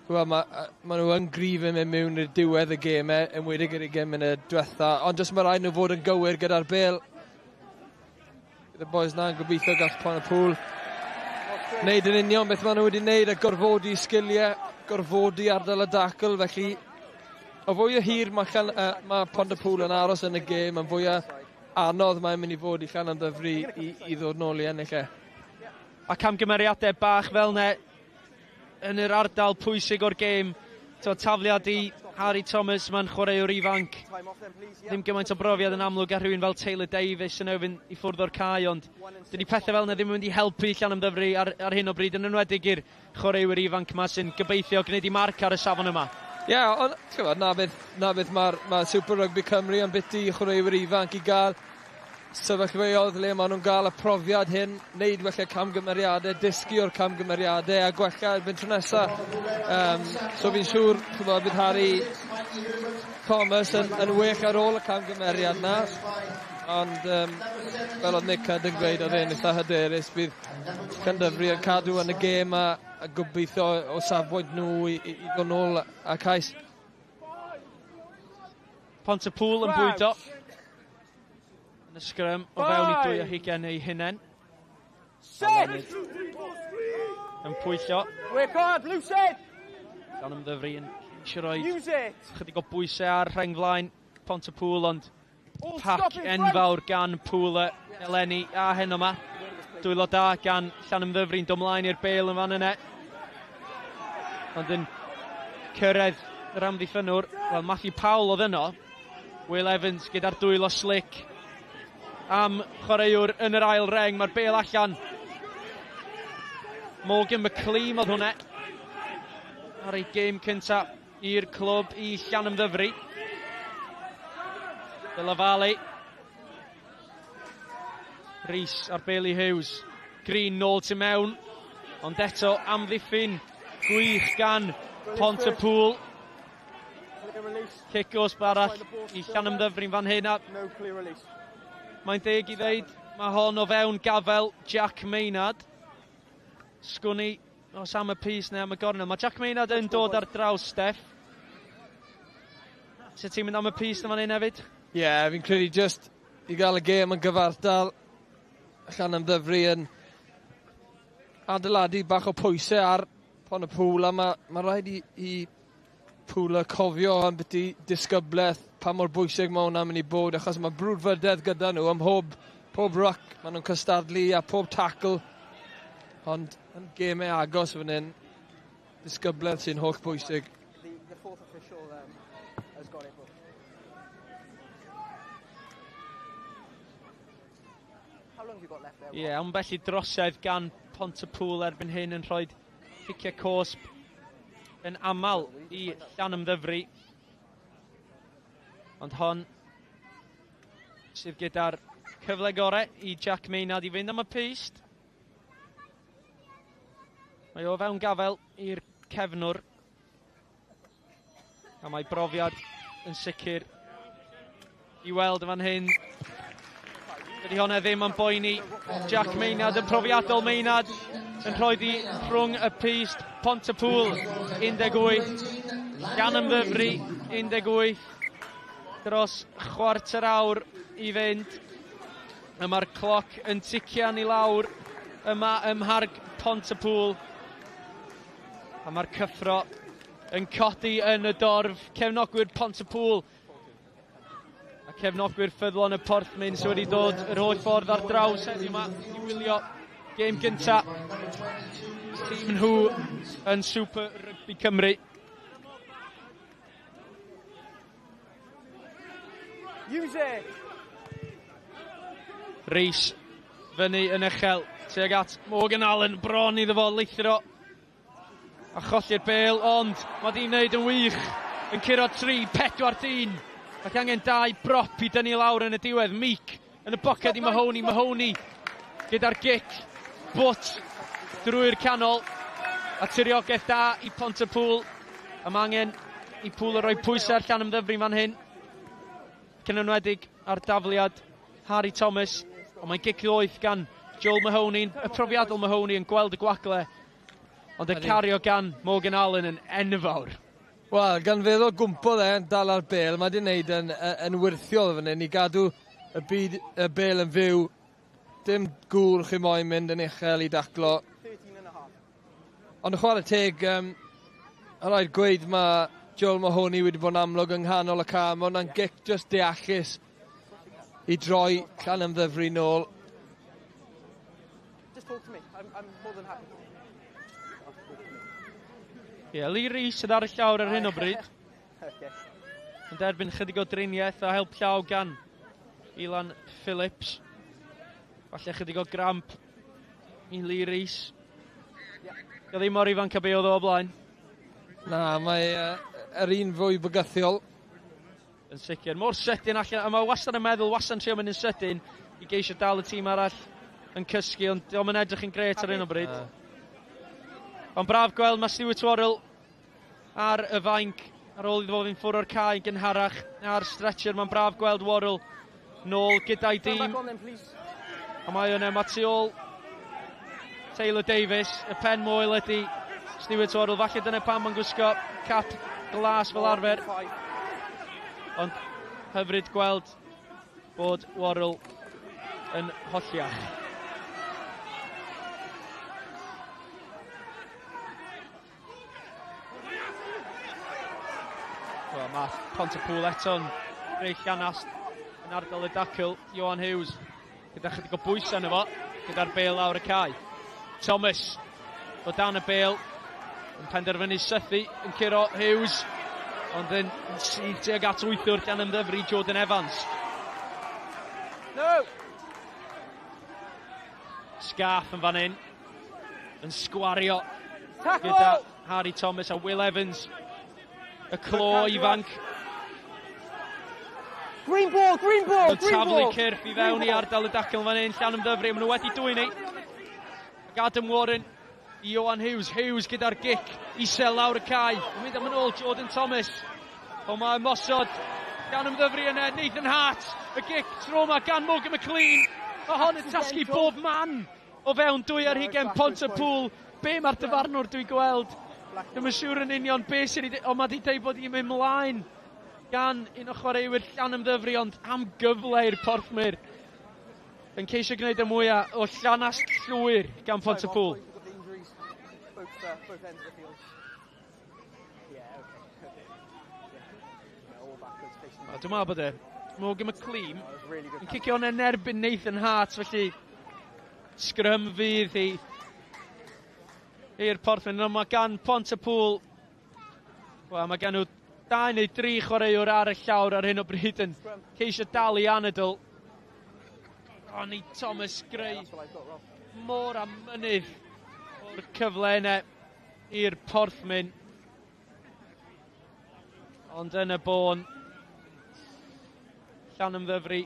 Wel, ma nhw yn gryf yn mynd mewn i'r diwedd y gemau, enwedig yr 20 munud diwetha, ond jyst mae rhaid nhw fod yn gywir gyda'r bêl. Bydd y boys na'n gobeithio gall Pontypool wneud yn union beth maen nhw wedi wneud a gorfodi sgiliau, gorfodi ardal y dacl, felly o fwy o hir mae Pontypool yn aros yn y gêm, yn fwy o anodd mae'n mynd i fod i Llanymddyfri i ddod nôl i ennill e. A camgymeriadau bach fel 'ne yn yr ardal pwysig o'r gêm. Tafliad i Harry Thomas, mae'n chwaraewr ifanc. Ddim gymaint o brofiad yn amlwg a rhywun fel Taylor Davis yn ofyn i ffwrdd o'r cae, ond dydy pethau fel yna ddim yn mynd i helpu Llanymddyfri ar hyn o bryd, yn enwedig i'r chwaraewyr ifanc yma sy'n gobeithio gwneud i marc ar y safon yma. Ie, yeah, ond ti'n gwybod, na beth mae Super Rugby Cymru yn biti i chwaraewyr ifanc i gael sefyllfaoedd le maen nhw'n gael y profiad hyn, wneud wella camgymeriadau, dysgu o'r camgymeriadau a gwella erbyn tro nesaf. So fi'n siŵr, ch'mod, bydd Harry Thomas yn well ar ôl y camgymeriad na. Ond fel oedd Nick Hudd yn gweud, oedd e'n eitha hyderus, bydd Llanymddyfri yn cadw yn y gêm a gobeithio o safbwynt nhw i ddod nôl a cais. Pontypool yn bwydo yn y sgrym o fewn i 22 ei hunain. Set! Yn pwyllo. Work hard, loose it! Llanymddyfri yn eisiau rhoi Use it! chydig o bwysau ar rheng flaen Pontypool, ond All pac stop in front! enfawr gan Pŵl eleni a heno yma. Dwylo da gan Llanymddyfri'n dod mlaen i'r bêl yn fan yna. Ond yn cyrraedd yr amddiffynwr, wel, Matthew Powell oedd yno. Will Evans gyda'r dwylo slick am chwaraewr yn yr ail reng. Mae'r bêl allan. Morgan McLean oedd hwnna ar ei gêm cynta i'r clwb i Llanymddyfri. Della Valle. Rhys ar Bailey Hughes. Green nôl tu mewn. Ond eto amddiffyn gwych gan Pontypool. Cic gosb arall i Llanymddyfri'n fan hyn. A No clear release. mae'n deg i ddeud, mae hon o fewn gafel Jack Maynard. Sgwn os am y pyst neu am y gornel. Mae Jack Maynard yn dod ar draws, Steff. Sut ti'n mynd am y pyst yn fan hyn hefyd? Ie, yeah, fi'n credu just i gael y gêm yn gyfartal, Llanymddyfri yn adeiladu bach o pwysau ar Pontypool a mae rhaid i Pŵl cofio am beth i disgyblaeth, pa mor bwysig mae hwnna'n mynd i bod, achos mae brwdfrydedd gyda nhw ym mhob ruck, maen nhw'n cystadlu a pob tackle, ond yn gemau agos fan hyn, disgyblaeth sy'n holl bwysig. The fourth official has got it booked. How long have you got left there? Ie, yeah, ambell i drosedd gan Pontypool erbyn hyn yn rhoi ciciau cosb yn aml i Llanymddyfri. Ond hon sydd gyda'r cyfle gorau i Jack Maynard i fynd am y pyst. Mae o fewn gafel i'r cefnwr. A mae brofiad yn sicr i weld yn fan hyn. Dydy hwnna ddim yn boeni Jack Maynard, yn profiadol Maynard yn rhoi di rhwng y pyst. Pontypool 18, Llanymddyfri 18, dros chwarter awr i fynd. A mae'r cloc yn tician i lawr yma ym Mharc Pontypool. A mae'r cyffro yn codi yn y dorf. Cefnogwyr Pontypool a cefnogwyr ffyddlon y Porthmyn sydd wedi dod yr holl ffordd ar draws heddiw yma i wylio gêm gynta tîm nhw yn Super Rugby Cymru. Use it! Rhys fyny yn uchel tuag at Morgan Allen, bron iddo fo lithro a cholli'r bêl, ond mae di'n neud yn wych, yn curo 3, 4 dyn, ac angen dau brop i dynnu lawr yn y diwedd. Meek yn y boced i Mahoney, Mahoney gyda'r gic, bwt drwy'r canol. A tiriogaeth da i Pontypŵl. A mae angen i Pŵl roi pwysau ar Llanymddyfri fan hyn. Cyn enwedig ar dafliad Harry Thomas. Ond mae'n gic ddoeth gan Joel Mahoney, y profiadol Mahoney yn gweld y gwagle. Ond y cario gan Morgan Allen yn enfawr. Wel, gan feddwl gwmpodd e yn dal ar bel, mae wedi wneud yn, yn wyrthiol fan hyn i gadw y, byd, y bel yn fyw. Dim gŵr chi moyn mynd yn uchel i daclo. Ond y chwarae teg, um, a rhaid gweud mae Joel Mahoney wedi bod yn amlwg yng nghanol y ca. Mae hwnna'n gic just deallus i droi Llanymddyfri nôl. Just talk to me. I'm, I'm more than happy. Ie, yeah, Lee Rees sydd ar y llawr ar hyn o bryd. Yn derbyn chydig o driniaeth a help llaw gan Ilan Phillips. Falle chydig o gramp i Lee Rees. Dio ddim mor ifanc a be oedd o blaen. Na, mae yr un fwy bygythiol. Yn sicr. Mor sydyn allan, a mae wastad yn meddwl, wastad yn trio mynd yn sydyn i geisio dal y tîm arall yn cysgu, ond diolch yn edrych yn gret ar hyn o bryd. Ond braf gweld mae Stuart Worrell ar y fainc ar ôl iddo fo fynd ffwrdd o'r cae yn gynharach ar stretcher. Mae'n braf gweld Worrell nôl gyda'i dîm. A mae yna, mae tu ôl Taylor Davis, y pen moel ydy Stuart Worrell. Falle dyna pam mae'n gwisgo cap glas fel arfer. Ond hyfryd gweld bod Worrell yn holliach. Wel, mae Pontypool eto'n greu llanast yn ardal y dacl. Johan Hughes gyda chydig o bwysau yno fo, gyda'r bel lawr y cae. Thomas o dan y bel yn penderfynu sythu yn curo Hughes, ond yn syth tuag at wythwr Llanymddyfri, Jordan Evans. No! Scarf yn fan hyn, yn sgwario gyda Harry Thomas a Will Evans, y clo ifanc. Green ball, green ball, green ball. Taflu cyrff i fewn i ardal y dacl fan hyn, Llanymddyfri, maen nhw wedi dwyn i. Ac Adam Warren i Johan Hughes, Hughes gyda'r gic isel lawr y cae. Yn mynd am yn ôl Jordan Thomas. Ond mae ymosod Llanymddyfri yna, Nathan Hart, y gic tro yma gan Morgan McLean. Mae hon yn tasgu bob man o fewn 2 ar Pontypool. Be mae'r dyfarnwr dwi'n gweld? Dwi'n yn siŵr yn union be sy'n ei... Ond mae wedi dweud bod hi'n mynd mlaen gan un o chwaraewyr Llanymddyfri, ond am gyfle i'r Porthmyr. Yn ceisio gwneud y mwyaf o llanast llwyr gan Pontypool. Both, both ends of the field. Yeah, okay. okay. Yeah. all backwards facing. Dwi'n meddwl bod e, Morgan McLean yn cicio yn erbyn Nathan Hart, felly sgrym fydd hi i'r Porthmyn. Ond mae gan Pontypool, wel, mae gan nhw dau neu dri chwaraewr ar y llawr ar hyn o bryd yn ceisio dal i anadl. Ronnie Thomas Gray, mor am mynydd o'r cyfle yna i'r Porthmyn. Ond yn y bôn, Llanymddyfri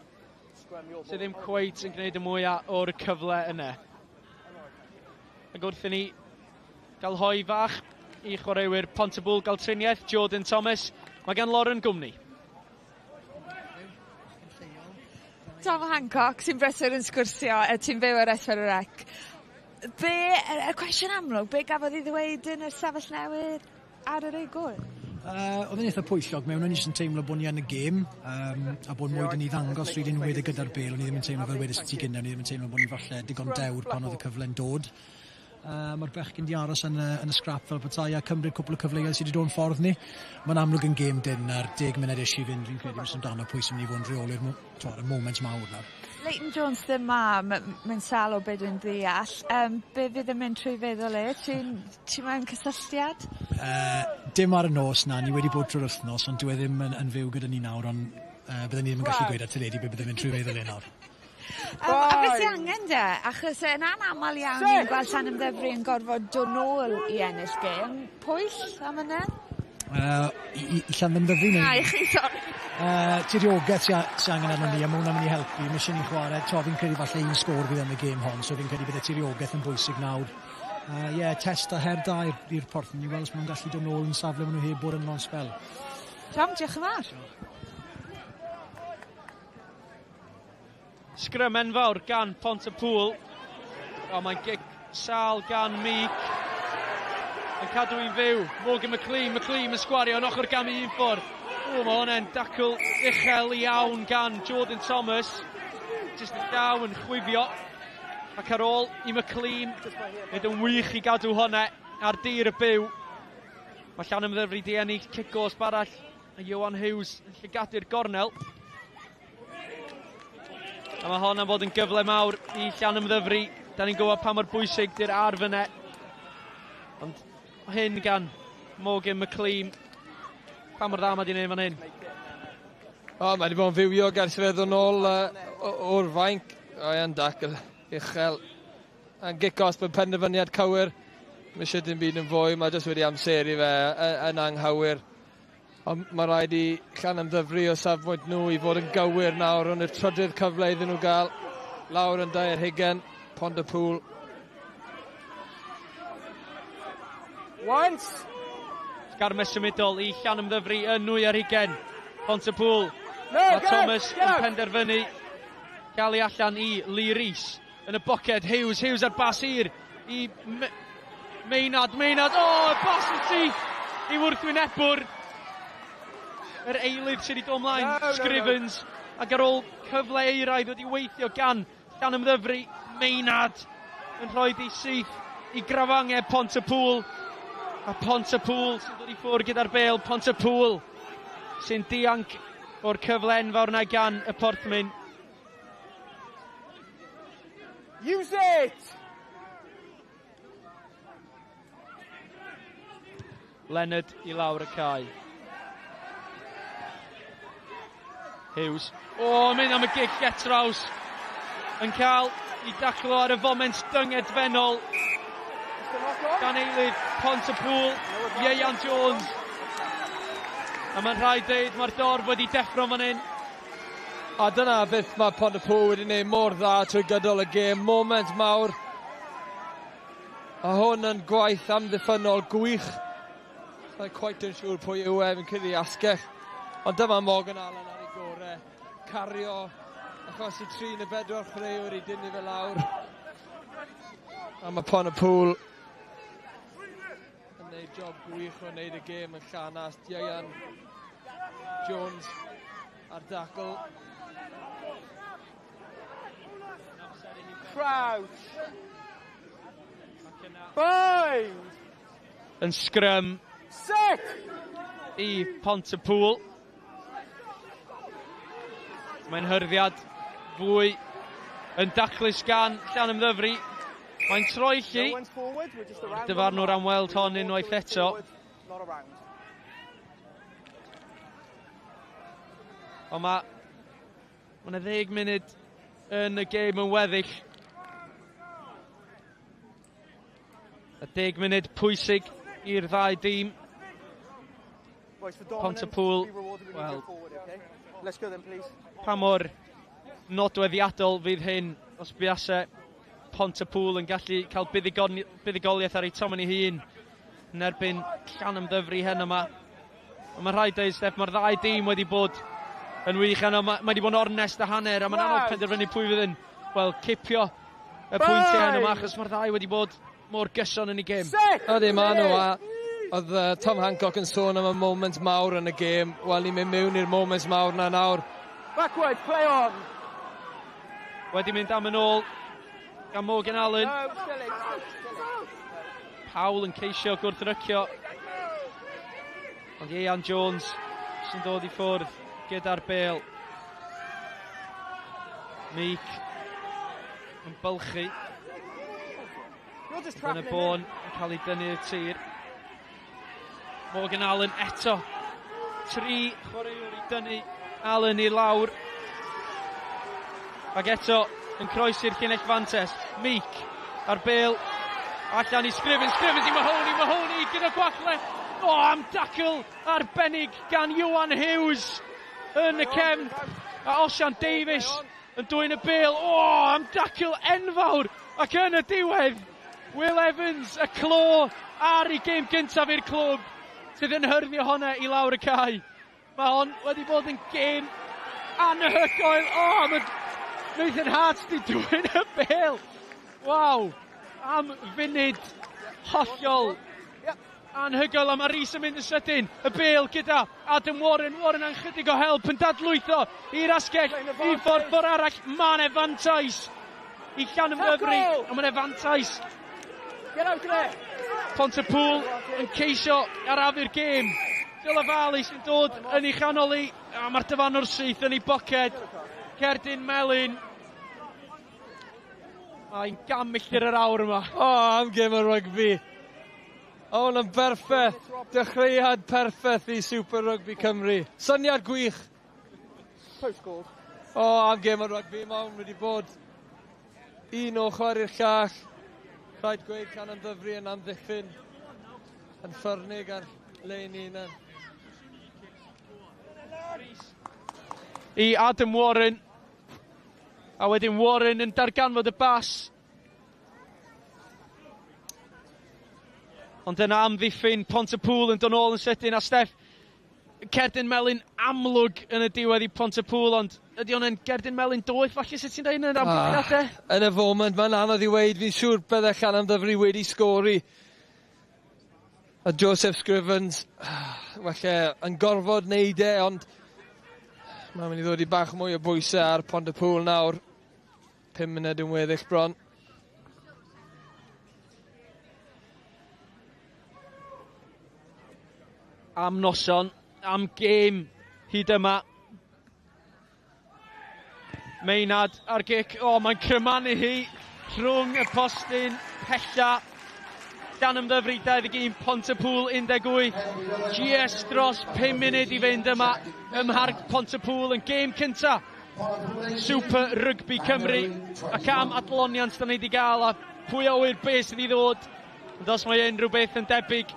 sydd ddim cweit yn gwneud y mwyaf o'r cyfle yna. Ac wrth i ni gael hoe fach i chwaraewyr Pontypool gael triniaeth, Jordan Thomas, mae gan Lauren gwmni. Tom Hancock sy'n brysur yn sgwrsio, ti'n byw ar S4C. Be, y cwestiwn amlwg, be gafodd ei ddweud yn y safell newydd ar yr ei gol? Oedd yn eitha pwyllog mewn, o'n i jyst yn teimlo bod ni yn y gêm, a bod mwy 'da ni ddangos rili yn enwedig gyda'r bêl, o'n i ddim yn teimlo fel wedes ti gynne, o'n i ddim yn teimlo bod ni falle digon dewr pan oedd y cyfle'n dod. Mae'r bechgyn di aros yn y scrap fel petai a cymryd cwpl o cyfleoedd sydd wedi dod yn ffordd ni. Mae'n amlwg yn gêm dyn ar 10 munud eisiau i fynd, fi'n credu, jyst amdano pwy sy'n mynd i fod yn rheoli'r y moments mawr nawr. Leighton Jones ddim ma, mae'n sâl o be dwi'n ddeall. Be fydd yn mynd trwy feddwl e? Ti'n ti mewn cysylltiad? Dim ar y nos na, ni wedi bod trwy'r wythnos, ond dyw e ddim yn fyw gyda ni nawr, ond bydden ni ddim yn gallu gweud ar teledu be bydd yn mynd trwy feddwl e nawr. A beth sy'n angen de, achos yn anaml iawn ni'n gweld Llanymddyfri yn gorfod dod nôl i ennill gêm. Pwyll am yna? I Llanymddyfri neu? Na, i chi, sori. Tiriogaeth sy angen arno ni, a mae hwnna'n mynd i helpu. Mae eisiau ni chwarae, to, fi'n credu falle un sgôr fydd yn y gêm hon, so fi'n credu bydd y tiriogaeth yn bwysig nawr. Ie, yeah, test a her da i'r Porthmyn i weld os maen nhw'n gallu dod nôl yn safle maen nhw heb bod yn long spell. Tom, diolch yn fawr. Sgrym enfawr gan Pontypool. O, mae'n gic sal gan Meek. Yn cadw i'n fyw. Morgan McLean, McLean yn sgwario yn ochr gamu un ffordd. O, mae hwnna'n dacl uchel iawn gan Jordan Thomas. Jyst y llaw yn chwifio. Ac ar ôl i McLean, nid yn wych i gadw hwnna ar dir y byw. Mae Llanymddyfri di ennill cic-gosb arall. A Iwan Hughes yn llygadu'r gornel. A mae hon am fod yn gyfle mawr i Llanymddyfri. Da ni'n gwybod pa mor bwysig di'r arf yna. Ond hyn gan Morgan McLean. Pa mor dda mae di wneud fan hyn? O, mae wedi bod yn fywiog ers i fe ddod nôl o'r fainc. O, ia'n dacl uchel. A'n gic-osb yn penderfyniad cywir. Mae eisiau dim byd yn fwy, mae jyst wedi amseru fe yn anghywir. Ond mae rhaid i Llanymddyfri o safbwynt nhw i fod yn gywir nawr, ond y trydydd cyfle iddyn nhw gael lawr yn 2 ar 20, Pontypool. Once! Sgarmes symudol i Llanymddyfri yn 2 ar 20. Pontypool. No, Mae get out, Thomas get yn out. penderfynu gael ei allan i Lee Rees yn y boced. Hughes, Hughes ar bas hir i Maynard, Maynard, o, oh, bas yn syth i wrthwynebwr. Yr eilydd sydd wedi dod ymlaen, No, no, no. Scrivens, ac ar ôl cyfle euraidd wedi weithio gan Llanymddyfri, Maynard yn rhoi di syth i grafangau Pontypool. A Pontypool sy'n dod i ffwrdd gyda'r bel, Pontypool sy'n dianc o'r cyfle enfawr na gan y Porthmyn. Use it! Leonard i lawr y cae. Hughes. O, mynd am y gic getraws. Yn cael i daclo ar y foment dyngedfennol gan eilydd Pontypool, Ieuan Jones. A mae'n rhaid dweud, mae'r dorf wedi deffro fan hyn. A dyna beth mae Pontypool wedi gwneud mor dda trwy gydol y gêm. Moment mawr. A hwn yn gwaith amddiffynnol gwych. Sa'n quite yn siŵr pwy yw e, fi'n credu asgell. Ond dyma Morgan Allen ar ei gore. Cario achos i tri neu bedwar chwaraewr i dynnu fe lawr. A mae Pontypool yn gwneud job gwych o wneud y gêm yn llanast. Ieuan Jones ar dacl. Crouch! Bind! Yn sgrym Set! i Pontypool. Mae'n hyrddiad fwy yn daclus gan Llanymddyfri. Mae'n troelli. No one's forward, we're just around. Dyfarnwr am weld hon unwaith eto. Not around. Ond mae 'na 10 munud yn y gêm yn weddill. Y 10 munud pwysig i'r ddau dîm. Boys, for dominance, Pontypool, be rewarded when you wel, go forward, okay? Let's go then, please. Pa mor nodweddiadol fydd hyn os buasai Pontypool yn gallu cael buddugoliaeth ar ei tomen ei hun yn erbyn Llanymddyfri hen yma. Ond mae'n rhaid dweud, Steff, mae'r ddau dîm wedi bod yn wych yno. Mae wedi bod yn ornest a hanner, a mae'n anodd penderfynu pwy fydd yn, wel, cipio y pwyntiau heno yma, achos mae'r ddau wedi bod mor gyson yn ei gêm. Set! Ydy, ma nhw, a oedd Tom Hancock yn sôn am y moment mawr yn y gêm. Wel, ni'n mynd mewn i'r moments mawr na nawr. Backward, play on! Wedi mynd am yn ôl gan Morgan Allen. No, still in, still in. Powell yn ceisio gwrthrycio. Ond Ian Jones sy'n dod i ffwrdd gyda'r bel. Meek yn bylchu. You're just Yn y trapping him bôn yn cael ei dynnu i'r tir. Morgan Allen eto. Tri chwaraewr i dynnu Allen i lawr. Ac eto yn croesi'r llinell fantes. Meek ar bel allan i Scrivens. Scrivens i Mahoney. Mahoney gyda gwagle. O, am dacl arbennig gan Iwan Hughes yn y cefn. A Osian Davies yn dwyn y bel. O, am dacl enfawr. Ac yn y diwedd, Will Evans, y clo ar ei gêm gyntaf i'r clwb, sydd yn hyrddio honna i lawr y cae. Mae hon wedi bod yn gêm anhygoel. O, oh, mae Nathan Hart di dwyn y bêl. Waw, am funud hollol anhygoel. A mae Rhys yn mynd yn sydyn. Y bêl gyda Adam Warren. Warren yn chydig o help yn dadlwytho i'r asgell. I ffordd ffordd arall. Mae yna fantais i Llanymddyfri. Ond mae yna fantais. Get out there. Pontypool yn ceisio arafu'r gêm. Dyla sy'n dod yn ei chanol i. A mae'r dyfanwr syth yn ei boced. Cerdyn melyn. Mae'n gam milltir yr awr yma. O, oh, am gêm o rygbi. O, hwnna'n berffaith. Dechreuad perffaith i Super Rugby Cymru. Syniad gwych. Post goal. O, oh, am gêm o rygbi. Mae hwn wedi bod un ochr i'r llall. Rhaid gweud Llanymddyfri yn amddiffyn. Yn ffyrnig ar lein un. I Adam Warren. A wedyn Warren yn darganfod y bas. Ond yna amddiffyn Pontypool yn dod nôl yn sydyn. A Steff, cerdyn melyn amlwg yn y diwedd i Pontypool, ond ydy hwn yn gerdyn melyn doeth falle sut ti'n dweud yn yr amgylchiadau? Yn y foment, mae'n anodd i weud. Fi'n siŵr bydde Llanymddyfri wedi sgori. A Joseph Scrivens, falle yn gorfod neud e, ond mae'n mynd i ddod i bach mwy o bwysau ar Pontypool nawr. 5 munud yn weddill bron. Am noson, am gêm hyd yma. Maynard ar gic, o, oh, mae'n crymanu hi rhwng y postyn pella. Llanymddyfri 21, Pontypool 18. Just dros 5 munud i fynd yma ym Mharc Pontypool yn gêm cynta Super Rugby Cymru. Ac am adloniant da ni wedi gael a pwy a ŵyr beth sydd i ddod. Ond os mae unrhyw beth yn debyg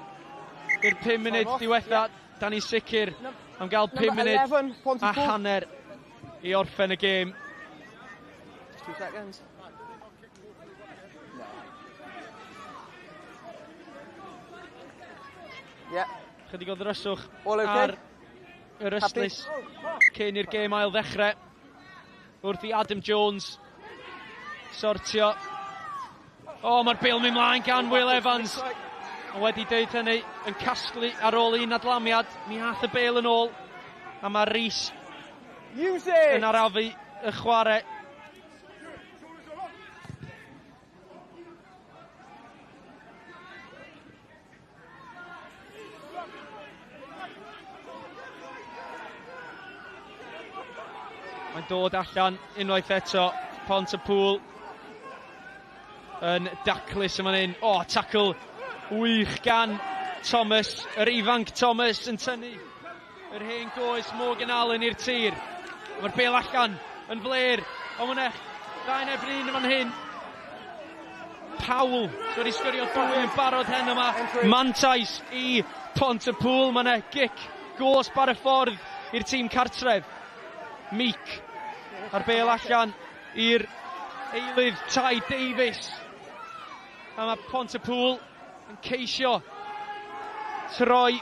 i'r 5 munud diwetha, da ni sicr am gael 5 munud a hanner i orffen y gêm. 2 seconds. Yeah. Chydig o ddryswch okay. ar yr ystlys cyn i'r gêm ail ddechrau. Wrth i Adam Jones sortio. O, oh, mae'r bêl mynd mlaen gan Will Evans. A wedi deud hynny, yn casglu ar ôl un adlamiad. Mi ath y bêl yn ôl. A mae Rhys yn arafu y chwarae. Mae'n dod allan unwaith eto. Pontypool yn daclus yma hyn. O, oh, tackle wych gan Thomas. Yr ifanc Thomas yn tynnu yr hen goes Morgan Allen i'r tir. Mae'r bêl allan yn fler. Ond mae'n ech, ddau neb un yn fan hyn. Powell sydd wedi sgorio dwy yn barod hen yma. Mantais i Pontypool. Mae yna gic gosb ar y ffordd i'r tîm cartref. Meek a'r bêl allan i'r eilydd Ty Davies. A mae Pontypool yn ceisio troi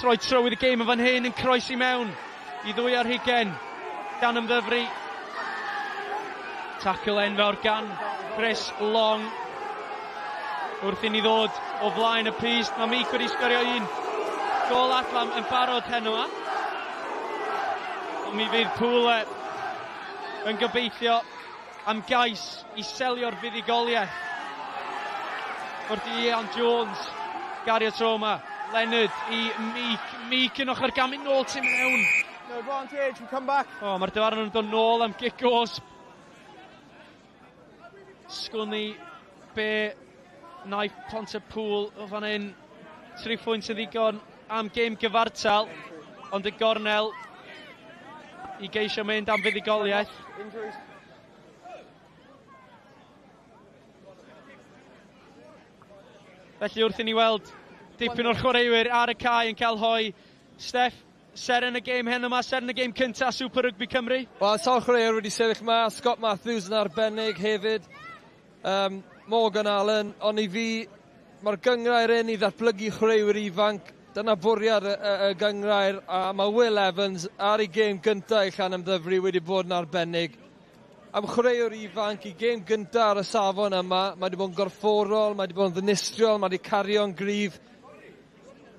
trywydd y gêm yn fan hyn yn croesi mewn i 2 ar 20. Llanymddyfri. Tackle enfawr gan Chris Long. Wrth i ni ddod o flaen y pyst, mae Meek wedi sgorio un gôl adlam yn barod heno yma. Ond mi fydd Pwle yn gobeithio am gais i selio'r fuddugoliaeth. Wrth i Ian Jones gario tro yma. Leonard i Meek. Meek yn ochr gamu nôl tu mewn. No advantage, we come back. O, mae'r dyfarnwr yn dod nôl am gic gosb. Sgwn i be wnaeth Pontypool o fan hyn. 3 phwynt yn ddigon am gêm gyfartal, ond y gornel i geisio mynd am fuddugoliaeth. Felly wrth i ni weld dipyn o'r chwaraewyr ar y cae yn cael hoi. Steff, seren y gêm hen yma, seren y gêm cynta Super Rugby Cymru. Wel, sawl chwaraewr wedi sefyll yma, Scott Matthews yn arbennig hefyd. Morgan Allen, ond i fi, mae'r gynghrair un i ddatblygu chwaraewyr ifanc. Dyna bwriad y gynghrair, a mae Will Evans ar ei gêm gyntaf i Llanymddyfri wedi bod yn arbennig. Am chwaraewr ifanc i gêm gyntaf ar y safon yma, mae wedi bod yn gorfforol, mae wedi bod yn ddinistriol, mae wedi cario'n gryf.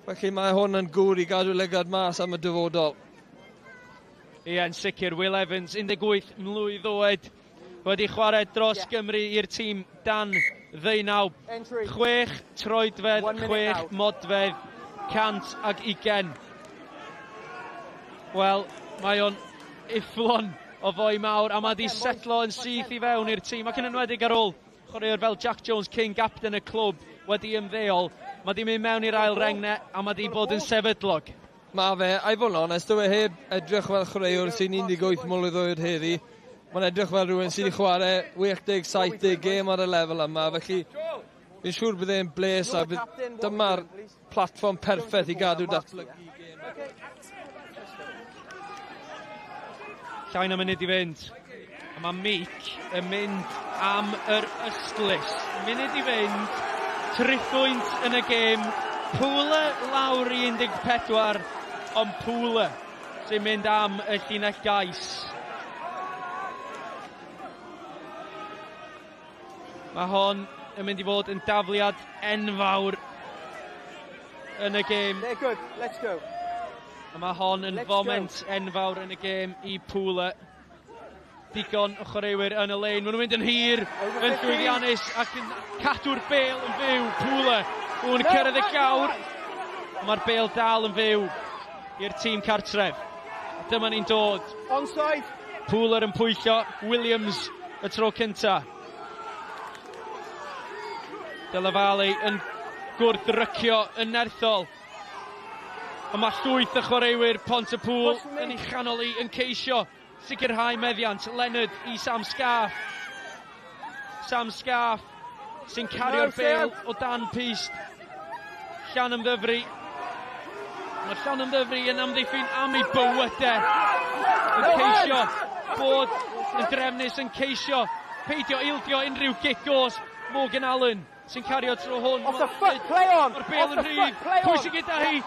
Felly mae hwn yn gŵr i gadw lygad mas am y dyfodol. Ie, yn sicr, Will Evans, 18 mlwydd oed, wedi chwarae dros Gymru i'r tîm dan 19. 6 troedfedd, 6 modfedd, 120. Wel, mae o'n ufflon o foi mawr, a mae wedi setlo yn syth i fewn i'r tîm, ac yn enwedig ar ôl chwaraewr fel Jack Jones, cyn gapten y clwb, wedi ymddeol. Mae wedi mynd mewn i'r ail reng 'ne, a mae wedi bod yn sefydlog. Mae fe, a i fod yn onest, dyw e heb edrych fel chwaraewr sy'n 18 mlwydd oed heddi. Mae'n edrych fel rhywun sydd wedi chwarae 60-70 gêm ar y lefel yma, felly fi'n siŵr bydd e'n bles a dyma'r platfform perffaith i gadw datblygu gêm. Llai na munud i fynd. A mae Meek yn mynd am yr ystlys. Munud i fynd, triphwynt yn y gêm. Pwle lawr i 14, ond Pwle sy'n mynd am y llinell gais. Mae hon yn mynd i fod yn dafliad enfawr yn y gêm. They're good. Let's go. A mae hon yn foment enfawr yn y gêm i Pwle. Digon o chwaraewyr yn y lein. Maen nhw'n mynd yn hir, yn llwyddiannus ac yn cadw'r bêl yn fyw. Pwle, nhw'n cyrraedd y llawr. Mae'r bêl dal yn fyw i'r tîm cartref. Dyma ni'n dod. Onside. Pooler yn pwyllo. Williams y tro cynta. Della yn gwrthrycio yn nerthol. A mae llwyth y chwaraewyr Pontypool yn ei chanol i yn ceisio sicrhau meddiant. Leonard i Sam Scarf. Sam Scarf sy'n cario'r bêl o dan pyst. Llanymddyfri. Mae Llanymddyfri yn amddiffyn am ei bywydau. Yn ceisio bod yn drefnus, yn ceisio peidio ildio unrhyw gic gos. Morgan Allen sy'n cario tro hwn. Off the foot, play on! Mae'r bêl yn rhydd. Pwy sy'n gyda hi?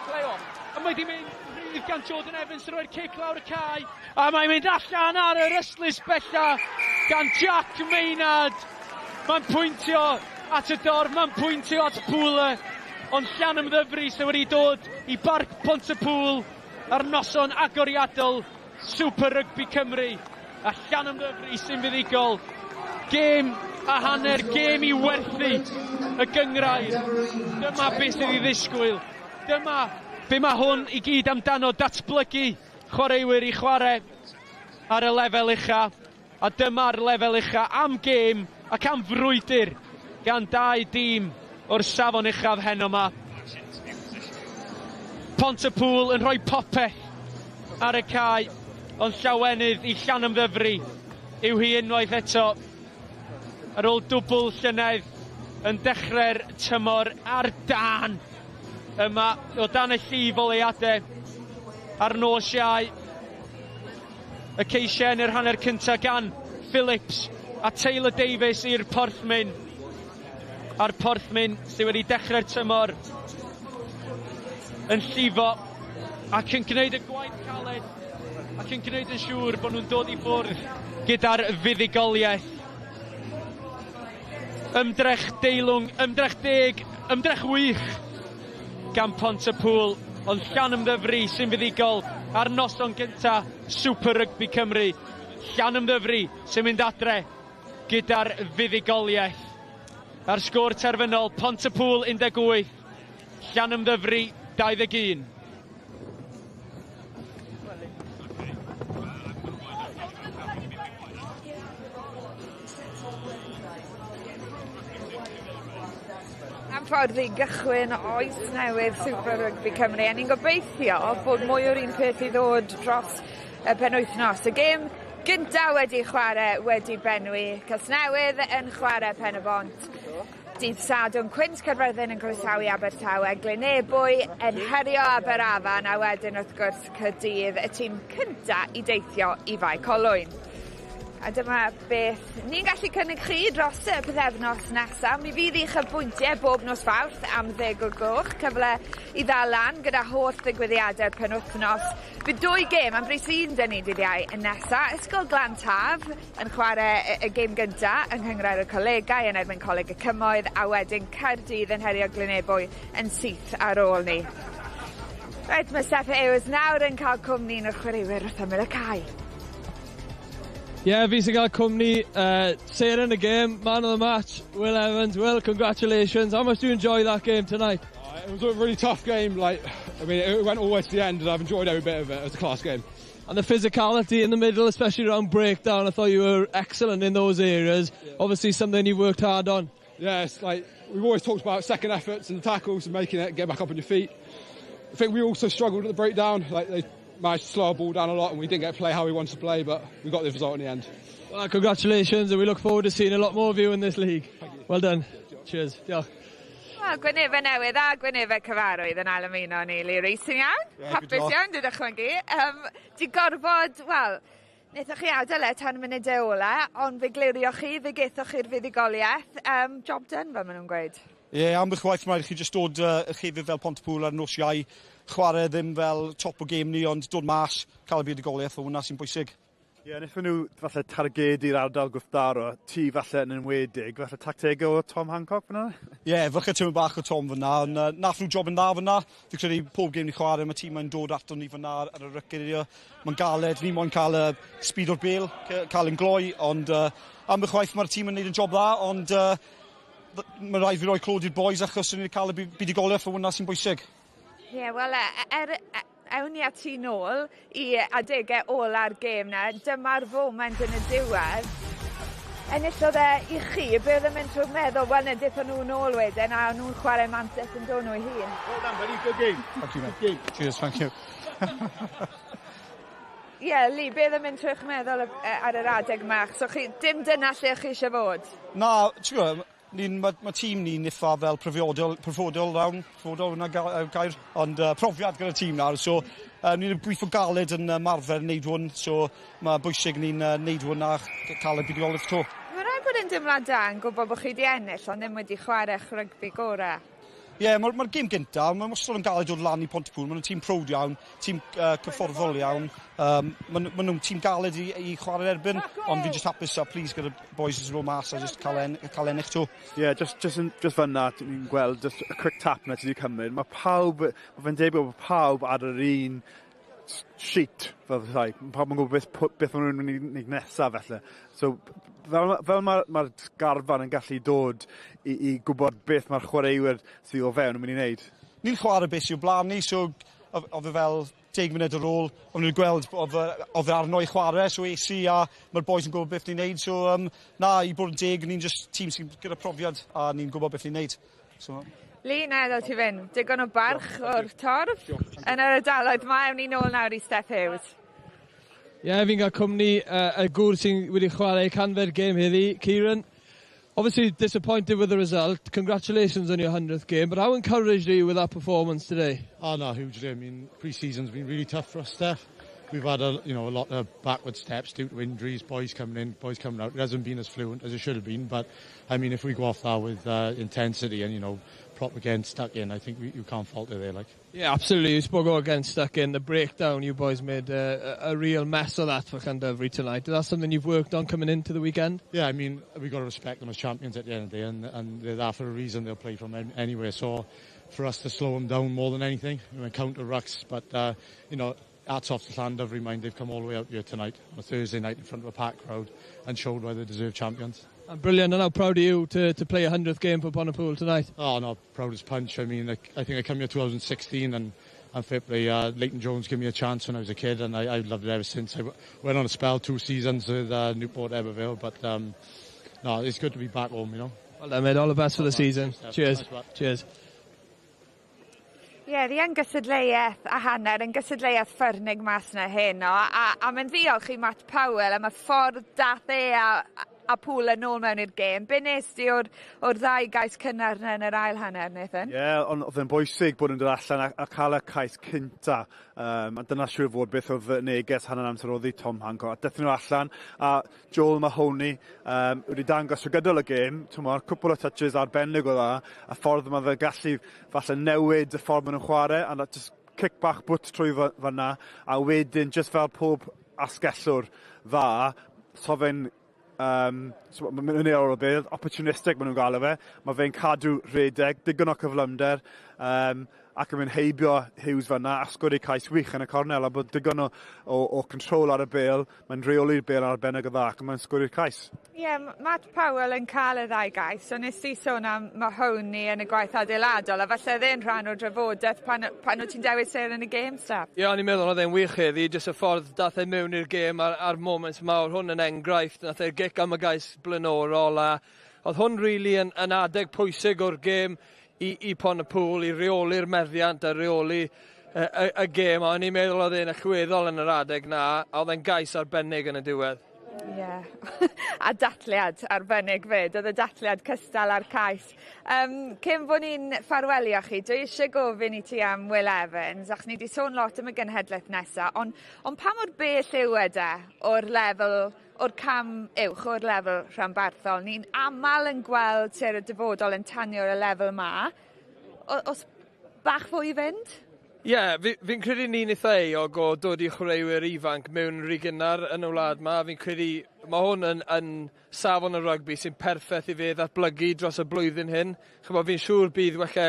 A mae di mynd rhydd gan Jordan Evans yn rhoi'r cic lawr y cae. A mae'n mynd allan ar yr ystlys bella gan Jack Maynard. Mae'n pwyntio at y dorf, mae'n pwyntio at Pwle. Ond Llanymddyfri sydd wedi dod i Barc Pontypool ar noson agoriadol Super Rugby Cymru. A Llanymddyfri sy'n fuddugol. Gêm a hanner, gêm i werthu y gynghrair. Dyma beth sydd i ddisgwyl. Dyma be mae hwn i gyd amdano, datblygu chwaraewyr i chwarae ar y lefel ucha. A dyma'r lefel ucha am gêm ac am frwydr gan dau dîm o'r safon uchaf heno yma. Pontypool yn rhoi popeth ar y cae, ond llawenydd i Llanymddyfri yw hi unwaith eto. Ar ôl dwbl llynedd yn dechrau'r tymor ar dan yma o dan y llif o leuadau ar nos Iau. Y ceisiau yn yr hanner cyntaf gan Phillips a Taylor Davis i'r Porthmyn. A'r Porthmyn sydd wedi dechrau'r tymor yn llifo ac yn gwneud y gwaith caled ac yn gwneud yn siŵr bod nhw'n dod i ffwrdd gyda'r fuddugoliaeth. Ymdrech deilwng, ymdrech deg, ymdrech wych gan Pontypool, ond Llanymddyfri sy'n fuddugol ar noson gynta Super Rugby Cymru. Llanymddyfri sy'n mynd adre gyda'r fuddugoliaeth. Ar sgôr terfynol, Pontypool 18, Llanymddyfri 21. Am ffordd i gychwyn oes newydd Super Rugby Cymru, a ni'n gobeithio bod mwy o'r un peth i ddod dros y penwythnos. Y gêm gynta wedi chwarae wedi benwi. Casnewydd yn chwarae Pen y Bont. Dydd Sadwrn, Cwins Caerfyrddin yn croesawu Abertawe, Glynebwy yn herio Aberafan, a wedyn wrth gwrs Caerdydd, y tîm cynta i deithio i Fae Colwyn. A dyma beth ni'n gallu cynnig chi dros y pythefnos nesaf. Mi fydd uchafbwyntiau bob nos Fawrth am 10:00, cyfle i ddal lan gyda holl ddigwyddiadau'r penwythnos. Bydd dwy gêm am bris un 'da ni dydd Iau yn nesa. Ysgol Glan Taf yn chwarae y gêm gynta yng Nghynghrair y Colegau yn erbyn Coleg y Cymoedd, a wedyn Caerdydd yn herio Glynebwy yn syth ar ôl ni. Reit, mae Steff Hughes nawr yn cael cwmni un o'r chwaraewyr wrth ymyl y cae. Ie, yeah, fi sy'n cael cwmni seren y gêm, man of the match, Will Evans. Will, congratulations. How much do you enjoy that game tonight? It was a really tough game. Like, I mean, it went all the way to the end, and I've enjoyed every bit of it. It was a class game. And the physicality in the middle, especially around breakdown, I thought you were excellent in those areas. Yeah. Obviously, something you worked hard on. Yeah, it's like we've always talked about second efforts and tackles and making it, get back up on your feet. I think we also struggled at the breakdown. Like, they managed to slow our ball down a lot and we didn't get to play how we wanted to play, but we got the result in the end. Well, congratulations, and we look forward to seeing a lot more of you in this league. Well done. Cheers. Diolch. Wel, gwynebau newydd a gwynebau cyfarwydd yn ail ymuno ni, Lee Rees. Ti'n iawn? Yeah. Hapus iawn, dwi'n dychmygu. Di gorfod, wel, wnaethoch chi adael e tan munudau ola, ond fe glirioch chi, fe gethoch chi'r fuddugoliaeth. Job done, fel maen nhw'n gweud. Ie, yeah, ambell waith mae rhaid chi jyst dod eich hefyd fel Pontypool ar nos Iau, chwarae ddim fel top o gêm ni, ond dod mas, cael y buddugoliaeth, o hwnna sy'n bwysig. Ie, yeah, wnaethon nhw falle targedu'r ardal gwrthdaro, ti falle yn enwedig, falle tactegau o Tom Hancock fyna? Ie, yeah, falle tyma bach o Tom fyna, ond nath nhw job yn dda fyna. Fi'n credu pob gêm ni chwarae, mae tîm mae'n dod ato ni fyna ar y ryc area. Mae'n galed, ni moyn cael y speed o'r bêl, cael yn gloi, ond ambell waith mae'r tîm yn neud yn job dda, ond mae rhaid fi roi clod i'r boys achos ni wedi cael y buddugoliaeth, o hwnna sy'n bwysig. Ie, yeah, wel, ewn ni at ti nôl i adegau ola'r gêm na. Dyma'r foment yn y diwedd. Enillodd e i chi, be oedd yn mynd trwy'r meddwl? Wel, na, dethon nhw nôl wedyn a nhw'n chwarae mantais yn dod nhw i hun. Well done, buddy. Good game. Thank you, mate. Good game. Cheers, thank you. Ie, yeah, Lee, be oedd yn mynd trwy'ch meddwl ar yr adeg yma? So chi, dim dyna lle chi eisiau fod? Na, ti'n gwybod, mae tîm ni'n eitha fel profiadol lawn, profiadol hwnna gair, ond profiad gyda'r tîm nawr, so ni'n gweithio galed yn marfer wneud hwn, so mae bwysig ni'n wneud hwn a cael y buddugoliaeth to. Mae rhaid bod yn dimlad da yn gwybod bod chi wedi ennill, ond ddim wedi chwarae'ch rygbi gorau. Ie, yeah, mae'r gêm gynta, mae'n wastad yn galed dod lan i Pontypool, maen nhw'n tîm prowd iawn, tîm cyfforddol iawn, ma nhw'n tîm galed i chwarae'r erbyn, ond fi'n just hapus a pleased gyda boys yn dod mas a just cael ennill to. Ie, yeah, just fan'na, ni'n gweld just a quick tap na ti wedi cymryd. Mae pawb, mae fe'n debyg bod pawb ar yr un sheet, fel rhai. Pawb yn gwybod beth maen nhw'n mynd i wneud nesaf, felly. So, fel mae'r garfan yn gallu dod i gwybod beth mae'r chwaraewyr sydd o fewn yn mynd i wneud. Ni'n chwarae beth sy'n blaen ni, so oedd e fel 10 munud ar ôl, o'n nhw'n gweld oedd e arno i chwarae, so es i a mae'r boys yn gwybod beth ni'n neud, so na, i bod yn deg, ni'n just tîm sy'n gyda profiad a ni'n gwybod beth ni'n neud. So, Lee, na ddod ti fynd. Digon o barch o'r torf yn yr ardaloedd ma. Ewn ni nôl nawr i Steff Hughes. Ie, yeah, fi'n cael cwmni y gŵr sy'n wedi chwarae 100fed gêm heddi, Kieran. Obviously disappointed with the result. Congratulations on your 100th game, but how encouraged are you with that performance today? Oh no, hugely. I mean, pre-season's been really tough for us, Steph. We've had a lot of backward steps due to injuries, boys coming in, boys coming out. It hasn't been as fluent as it should have been, but I mean, if we go off that with intensity and proper getting stuck in, I think you can't fault it there. Like. Yeah, absolutely. You spoke about getting stuck in. The breakdown, you boys made a real mess of that for Llandovery tonight. Is that something you've worked on coming into the weekend? Yeah, I mean, we've got to respect them as champions at the end of the day, and they're there for a reason. They'll play from anywhere. So for us to slow them down more than anything, we went counter rucks, but hats off to Llandovery, mind. They've come all the way out here tonight on a Thursday night in front of a packed crowd and showed why they deserve champions. And brilliant, and how proud are you to play a 100th game for Pontypool tonight? Oh, no, proud as punch. I mean, I think I came here 2016 and fair play, Leighton Jones gave me a chance when I was a kid, and I loved it ever since. I went on a spell 2 seasons with Newport Eberville, but no, it's good to be back home. Well done, mate. All the best for the season. Cheers. Nice. Cheers. Ie, yeah, di yn gystadleuaeth a hanner, yn gystadleuaeth ffyrnig mas na heno, a mae'n ddiolch i Matt Powell am y ffordd dath e a a Pŵl yn ôl mewn i'r gêm. Be nes di o'r, or ddau gais cynnar yna yn yr ail hanner, Nathan? Ie, yeah, ond oedd e'n bwysig bod yn dod allan a cael y cais cynta. A dyna siŵr fod beth oedd neges hanner amser oddi Tom Hancock. A dethon nhw allan, a Joel Mahoney wedi dangos trwy gydol y gêm, t'mod, cwpl o touches arbennig o dda, a ffordd mae fe gallu falle newid y ffordd maen nhw'n chwarae, a just cic bach bwt trwy fyna, a wedyn, just fel pob asgellwr dda, so fe'n so, mae'n ei o'r beth, opportunistic maen nhw'n galw fe. Mae fe'n cadw rhedeg, digon o cyflymder, ac yn mynd heibio Hughes fyna a sgori cais wych yn y cornel a bod digon o control ar y bêl, mae'n rheoli'r bêl arbennig o dda ac mae'n sgori'r cais. Ie, yeah, Matt Powell yn cael y ddau gais, so nes ti sôn am Mahoney yn y gwaith adeiladol, a falle ddyn rhan o'r drafodaeth pan wyt ti'n dewis sêr yn y gêm, Steph? Ie, yeah, o'n i'n meddwl oedd e'n wych heddi, jyst y ffordd dath e mewn i'r gêm a'r moments mawr, hwn yn enghraifft, nath e'r gic am y gais blaenorol, a oedd hwn really yn adeg pwysig o'r gêm i Pont-y-pŵl, i reoli'r meddiant a reoli y gêm, a o'n i'n meddwl oedd e'n allweddol yn yr adeg na, a oedd e'n gais arbennig yn y diwedd. Ie, yeah. A datliad arbennig fyd, oedd y datliad cystal ar cais. Cyn bod ni'n ffarwelio chi, dwi eisiau gofyn i ti am Will Evans, achos ni wedi sôn lot am y genhedlaeth nesaf, ond pa mor bell yw e de o'r lefel, o'r cam uwch, o'r lefel rhanbarthol? Ni'n aml yn gweld sêr y dyfodol yn tanio ar y lefel ma. Os bach fwy i fynd? Ie, yeah, fi credu ni'n eitha euog o dod i chwaraewyr ifanc mewn rhy gynnar yn y wlad ma. Fi'n credu mae hwn yn safon y rygbi sy'n perffaith i fe ddatblygu dros y blwyddyn hyn. Chymod, fi'n siŵr bydd wella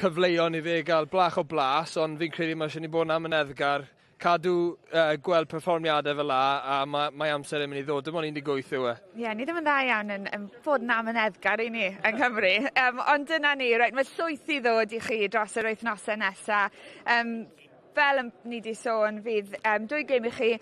cyfleon i fe gael blach o blas, ond fi'n credu mae eisiau ni bod yn amyneddgar, cadw gweld perfformiadau fel la, a mae amser yn mynd i ddod. Dim ond 18 yw e. Ie, yeah, ni ddim yn dda iawn yn bod yn amyneddgar i ni yng Nghymru. Ond dyna ni, reit, mae llwyth i ddod i chi dros yr wythnosau nesaf. Fel ni wedi sôn, fydd dwy gêm i chi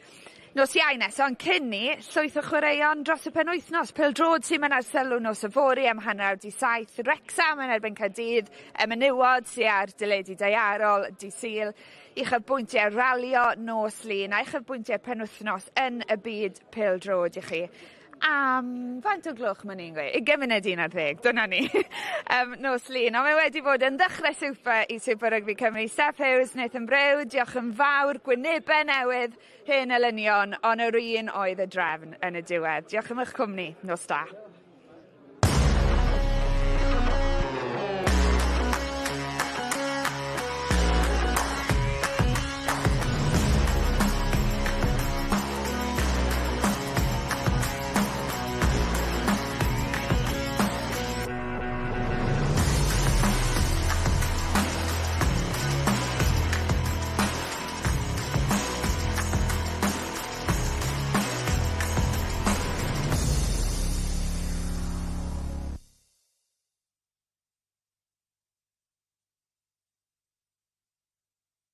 nos Iau nesaf, ond cyn ni, llwyth o chwaraeon dros y penwythnos. Pêl-droed sy'n mynd ar sylw nos yfory am 6:30. Wrecsam yn erbyn Caerdydd, y menywod sy'n ar deledu daearol, dydd Sul. Uchafbwyntiau ralio nos Lun a uchafbwyntiau penwythnos yn y byd pêl-droed i chi. Am faint o gloch ma'n ni'n gweud? 10:40, dyna ni. Nos Lun. Ond mae wedi bod yn ddechrau super i Super Rugby Cymru. Steph Hughes, Nathan Brew, diolch yn fawr, gwynebau newydd, hen elynion, ond yr un oedd y drefn yn y diwedd. Diolch am eich cwmni, nos da.